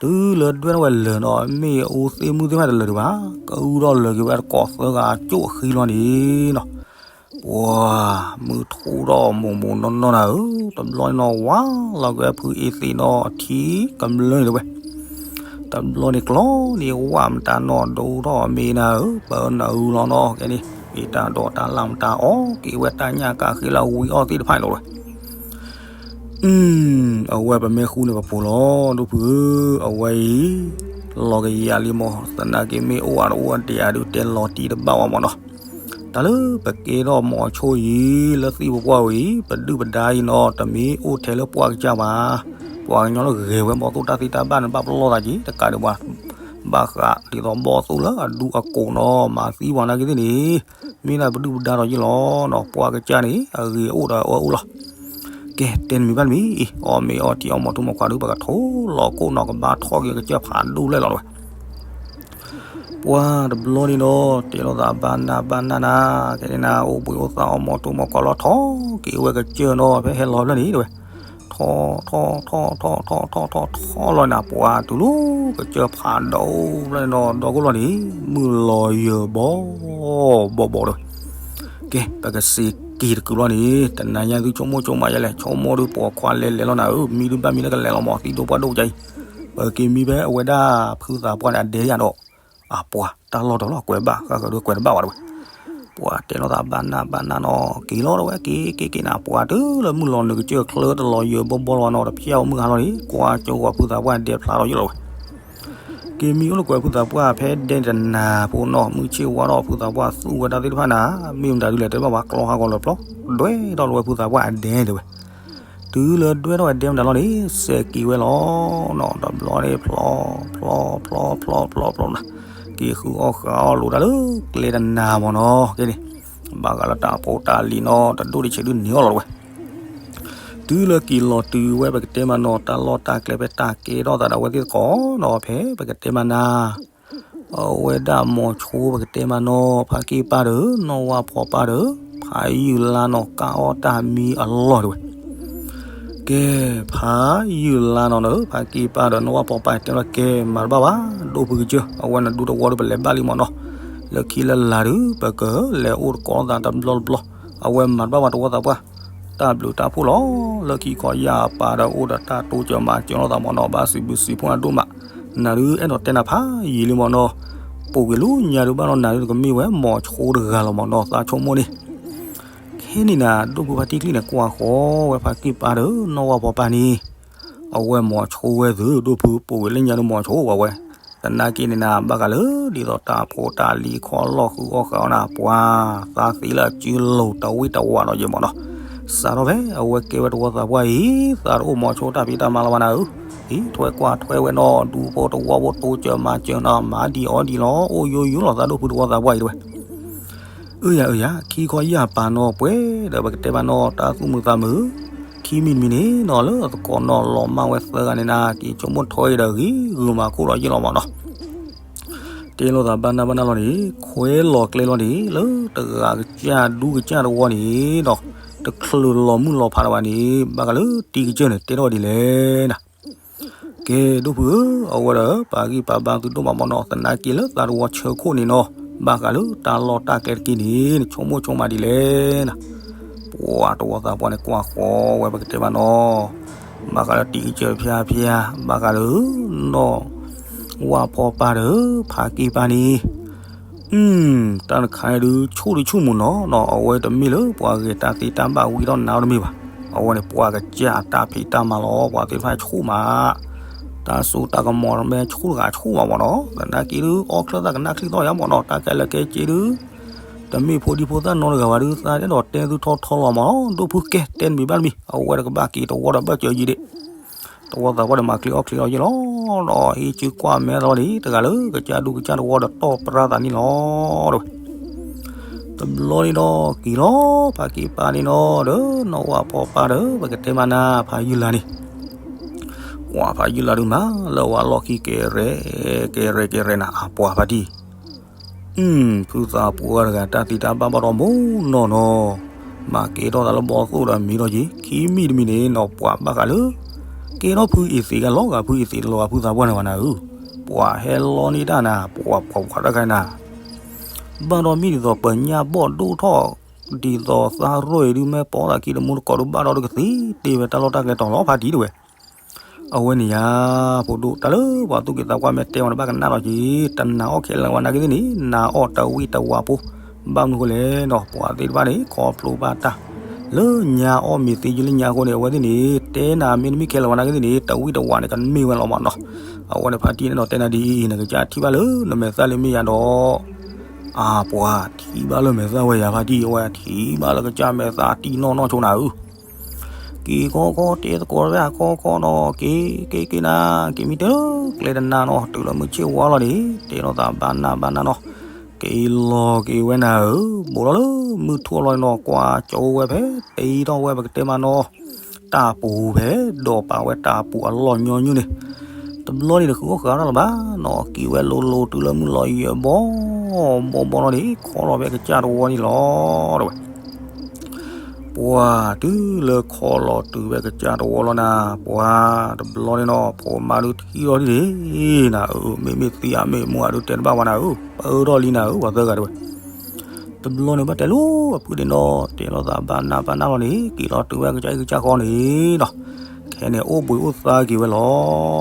တုၤလၢဒွဲထီၣ်ဝဲလၢာ်နီၤ မ့ၢ်အူသ့ၣ်မုၣ်သ့ၣ်တဖၣ်တလၢာ်ဒံးဘၣ် ကအုထီၣ်လၢာ်က့ၤဝဲတကိးသၢဂၤကၠိၣ်အဃံလီၤန့ၣ်နီၤ ပှၤမုၢ်ထူၣ်ထီၣ်မိၢ်မိၢ်နီၢ်နီၢ်နၤဧၢ, တဘျီန့ၣ်နီၤ ဝါလီၤက့ၤဖုအ့သ့ၣ်နီၤ အထံကမျၢၢ်န့ၣ်တဝဲ, တဘျီန့ၣ်ကျီန့ၣ်ဝၣ်မတၤနီၢ်ဒိၣ်ထီၣ်အမ့ၢ်နၤဧၢ, ပနၢ်အူလီၤနီၤ ကဲန့ၣ် အ့ၣ်တၢ်ဒိးတၢ်လၢ်မတၤအီၣ်က့ၤဝဲတၢ်ညၣ်ကးဃ့လၢဝံအီၣ်သ့ၣ်တဖၣ်န့ၣ်လီၤတဝဲ အဝဲပမ့ၢ်ဃူန့ၣ်ပဖိလီၤ ဒိၣ်ဖုဧၢ, အဝဲအံၤ လီၤကယၤလံမး, သနာ်က့မ့ၢ်အိၣ်အတအိၣ်အဒဲးအဒုးတဲလီၤတံၢ်တဘၣ်ဝဲမးနီၤ, တၢ်လၢပကဲထီၣ်မိၤဆိအံၤ လၢသံၣ်ပပှၢ်ဝဲအံၤ ပဒုၣ်ပဒါအံၤနီၤ တမ့ၢ်အိၣ်ထဲလၢပှၢ်ကစၢ်ဘၣ်, ပှၤကညီလၢဂဲၤဝဲဘီသိၣ်တၢ်သ့တၢ်ဘၣ်န့ၣ် ဘၣ်ပလီၢ်သးက့ၤ တကးဒံးဘၣ် ဘၣ်ဃးဒ်သိးဘီသိၣ်လၢအဒူအကိးနီၤ မၤသံပှၤနာ်က့သ့ၣ်န့ၣ် မ့ၢ်ဒၣ်ပဒုၣ်ပဒါဒီးယ့ၣ်လီၤနီၤ, ပှၤကစၢ်န့ၣ် အဂ့ၤအိၣ်ဒီးအအၢအိၣ်လီၤ ကဲ တဲနမံၤဘၣ်နမံၤအံၤ အီၣ်မ့ၤအီထံအီၣ်မီၤထူမီၤခွါဒုး ပကထိလီၤကိၣ်နီၤ ကဘၣ်ထီၣ်က့ၤကစၢၢ်ဖးဒိၣ်လဲၣ်လီၤဝဲ, ပှၤတဘျီန့ၣ်ဒီး တဲလိာ်သးဘၣ်နၢ်ဘၣ်နၢ်နၤ, ကဲန့ၣ်နၤ အိၣ်ဘှံးအိၣ်သါအီၣ်မီၤထူမီၤခွါလီၤ ထီၣ်က့ၤဝဲကစၢၢ်နီၤ ဖဲဟဲလီၤဖျၢၣ်န့ၣ်တဲဝဲ, ထီၣ်ထီၣ်ထီၣ်ထီၣ်ထီၣ်ထီၣ်ထီၣ်ထီၣ်ထီၣ်လီၤနၤ ပှၤတုၤလီၤကစၢၢ်ဖးဒိၣ်ဖျၢၣ်န့ၣ်ဒီး ဒီကအိၣ်လီၤန့ၣ် မုၢ်လီၤယၢၤဘီဘီဘီတဲဝဲ ကဲ ပကစ့က့ၤတကုာ်လီၤန့ၣ် တနၤညါသုဆိကမိၣ်ဆိကမးယဲလဲၣ် ဆိကမိၣ်ဒုးပိာ်ခွါလဲၤလဲၤလီၤနၤဧၢ မံဒုးဘၣ်မံလၢကလဲၤလီၤမး သံဒိၣ်ပှၢ်ဒိၣ်ကါအံၤ, ပက့ၤမံဖဲအဝဲဒၣ်ဖုသးပှၢ်န့ၣ် အဒဲယၤဒီး, အပှၤတၢ်လီၢ်တလီၢ်ကွဲးဘၣ် ဃၣ်ဃၢၤဒုးကွဲးတဘၣ်ဝဲတဲဝဲ, ပှၤတဲလိာ်သးဘၣ်နၢ်ဘၣ်နၢ်နီၤ က့ၤလီၤတဲဝဲ က့ၤက့ၤက့ၤနၤ ပှၤတုၤလၢမုၢ်လီၤနုာ်ကစၢၢ်ချၢတလီၤယၢၤဘီဘီလီၤနီၤ တဖျၢၣ်အီၤမုၢ်ဟါလီၤန့ၣ် ကွၢ်ကၠိဂီၤဖုသးပှၢ်ဒဲဖျါထီၣ်ယ့ၣ်လီၤဝဲ က့ၤမံအိၣ်လၢကွဲးဖုသးပှၢ်ဖဲဒဲန့ၣ်တနၤဖိနီၤ မုၢ်ဆ့ၣ်ဝါထီၣ်ဖုသးပှၢ်သူၣ်ဝဲဒၣ်သ့ၣ်တဖၣ်နၤ, မ့ၢ်မတၤဒုးလဲၣ်တဲဘၣ်ဝဲ ကျီဟးဂီၤလၢာ်ပျီ, ဒွဲၣ်ထီၣ်လၢဝဲဖုသးပှၢ်အဒဲတဲဝဲ, တုၤလၢဒွဲၣ်ထီၣ်ဝဲဒဲမတၤလီၤန့ၣ် စဲးက့ၤဝဲလီၤနီၤ တဘျီန့ၣ်ဖျီ ဖျီ ဖျီ ဖျီ ဖျီ ဖျီ ဖျီနၤ, က့ၤဃုအီၣ်ဃုအီၣ်လိာ်တၢ်လၢကျဲတနၤမးနီၤ ကဲန့ၣ် ဘၣ်ဃးလၢတၢ်ဖိတၢ်လံၤနီၤ တဒိၣ်တဆံးဒုးန့ၢ်အီၣ်လီၤတဝဲ တုၤလၢက့ၤလီၤတုၤဝဲပကတဲမးနီၤ တၢ်လီၢ်တၢ်ကျဲဖဲတၢ်ကဲထီၣ်သးဒီးအဝဲသ့ၣ်သကိးနီၤ ဖဲပကတဲမးနၤ, အဝဲဒၣ်မိၤဆိပကတဲမးနီၤ ဖးက့ၢ်ပၢ်ဒီး နီၢ်ဝၣ်ဖီပၢ်ဒီး ဖးယုၢ်လါနီၤ ကၣ်အီၣ်တၢ်မံအလီၢ်တဝဲ ကဲ ဖးယုၢ်လါနီၤဒီး ဖးက့ၢ်ပၢ်ဒီး နီၢ်ဝၣ်ဖီပၢ်တဲလီၤ ကဲ မၤတဘၣ်ဘၣ် ဒိၣ်ဖုကစၢၢ် အဝဲန့ၣ်ဒူသဝီဒီးပလဲၤဘၣ်လံမးနီၤ, လၢခံလၢလာ်ဒီး ပကလဲၤအိၣ်တကိးလိာ်သးတဘျီတဘျီ, အဝဲမၤတဘၣ်ဘၣ်တဝီသးပှၢ်, တၢ်ဘျုးတၢ်ဖှိၣ်လီၤ, လၢခံခီယၢ်အပၢ်ဒီးအိၣ်ဒီးတၢ်တိစၢၤမၤစၢၤလိာ်သးမးနီၤ ဘၣ်စံးဘျုးစံးဖှိၣ်အဒိၣ်မး, နၤဒုးအဲၣ်ဒိးတဲနၤဖးယံာ်လံမးနီၤ, ပိာ်ကွံာ်လၢညါဒုးဘၣ်နီၤ နၤဒုးတကမ့ၢ်ဝဲမိၤဆိတဂၤလီၤမးနီၤ သးဆိကမိၣ်န့ၣ် ခဲန့ၣ်နၤ ဒိၣ်ဖုဖါတံၢ်ကျံန့ၣ် ကွၢ်ဃီဝဲဖးက့ၢ်ပၢ်ဒီး နီၢ်ဝၣ်ဖီပၢ်န့ၣ်, အဝဲမိၤဆိဝဲသု ဒိၣ်ဖု ပိာ်ကွံာ်လၢညါဒုးမိၤဆိဝဲဝဲ, သနာ်က့န့ၣ်နၤ ဘၣ်ဃးလၢ ဒ်သိးတၢ်ဖိတၢ်လံၤခီလီၢ်ဃုအီၣ်ဃုအီနၤ ပှၤ သးသ့လၢအစုလိၤတဝံၣ်တဝါနီၤယဲမးနီၤ, စးထီၣ်ဖဲအဝဲကဲဝဲတဝီသးပှၢ်အံၤ သးတအိၣ်မိၤဆိတၢ်ဖံးတၢ်မၤလၢၤဘၣ်နၤဧၢ, ဟံးထွဲကွၢ်ထွဲဝဲနီၤ ဒူဖိတဝီဖိတိစၢၤမၤစၢၤနီၤ မၤဒံးအီဒံးလီၤ အိၣ်ယိယိလီၤသးဒိၣ်ဖုတဝီသးပှၢ်အံၤတဝဲ အၢယၤအၢယၤ ခံခီယၢ်ပာ်နီၤပှဲၤဒီး ပကတဲဘၣ်နီၤ တၢ်သူၣ်မုာ်သးမုာ်, ခံမံၤတမံၤန့ၣ်နီၤ လၢအသကိးနီၤ လီၤမၢ်ဝဲသၢဂၤန့ၣ်နၤ က့ၤဆိကမိၣ်ထီအံၤဒီး ဂ့ၤဂုာ်မၤခိၣ်ဒီးယ့ၣ်လီၤမးနီၤ, တဲလိာ်သးဘၣ်နၢ်ဘၣ်နၢ်လီၤန့ၣ် ခွဲလီၤကျဲလီၤန့ၣ် လၢတဂၤကစၢ်ဒူကစၢ်တဝီန့ၣ်နီၤ တချုးလီၤမုၢ်လီၤဖးတဘၣ်န့ၣ် ဘၣ်ဃးလၢတံၤကစၢၢ်န့ၣ် တဲထီၣ်ဝဲဒ်လဲၣ်နၤ ကဲ ဒိၣ်ဖုဧၢ, အဝဲဒီး ပာ်ဂံၢ်ပာ်ဘါသုဒိၣ်မးမးနီၤ, သနာ်က့လၢသးတဝီဆၢခိၣ်န့ၣ်နီၤ, ဘၣ်ဃးလၢတၢ်လီၢ်တၢ်ကျဲတက့ၢ်န့ၣ် နဆိကမိၣ်ဆိကမးဒ်လဲၣ်နၤ, ပှၤတဝီသးပှၢ်န့ၣ် ကွၢ်ဃီဝဲပကတဲဘၣ်နီၤ, ဘၣ်ဃးလၢတံၤကစၢၢ်ဖျါဖျါ, ဘၣ်ဃးလၢ နီၢ်ဝၣ်ဖီပၢ်ဒီး ဖးက့ၢ်ပၢ်န့ၣ် တၢ်တခါအံၤဒုး ဆူၣ်ဒုးဆူၣ်မုာ်နီၤနီၤ, အဝဲတမ့ၢ်လၢပှၤဂဲၤတၢ်သ့တၢ်ဘၣ်ဝံထီၣ်နါတမ့ၢ်ဘၣ်, အဝဲန့ၣ်ပှၤကစၢ်အတၢ်ဖံးတၢ်မၤလီၤ, ပှၤသ့ၣ်တဖၣ်ဆူၣ်မး, တၢ်စိတၢ်ကမီၤမ့ၢ်ဆူၣ်တဂၤဆူၣ်မးမးနီၤ, သနာ်က့ဒုး အီၣ်ချၢသၣ်ကနၣ်ချံသီၣ်ယါမးနီၤ, တၢ်ကဲလၢကဲစ့ဒုး တမ့ၢ်ဖိဒံဖိသၣ်နီတဂၤဘၣ်ဒုး သးအဲၣ်ဒိးတဲသုထီထီလီၤမးနီၤ, ဒိၣ်ဖုကဲတဲနမံၤဘၣ်တမံၤ, အဝဲတကဘၣ်က့ၤတဝီဒီးဘၣ်စၢၤယံၤဒ့ၣ် တဝီသးပှၢ်ဒီးမၤချံအီၣ်ချံအီၣ်ယံာ်လီၤ, ဒီးဟံးစုကွၢ်မဲသီလီၤန့ၣ် တဂၤလၢကစၢ်ဒူကစၢ်တဝီဒီးတီၢ်ပြၢသးန့ၣ်လီၤ, တဝဲ တဘျီန့ၣ်ဒီးက့ၤလီၤ, ဖးက့ၢ်ပၢ်န့ၣ်နီၤ ဒီးနီၢ်ဝၣ်ဖီပၢ်ဒီး ပကတဲမးနၤ ဖးယုၢ်လါန့ၣ်, ကွၢ်ဖးယုၢ်လါဒုးမး လၢဝဲလီၢ်ခံကဲရဲ ကဲရဲကဲရဲနၤ အပှၤဖးတံၢ် ဖုသးပှၢ်တဂၤ တၢ်သံတၢ်ဘၣ်ဘၣ်ဒီးမိၢ်နီၢ်နီၢ်, မၤကဲထီၣ်သးလၢဘီသိၣ်ဒီးမံၤဒီးယံၤ ခံမံၤတမံၤန့ၣ်နီၤ ပှၤဘၣ်ဃးလၢ ကဲထီၣ်ဖုအံၤသ့ၣ်ဂၤလီၤဂာ်ဖုအံၤသ့ၣ်တလီၤဂာ်ဖုသးပှၢ်န့ၣ်ဘၣ်နၤဧၢ, ပှၤဟဲလီန့ၢ်တၢ်နၤ ပှၤပှၤပှၤတၢ်ခါနၤ, ဘၣ်ဒီးမ့ၢ်ဒ်သိးပညၣ်ဘီၣ်ဒိၣ်ထီၣ် ဒ်သိးသးရိၣ်အံၤဒုးမ့ၢ်ပိာ်သးခံတမူတကိးဒုးဘၣ်ဒီးဒုးကသံတ့ၢ်ဝဲတၢ်လီၢ်တၢ်ကျဲတီၤလီၤဖါတံၢ်တဝဲ. အဝဲန့ၣ်ယါ ဖိဒိၣ် တၢ်လၢပှၤသူၣ်က့သးကွၢ်မ့ၢ်တဲဝဲန့ၣ် ဘၣ်ကနၣ်လီၤက့ၤ တနာ်အီၣ်ခဲလၢာ်ဝဲနာ်က့သ့ၣ်န့ၣ် နာ်အီၣ်တဝံၣ်တဝါဖိ. ဘၣ်မနုၤအဃိလဲၣ်နီၤ ပှၤသ့ၣ်တဖၣ်န့ၣ် ခီဖျိဘၣ်တၢ် လၢညါအီၣ်မ့ၤသ့ယုၢ်လၢညါအဃိန့ၣ် အဝဲသ့ၣ်န့ၣ် တဲနၤမ့တမ့ၢ်ခဲလၢာ်ဝဲနာ်က့သ့ၣ်န့ၣ် တဝံၣ်တဝါန့ၣ် ကမ့ၢ်ဝဲလီၤမးနီၤ. အဝဲန့ၣ်ဖါတံၢ်န့ၣ်ဒီးတဲနၤဒ်အံၤ နကစၢ်ထံၣ်ဘၣ်လၢနမဲာ်သၣ်လၢမ့ၢ်ယါဒီး အပှၤထံၣ်ဘၣ်လၢမဲာ်သၣ်ဝဲယါ ဖါတံၢ် အဝဲထံၣ်ဘၣ်လၢကစၢ်မဲာ်သၣ်တံၢ်နီၢ်နီၢ်ဆိနၤဧၢ. က့ၤခီခီတဲသကိးတၢ်ခီခီနီၤ က့ၤက့ၤက့ၤနၤ က့ၤမ့ၢ်တဲလၢကျဲတနၤနီၤ တုၤလၢမုၢ်ဆ့ၣ်ဝါလီၤန့ၣ် တဲထီၣ်သးဘၣ်နၢ်ဘၣ်နၢ်နီၤ က့ၤလီၤက့ၤဝဲနၤဧၢ. ဘူးထီၣ်လၢမုၢ်ထူၣ်လီၤန့ၣ်နီၤ ကွၢ်ကၠိဝဲဖဲ တ့ထီၣ်ဝဲပကတဲမးနီၤ တၢ်ပူၤဖဲ ဒီးပာ်ဝဲတၢ်ပူၤအလီၢ်ညီနုၢ်န့ၣ် တဘျီန့ၣ်တဃုအီၣ်ဃုအီၣ်တၢ်လၢၤဘၣ်နီၤ က့ၤဝဲလိၤလိၤတုၤလၢမုၢ်လီၤယံၤအဘီ ဘီဘီနီၤန့ၣ် ခီလီၤဖဲကစၢ်တဝီန့ၣ်လီၤ တဲဝဲ. ပှၤတုၤလၢခီလီၤတုၤဖဲကစၢ်တဝီလီၤနၤ ပှၤတဘျီန့ၣ်နီၤ ဖိမါဒုးထံၣ်လီၤဒ်န့ၣ် နၤဧၢ မ့မ့ၢ်သံအမ့ၢ်မူအဒုးတဲတဘၣ်ဝဲနၤဧၢ ပၢထီၣ်လံနၤဧၢ ပှၤသၢဂၤတဲဝဲ. တဘျီန့ၣ်ဘၣ်တဲလိာ်အဖုန့ၣ်နီၤ တဲလိာ်သးဘၣ်နၢ်ဘၣ်နၢ်လီၤန့ၣ် က့ၤလီၤတုၤဝဲကစၢ်အံၤကစၢ်ဃီန့ၣ်ဒီး ခဲန့ၣ်အိၣ်ဘှံးအိၣ်သါက့ၤဝဲလီၤ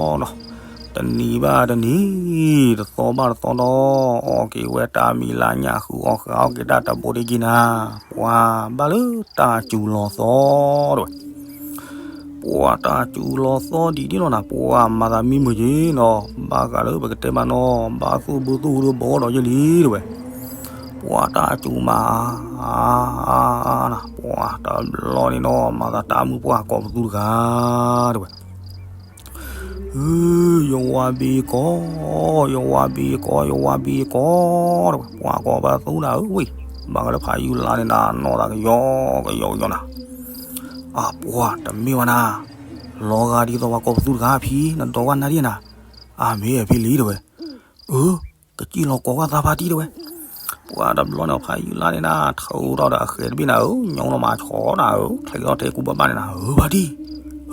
နီၤ. တနံၤဘၣ်တနံၤ တသီဘၣ်တသီဒီး အီၣ်က့ၤဝဲတၢ်မံၤလၢညၣ်ဃုအီၣ်ဃုအီၣ်က့ၤတၢ်တဘိဒ့က့ၤနၤ ပှၤဘၣ်လၢတၢ်စူၤလီၤသီတဲဝဲ ပှၤတၢ်စူၤလီၤသီဒ်န့ၣ်လီၤနၤ ပှၤမၤသးမံမုာ်က့ၤနီၤ ဘၣ်ဃးလၢပကတဲမးနီၤ ဘၣ်သူၣ်ဘုသူၣ်ဒုးဘီဒီးယဲၢ်လံတဲဝဲ ပှၤတၢ်စူၤမး အါအါအါနၤ ပှၤတဘျီန့ၣ်နီၤ မၤသးတၢ်မုၢ်ပှၢ်ကိးပသူတဂၤ တဲဝဲ ဧ ယဝၤဘ့ၣ်ကီ ယဝၤဘ့ၣ်ကီ ယဝၤဘ့ၣ်ကီ တဲဝဲ ပှၤကိးပသူနၤဧၢဝဲ ဘၣ်ဃးလၢဖးယုၢ်လါန့ၣ်နၤ နီၢ်သးကယီကယီကယီနၤ အပှၤတမ့ၢ်ဝဲနၤ လီၤဂာ်ဒ်သိးပှၤကိးပသူတဂၤဖံ နဒိးဝဲနၤဒ်နၤ အမ့ၢ်အဖံလံတဲဝဲ ဧ ကစံၣ်လီၤကိးဝဲသးဖါတံၢ်တဲဝဲ ပှၤတဘျီန့ၣ်ဖးယုၢ်လါန့ၣ်နၤ ထုးထီၣ်ဒီးအဃဲၤတဘ့ၣ်နၤဧၢ ညိလီၤမၤဆီနၤဧၢ ချံးထီၣ်ထဲကူဘၣ်ဘၣ်န့ၣ်နၤ ဧ ဖါတံၢ်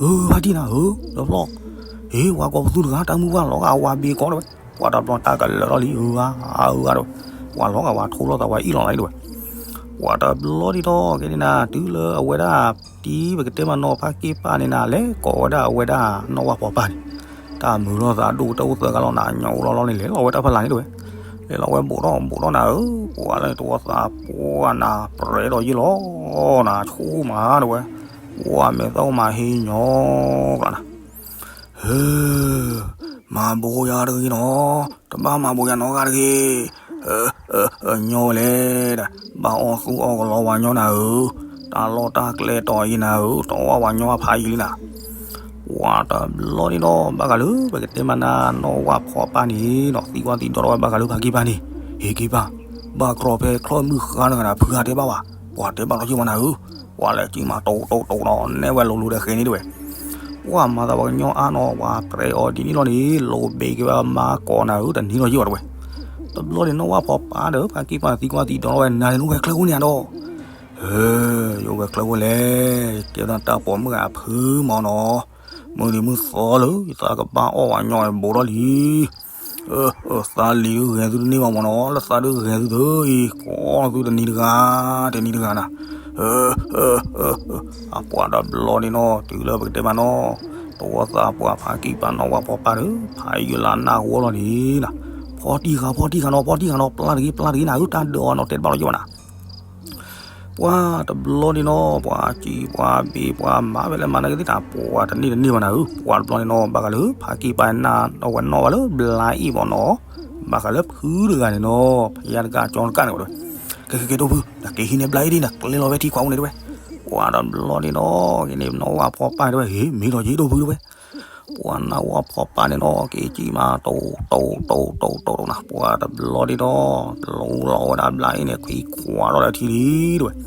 ဧ ဖါတံၢ်နၤဧၢ တဘျီ ဟ့ ဝၤကိးပသူတဂၤ တၢ်မုၢ်ပှၢ်လီၤဂာ်ဝၤဘ့ၣ်ကီတဲဝဲ ပှၤတဘျီတၢ်ကလၢာ်ထီၣ်လံ ဧ ဧါ ဧါတဲဝဲ ပှၤလီၤဂာ်ဝၤထိၣ်လီၤသးဝဲအ့ၣ်လီၤလံတဲဝဲ ပှၤတဘျီဒ်ထီၣ်ကဲန့ၣ်နၤ တုၤလၢအဝဲဒၣ် တံၤပကတဲမးနီၤ ဖါက့ၢ်ပၢ်န့ၣ်နၤ လဲၤကိးဝဲဒၣ်အဝဲဒၣ်နီၢ်ဝၣ်ဖီပၢ်န့ၣ် တၢ်မုာ်လီၤသးဒိၣ်တၢ်အိၣ်သၢဂၤလီၤနၤ ညိလီၤလီၤန့ၣ် လဲၤလီၤဝဲတၢ်ဖီလာ်န့ၣ်တဲဝဲ လဲၤလီၤဝဲဘူးထီၣ်ဘူးထီၣ်နၤဧၢ ပှၤလၢတဝီသးပှၢ်နၤ ပြဲးဒီးယ့ၢ်လီၤနၤ ဆိမးတဲဝဲ ပှၤမဲာ်သၣ်အိၣ်မးဟ့ၣ်ညီ ကျါနၤ ဟ့ မၤဘိယၤတဂ့ၤနီၤ တဘၣ်မၤဘိယၤနီတဂၤတဂ့ၤ ညီဝဲလဲၣ်ဒီး ဘၣ်အီၣ်သူၣ်အီၣ်ကလီဝၤညီနၤဧၢ, တၢ်လီၢ်တၢ်ကျဲတီၤအံၤနၤဧၢ, တအီၣ်ဝၤညီအဖးယံၤလံနၤ. ပှၤတဘျီန့ၣ်ဒီး ဘၣ်ဃးလၢပကတဲမးနၤ နီၢ်ဝၣ်ဖီပၢ်န့ၣ်နီၤ သံကွၢ်သံဒိးထီၣ်ဝဲဘၣ်ဃးလၢဖးက့ၢ်ပၢ်န့ၣ်, ဟ့ၣ်က့ၢ်ပၢ်, ဘၣ်ကြီဖဲချီၣ်မုၢ်ဃါတဂၤနၤ ဖုဂၤတဲဘၣ်ဝဲ, ပှၤတဲဘၣ်လီၤယံာ်ဝဲနၤဧၢ, ပှၤလဲၤကံၣ်မးတိတိတိဒီး နဲၣ်ဝဲလိၤလိၤဒီးဃဲန့ၣ်တဲဝဲ ပှၤမၤသးပှၤကညီအါနီၤ ပှၤပြဲအီၤဒ်န့ၣ်လီၤန့ၣ် လိးဘ့က့ၤဝဲမါကိးနၤဧၢ တနံၤလီၤယံာ်ဝဲတဲဝဲ. တဘျီန့ၣ် နီၢ်ဝၣ်ဖီပၢ်ဒီး ဖးက့ၢ်ပၢ်န့ၣ် သံကွၢ်သံဒိးထီၣ်ဝဲ နၤန့ၣ်နအိၣ်ဝဲချၢဃိန့ၣ်ဒီး, ယအိၣ်ဝဲချၢဃိလဲၣ်, ကဲသးတၢ်ပိာ်မုၣ်ဂၤအဖုမၢ်နီၤ, မုၢ်နံၤမုၢ်သီလၢ ယသးကဘၣ်အီၣ်ဝဲညီအဘူးထီၣ်လံ သးလံၤဒုးဂဲၤသုတန့ၢ်ဘၣ်မၢ်နီၤ, လၢသးဒုးဂဲၤသုသၢအံၤ ကိးသုတနံၤတဂၤ တနံၤတဂၤနၤ. အပှၤတဘျီန့ၣ်နီၤ တုၤလၢပကတဲမးနီၤ, တဝီသးပှၢ်ဖးက့ၢ်ပၢ်နီၢ်ဝၣ်ဖီပၢ်ဒီး ဖးယံာ်လါနၢ်ဂီၢ်လီၤန့ၣ်နၤ, ဖီတံၢ်ဃာ် ဖီတံၢ်ဃာ်နီၤ ဖီတံၢ်ဃာ်နီၤ ပျၢ်တဂ့ၤ ပျၢ်တဂ့ၤနၤဧၢ, တၢ်ဒၢးအီၤနီၤ တဲတဘၣ်လီၤယံာ်ဝဲနၤ. ပှၤတဘျီန့ၣ်နီၤ ပှၤစံးပှၤဘ့ၣ်ပှၤမၤဝဲလၢမၤနၢၤကသ့ၣ်တၢ် ပှၤတန့ၢ်တန့ၢ်ဘၣ်နၤဧၢ, ပှၤတဘျီန့ၣ်နီၤ ဘၣ်ဃးလၢဖးက့ၢ်ပၢ်နၤ အဝဲနီၣ်ဝဲလၢဘျါအ့ၣ်မၢ်နီၤ, ဘၣ်ဃးလၢဖုတဂၤန့ၣ်နီၤ ဖယါတကးကၠီတကးန့ၣ်ဝဲတဲဝဲ, ကဲကဲကဲဒိၣ်ဖု နက့ၤဟံးန့ၢ်ဘျါအ့ၣ်ဒ်နၤ ကျဲလီၤဝဲထံခွးအိၣ်န့ၣ်တဲဝဲ. ပှၤတဘျီန့ၣ်နီၤ က့ၤန့ၣ်နီၢ်ဝၣ်ဖီပၢ်တဲဝဲ ဟ့ၣ် မ့ၢ်လီၤယ့ၣ်ဒိၣ်ဖုတဲဝဲ. ပှၤနီၢ်ဝၣ်ဖီပၢ်န့ၣ်နီၤ က့ၤကံၣ်မးတိတိတိတိတိနၤ, ပှၤတဘျီန့ၣ်ဒီး လူလီၤဝဲဒၣ်ဘျါအ့ၣ်န့ၣ် ခွံခွးထီၣ်ဒီးထံလံတဲဝဲ.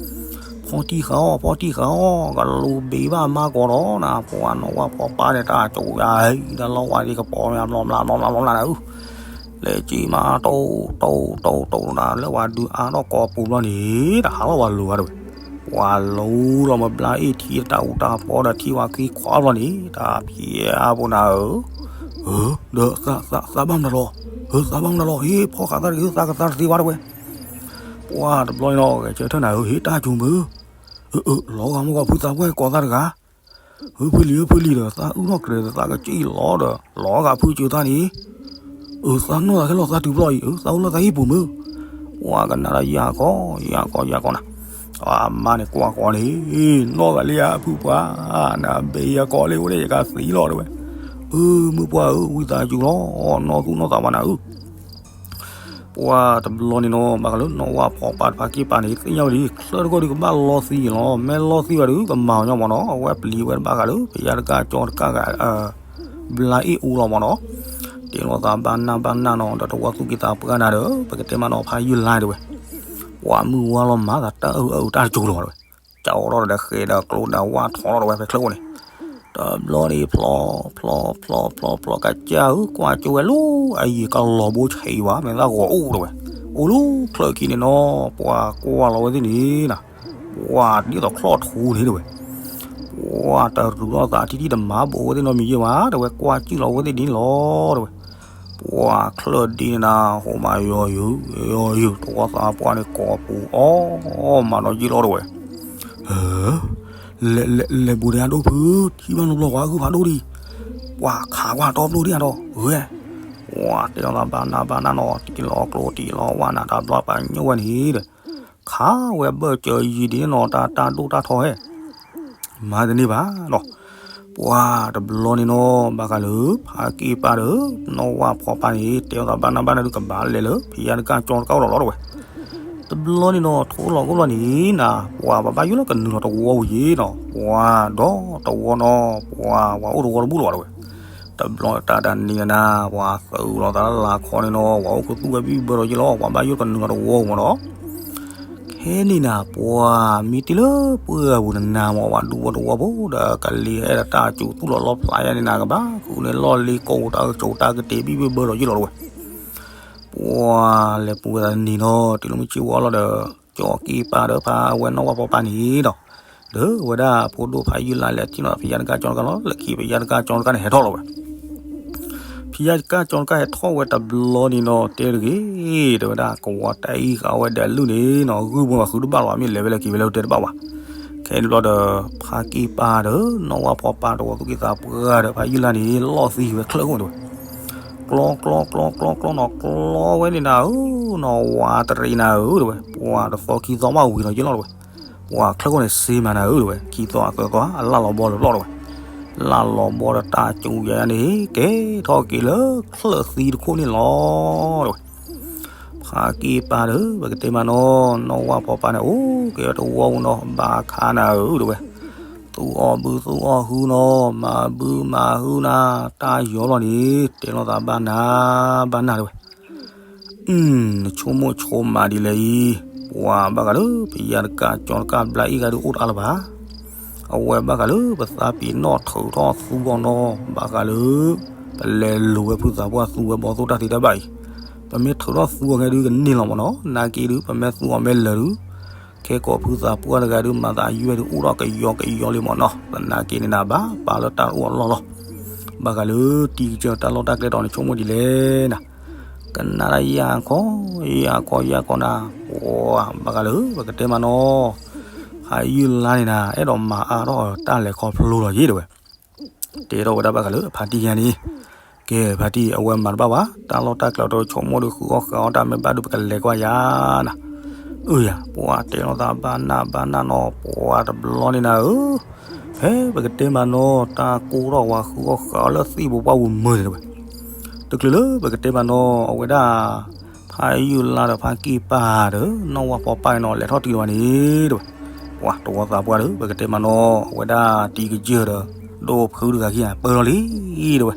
ဖီတံၢ်ဃာ်အီၤ ဖီတံၢ်ဃာ်အီၤ ကလူၤဘ့ၣ်ဘၣ်မါကိးဒီးနၤ, ပှၤနီၢ်ဝၣ်ဖီပၢ်န့ၣ် တၢ်ကိးယၤ တၢ်လီၢ်ဝါဒ်ကပီၤမး ဘျီဘျါဘျီဘျါဘျီဘျါနၤဧၢ, လဲၤကံၣ်မးတိတိတိတိနၤ လၢပှၤဒုးအါထီၣ်ကိးပူၤဘျီန့ၣ် တဟးလီၤပှၤလူၤဝဲတဲဝဲ. ပှၤလူၤလီၤမ့ၢ်ဘျါအ့ၣ်ထံတၢ်အူတၢ်ပီဒီးထံဝဲခွံခွးဘျီန့ၣ် တၢ်ဖျဲးအါဘိနၤဧၢ, ဒီးသးဘၣ်မနုၤလီၤ, သးဘၣ်မနုၤလီၤ, ဟ့ၣ် ဖီဃာ်သးတဂ့ၤ သးကသါတသ့ဝဲတဲဝဲ. ပှၤတဘျီန့ၣ်နီၤ ဂဲၤဆၢထၢၣ်နၤဧၢ ဟ့ၣ်တၢ်ကၠိမုၢ်, အၢ အၢ လီၤဂာ်မ့ၢ်ကွၢ်ဖုသးပှၢ်ကိးသးတဂၤ, ဧၢ ဖုလံၤဧၢ ဖုလံၤဒီး သးအုၣ်ထီၣ်ကြဲးဒီးသးကစံၣ်လီၤဒီး လီၤဂာ်ဖုကၠိသးန့ၣ်, အၢ သးနီၢ်သးခဲလီၤသးတုၤဘျီအံၤ အၢ သးအိၣ်လၢသးဟံၣ်ပူၤမုၢ်, ပှၤကနၣ်ဒၣ်ယၤကီး ယၤကီး ယၤကီးနၤ, အမါန့ၣ်ကွၢ်ဃီန့ၣ်, နီၢ်ဂၤလံဧါ ဖုပှၢ်, နဘဲယၤကီးလၢအိၣ်ဒီးယကသံလီၤတဲဝဲ, အၢ မုၢ်ပှၢ်ဧၢ ဝံသးစူၤလီၤ နီၢ်သူၣ်နီၢ်သးဘၣ်နၤဧၢ ပှၤတဘျီန့ၣ်နီၤ ဘၣ်ဃးလၢနီၢ်ဝၣ်ဖီပၢ်တဖၣ်က့ၢ်ပၢ်န့ၣ် သ့ၣ်ညါဝဲလံ ချၢၣ်တဂီၢ်ဒုးကဘၣ်လီသံလီၤ, မ့ၢ်လီသံဘၣ်ဒုး ကမၤအီၤညီမ့ၢ်နီၤ, အဝဲပျံၤဝဲတဘၣ်ဃးလၢ ဖယါတကၢ်ကၠီတကၢ်ဂၤ ဘျါအ့ၣ်အူလီၤမ့ၢ်နီၤ, တဲလိာ်သးဘၣ်နၢ်ဘၣ်နၢ်နီၤ ဒီးတဝီသူၣ်က့သးပှၢ်နၤဒီး ပကတဲမ့ၢ်နီၤ ဖးယုၢ်လါတဲဝဲ, ပှၤမုၢ်ဝါလီၤမၤသးတၢ်အုၣ်အုၣ်တၢ်တကၠိလီၤတဲဝဲ, ကၠီထီၣ်ဒီးဃဲးဒီးကျိဒီးဝၣ်ထီၣ်လီၤတဲဝဲ ဖဲချၢၣ်ခိၣ်န့ၣ်, တဘျီန့ၣ်ဖျီ ဖျီ ဖျီ ဖျီ ဖျီ ကစၢ်ဧၢ ကွၢ်ကၠိဝဲလၢ အယံၤကလီၤဘိဆံးဘၣ် မ့ၢ်သၣ်ဂီၤအိၣ်တဲဝဲ, အိၣ်လၢချၢၣ်ခံန့ၣ်နီၤ ပှၤကွၢ်လီၤဝဲသ့ၣ်န့ၣ်နၤ, ပှၤဒ်သိးချီၣ်ထူန့ၣ်တဲဝဲ, ပှၤတရူးထီၣ်သးထံထံၣ်တမၤဘူးဝဲသ့ၣ်နီတမံၤယဲၢ်ဘၣ် တဲဝဲ ကွၢ်ကၠိလီၤဝဲသ့ၣ်န့ၣ်လီၤတဲဝဲ, ပှၤချၢၣ်ဒ်န့ၣ်နၤ ဟိးမးယီၤယုာ် ယီၤယုာ် တဝီသးပှၢ်န့ၣ်ကိးပူၤအီၣ်မးဒီးယံာ်လီၤတဲဝဲ လဲၤဘူးဒံးအဒိၣ်ဖု, ထံၣ်ဘၣ်နီတဘျီ ပှၤအုၣ်ဖးဒိၣ်ဒံး, ပှၤခးကွၢ်တီပျိၣ်ဒံးအဒီး ဂဲၤ, ပှၤတဲလီၤသးဘၣ်နၢ်ဘၣ်နၢ်နီၤ တံၢ်လီၤကျိတံၢ်လီၤဝၣ်နၤ တဘျီပှၤညိၣ်ဝဲန့ၣ်ဒီး ခးဝဲဘၢၣ်စၢၤယံၤဒ်န့ၣ်နီၤ တၢ်တၢ်ဒိၣ်တၢ်ထီဟဲ မၤတန့ၢ်ဘၣ်နီၤ, ပှၤတဘျီန့ၣ်နီၤ ဘၣ်ဃးလၢ ဖးက့ၢ်ပၢ်ဒီး နီၢ်ဝၣ်ဖီပၢ်န့ၣ် တဲလီၤသးဘၣ်နၢ်ဘၣ်နၢ်ဒုးကဘၣ်လဲၤလၢ ဖယါတကၢ်ကၠီတကၢ်အိၣ်လီၤလီၤတဲဝဲ တဘျီန့ၣ်နီၤ ထိၣ်လီၤကိၣ်လီၤန့ၣ်နၤ ပှၤဘၣ်ဘၣ်ယိၣ်လၢကနုာ်လီၤတဝီဝံၤယံၤနီၤ ပှၤဒီတဝီနီၤ ပှၤ ပှၤအိၣ်တဝီတဘူၣ်လၢၤဘၣ်တဲဝဲ, တဘျီတၢ်တနံၤနၤ ပှၤသုးလီၤသးလၢလာ်ခီန့ၣ်နီၤ ပှၤအိၣ်ခူသူၣ်ဝဲဘံၣ်ဘၢဒီးယံၤလီၤ ပှၤဘၣ်ယိၣ်ကနုာ်လီၤတဝီမ့ၢ်နီၤ ခဲန့ၣ်နၤ ပှၤမ့ၢ်တ့ၢ်လၢပှၢ်ပူၤနနၤမ့ၢ် ပှၤဒူဖိတဝီဖိဒီး ကလံၤအဲၣ်ဒီးတၢ်စူၤသူၣ်လီၤလီဖျးယါန့ၣ်နၤ ကဘၣ်ဃုန့ၢ်လီၢ်လံၤကိး တၢ်ကၠိတၢ်ကတ့ၤဘံၣ်ဘံၣ်ဘၢဘၢဒီးယံၤလီၤတဲဝဲ ပှၤလဲၤပူၤဝဲသးတနံၤနီၤ တုၤလၢမုၢ်ဆ့ၣ်ဝါလီၤဒီး ကၠီက့ၢ်ပၢ်ဒီးဖးဝဲနီၢ်ဝၣ်ဖီပၢ်န့ၣ်ဒီး ဒီးဝဲဒၣ်ဖိဒိၣ်ဖးယုၢ်လါလဲၤထံၣ်နီၤ ဖယါတကၢ်ကၠီတကၢ်လီၤ လၢခံဖယါတကၢ်ကၠီတကၢ်န့ၣ် ဟဲထီၣ်လီၤဝဲ ဖယါတကၢ်ကၠီတကၢ်ဟဲထီၣ်ဝဲတဘျီန့ၣ်နီၤ တဲတဂ့ၤ တဲဝဲဒၣ် ကဝီၤတၢ်အံၤဃာ်ဝဲဒၣ်လုၢ်န့ၣ်နီၤ ဂုၢ်မိၢ်ဘၣ်ဃုတဘၣ်လီၤ မ့ၢ်လဲၤဝဲလဲၤက့ၤဝဲလၢတဲတဘၣ်ဘၣ်. ခဲန့ၣ်ဘျီဒီး ဖးက့ၢ်ပၢ်ဒီး နီၢ်ဝၣ်ဖီပၢ် တဝီသူၣ်က့သးပှၢ်ဒီး ဖးယုၢ်လါန့ၣ် လီၢ်သံဝဲချၢၣ်ခိၣ်တဲဝဲ ကျီ ကျီ ကျီ ကျီ ကျီနီၤ ကျီဝဲန့ၣ်နၤဧၢ နီၢ်ဝါတရံးနၤဧၢ တဲဝဲ ပှၤတသီခံသီဘၣ်ဝံၤဒီးယ့ၢ်လီၤတဲဝဲ ပှၤချၢၣ်ခိၣ်န့ၣ်စ့မၤနၤဧၢ တဲဝဲ ခံသီအသၢသီ အလၢ်လီၤဘီလၢပျီၢ်တဲဝဲ လၢ်လီၤဘီဒီးတၢ်စူၤယါန့ၣ် ကဲထီၣ်က့ၤလၢချၢၣ်သံတခိၣ်န့ၣ်လီၤ တဲဝဲ ဖးက့ၢ်ပၢ်ဒီး ပကတဲမးနီၤ နီၢ်ဝၣ်ဖီပၢ်န့ၣ် အိၣ်က့ၤဝဲတဝီပူၤနီၤ ဘၣ်ခါနၤဧၢ တဲဝဲ သူၣ်အီၣ်ဘုသူၣ်အီၣ်ဟုနီၤ မၤဘုမၤဟုနၤ တၢ်ယီၤလီၤန့ၣ် တဲလိာ်သးဘၣ်နၢ်ဘၣ်နၢ်တဲဝဲ နဆိကမိၣ်ဆိကမးဒ်လဲၣ်အံၤ ပှၤဘၣ်ဃးလၢ ပယါတကးကၠီတကးဘျါအံၤဂၤဒုးအိၣ်တအါလၢၤဘၣ်. အဝဲဘၣ်ဃးလၢ ပသးပ့ၤနီၣ်ထုးထီၣ်သူအီၤနီၤ ဘၣ်ဃးလၢ ပလဲၤလိာ်ဝဲဖုသးပှၢ်သူဝဲဘီသိၣ်တၢ်သ့တၢ်ဘၣ်အံၤ ပမ့ၢ်ထုးထီၣ်သူအီၤခဲဒုးကန့ၢ်လီၤမ့ၢ်နီၤ နာ်က့ဒုး ပမ့ၢ်သူအီၤမ့ၢ်လၢာ်ဒုး ခဲကိးဖုသးပှၢ်တဂၤဒုး မၤသးယွဲၢ်ဒုးအိၣ်ထီၣ်ကယီကယီလံမ့ၢ်နီၤ သနာ်က့န့ၣ်နၤဘၣ်ပာ်လၢတၢ်အိၣ်အလီၢ်လီၤ. ဘၣ်ဃးလၢတံၤကစၢၢ်တၢ်လီၢ်တၢ်ကျဲဒီးနဆိကမိၣ်ဒ်လဲၣ်နၤ ကနၣ်ဒၣ်ယၤခီ ယၤခီယၤခီနၤ ပှၤဘၣ်ဃးလၢပကတဲမးနီၤ ဖးယုၢ်လါန့ၣ်နၤ အဲၣ်ဒိးမၤအါထီၣ်တၢ်လဲၤခီဖျိလီၤယ့ၣ်တဲဝဲ တဲထီၣ်ဝဲဒၣ်ဘၣ်ဃးလၢအဖါတံၢ်ယါန့ၣ် ကဲဖါတံၢ်အဝဲမၤတဘၣ်ဘၣ် တၢ်လီၢ်တၢ်ကျဲဒီးဆိကမိၣ်ဒီးဃုအီၣ်ဃာ်အီၣ်တၢ်မ့ၢ်ဘၣ်ဒုးပကလဲၤကွၢ်ယၤနၤ အၢယၤ ပှၤတဲလိာ်သးဘၣ်နၢ်ဘၣ်နၢ်နီၤ ပှၤတဘျီန့ၣ်နၤဧၢ ဖဲပကတဲမးနီၤ တၢ်ကိၢ်ထီၣ်ဝဲဃုအီၣ်ဃာ်အီၣ်လၢသ့ၣ်ဖိပှၢ်ပူၤမုာ်န့ၣ်ဝဲ တချုးလၢပကတဲမးနီၤ အဝဲဒၣ် ဖးယုၢ်လါဒီးဖးက့ၢ်ပၢ်ဒီး နီၢ်ဝၣ်ဖီပၢ်နီၤ လဲၤထီၣ်တုၤဝဲန့ၣ်တဲဝဲ ပှၤတဝီသးပှၢ်ဒီး ပကတဲမးနီၤ အဝဲဒၣ်တံၤကစၢၢ်ဒီး ဒိၣ်ဖုတဂၤခံဂၤ ပၢၢ်လီၤလံတဲဝဲ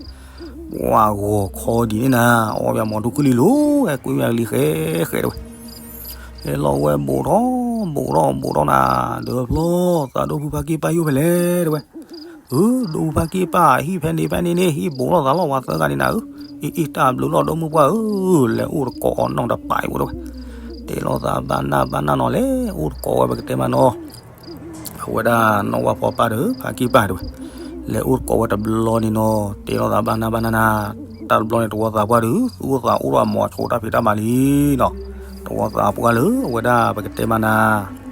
ပှၤဂီၤခီဒ်န့ၣ်နၤ အီၣ်ဝဲမီၤထူကလံၤလိၤ ဟဲကွံဝဲကလံၤဃဲဃဲတဲဝဲ ဟဲလီၤဝဲဘူးထီၣ် ဘူးထီၣ် ဘူးထီၣ်နၤ ဒီးဖျီ သးဒိၣ်ဖုဖးက့ၢ်ပၢ်ယိၣ်ဖဲလဲၣ်တဲဝဲ အၢ ဒိၣ်ဖုဖးက့ၢ်ပၢ် ဟံၣ်ဖဲန့ၣ်ဖဲန့ၣ်န့ၣ် ဟံၣ်ဘူးထီၣ်သးလီၤ ပှၤသၢဂၤန့ၣ်နၤဧၢ အံၤအံၤတၢ်ဘျုးလီၤ ဒိၣ်မုၢ်ပှၢ်ဧၢ လဲၤအိၣ်တကိးအီၤနီၢ်တပာ်အံၤတဲဝဲ တဲလိာ်သးဘၣ်နၢ်ဘၣ်နၢ်နီၤ လဲၤအိၣ်တကိးဝဲ ပကတဲမးနီၤ အဝဲဒၣ်နီၢ်ဝၣ်ဖီပၢ်ဒီး ဖးက့ၢ်ပၢ်တဲဝဲ လဲၤအိၣ်တကိးဝဲတဘျီန့ၣ်နီၤ တဲလိာ်သးဘၣ်နၢ်ဘၣ်နၢ်နၤ တၢ်တဘျီန့ၣ် တဝီသးပှၢ်ဒီး သူၣ်အိၣ်သးအိၣ်ထီၣ်အမီၤဆိတၢ်ဖံးတၢ်မၤလံနီၤ တ ပှၤသးပှၢ်လၢအဝဲဒၣ်ပကတဲမးနၤ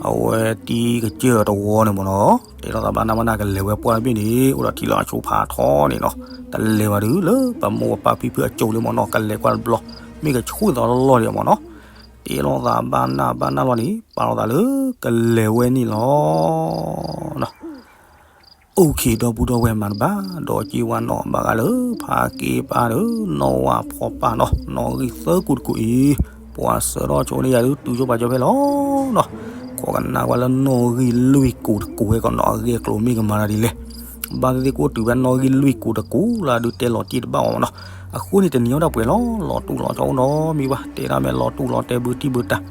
အဝဲတံၤကစၢၢ်တဝီန့ၣ်မ့ၢ်နီၤ, တဲလိာ်သးဘၣ်နၢ်ဘၣ်နၢ်ကလဲၤဝဲပှၢ်တဘ့ၣ်န့ၣ် အိၣ်ဒီးထံလီၤအဆိဖးထီန့ၣ်နီၤ, တလဲၤဘၣ်ဒုးလၢပမိၢ်ပပၢ်ဖံဖုအစိၤလံမ့ၢ်နီၤ, ကလဲၤကွၢ်တဘျီ မ့ၢ်ကဆူၣ်သးလီၢ်လံမ့ၢ်နီၤ, တဲလိာ်သးဘၣ်နၢ်ဘၣ်နၢ်လီၤန့ၣ် ပာ်လိာ်သးလၢကလဲၤဝဲန့ၣ်လီၤ. အိၣ်ခ့ဒီပုၢ်ဒီဝဲၢ်မၤတဘၣ် ဒီးက့ဝါနီၢ်ဘၣ်ဂၤလၢ ဖးက့ပၢ်ဒီး နီၢ်ဝါဖီပၢ်နီၤ, နီၣ်ဂံၢ်သၢကူတကူအံၤ ပှၤဆှၢထီၣ်ဆိန့ၢ်ယၤဒုး တုၤဆိပာ်ကၠီဖဲလီၤနီၤ, ခိးကနၣ်ဝဲလၢနီၣ်ဂံၢ်လွံၢ်ကူတကူဝဲကီးနီၤ, အဂ့ၢ်အကျိၤမ့ၢ်ကမၤတၢ်ဒ်လဲၣ်, ဘၣ်သ့ၣ်သ့ၣ်ကအိၣ်တုၤဖဲနီၣ်ဂံၢ်လွံၢ်ကူတကူလၢအဒုးတဲလီၤတံၢ်တဘၣ်အီၤနီၤ, အဃိန့ၣ်တနံၤအံၤဒၣ်ပှဲၤလီၤ လီၤတူၢ်လီၤဆီအိၣ်နီတမံၤဘၣ်, တဲဒၣ်မ့ၢ်လီၤတူၢ်လီၤတဲဘုတံၢ်ဘုတၢ်,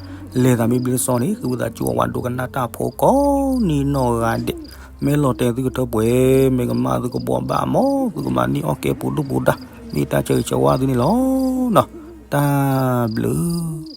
လဲၤသးမ့ၢ်ဘျ့လၢစီန့ၣ် ဃုဝံသးစူၤအဝဲဒိကနၣ်တၢ်ဖိကိးနံၤနီၢ်ဂၤဒဲး, မ့ၢ်လီၤတဲာ်သုကထၢပှဲၤ, မ့ၢ်ကမၣ်သုကဘှီဘၣ်အမီၤ, သုကမၤန့ၢ်အီၣ်ကဲပူၤဒူၣ်ပူၤဒါ, မ့ၢ်တၢ်ဆၢဂ့ၤဆၢဝါသုန့ၣ်လီၤနီၤ, တၢ်ဘျုး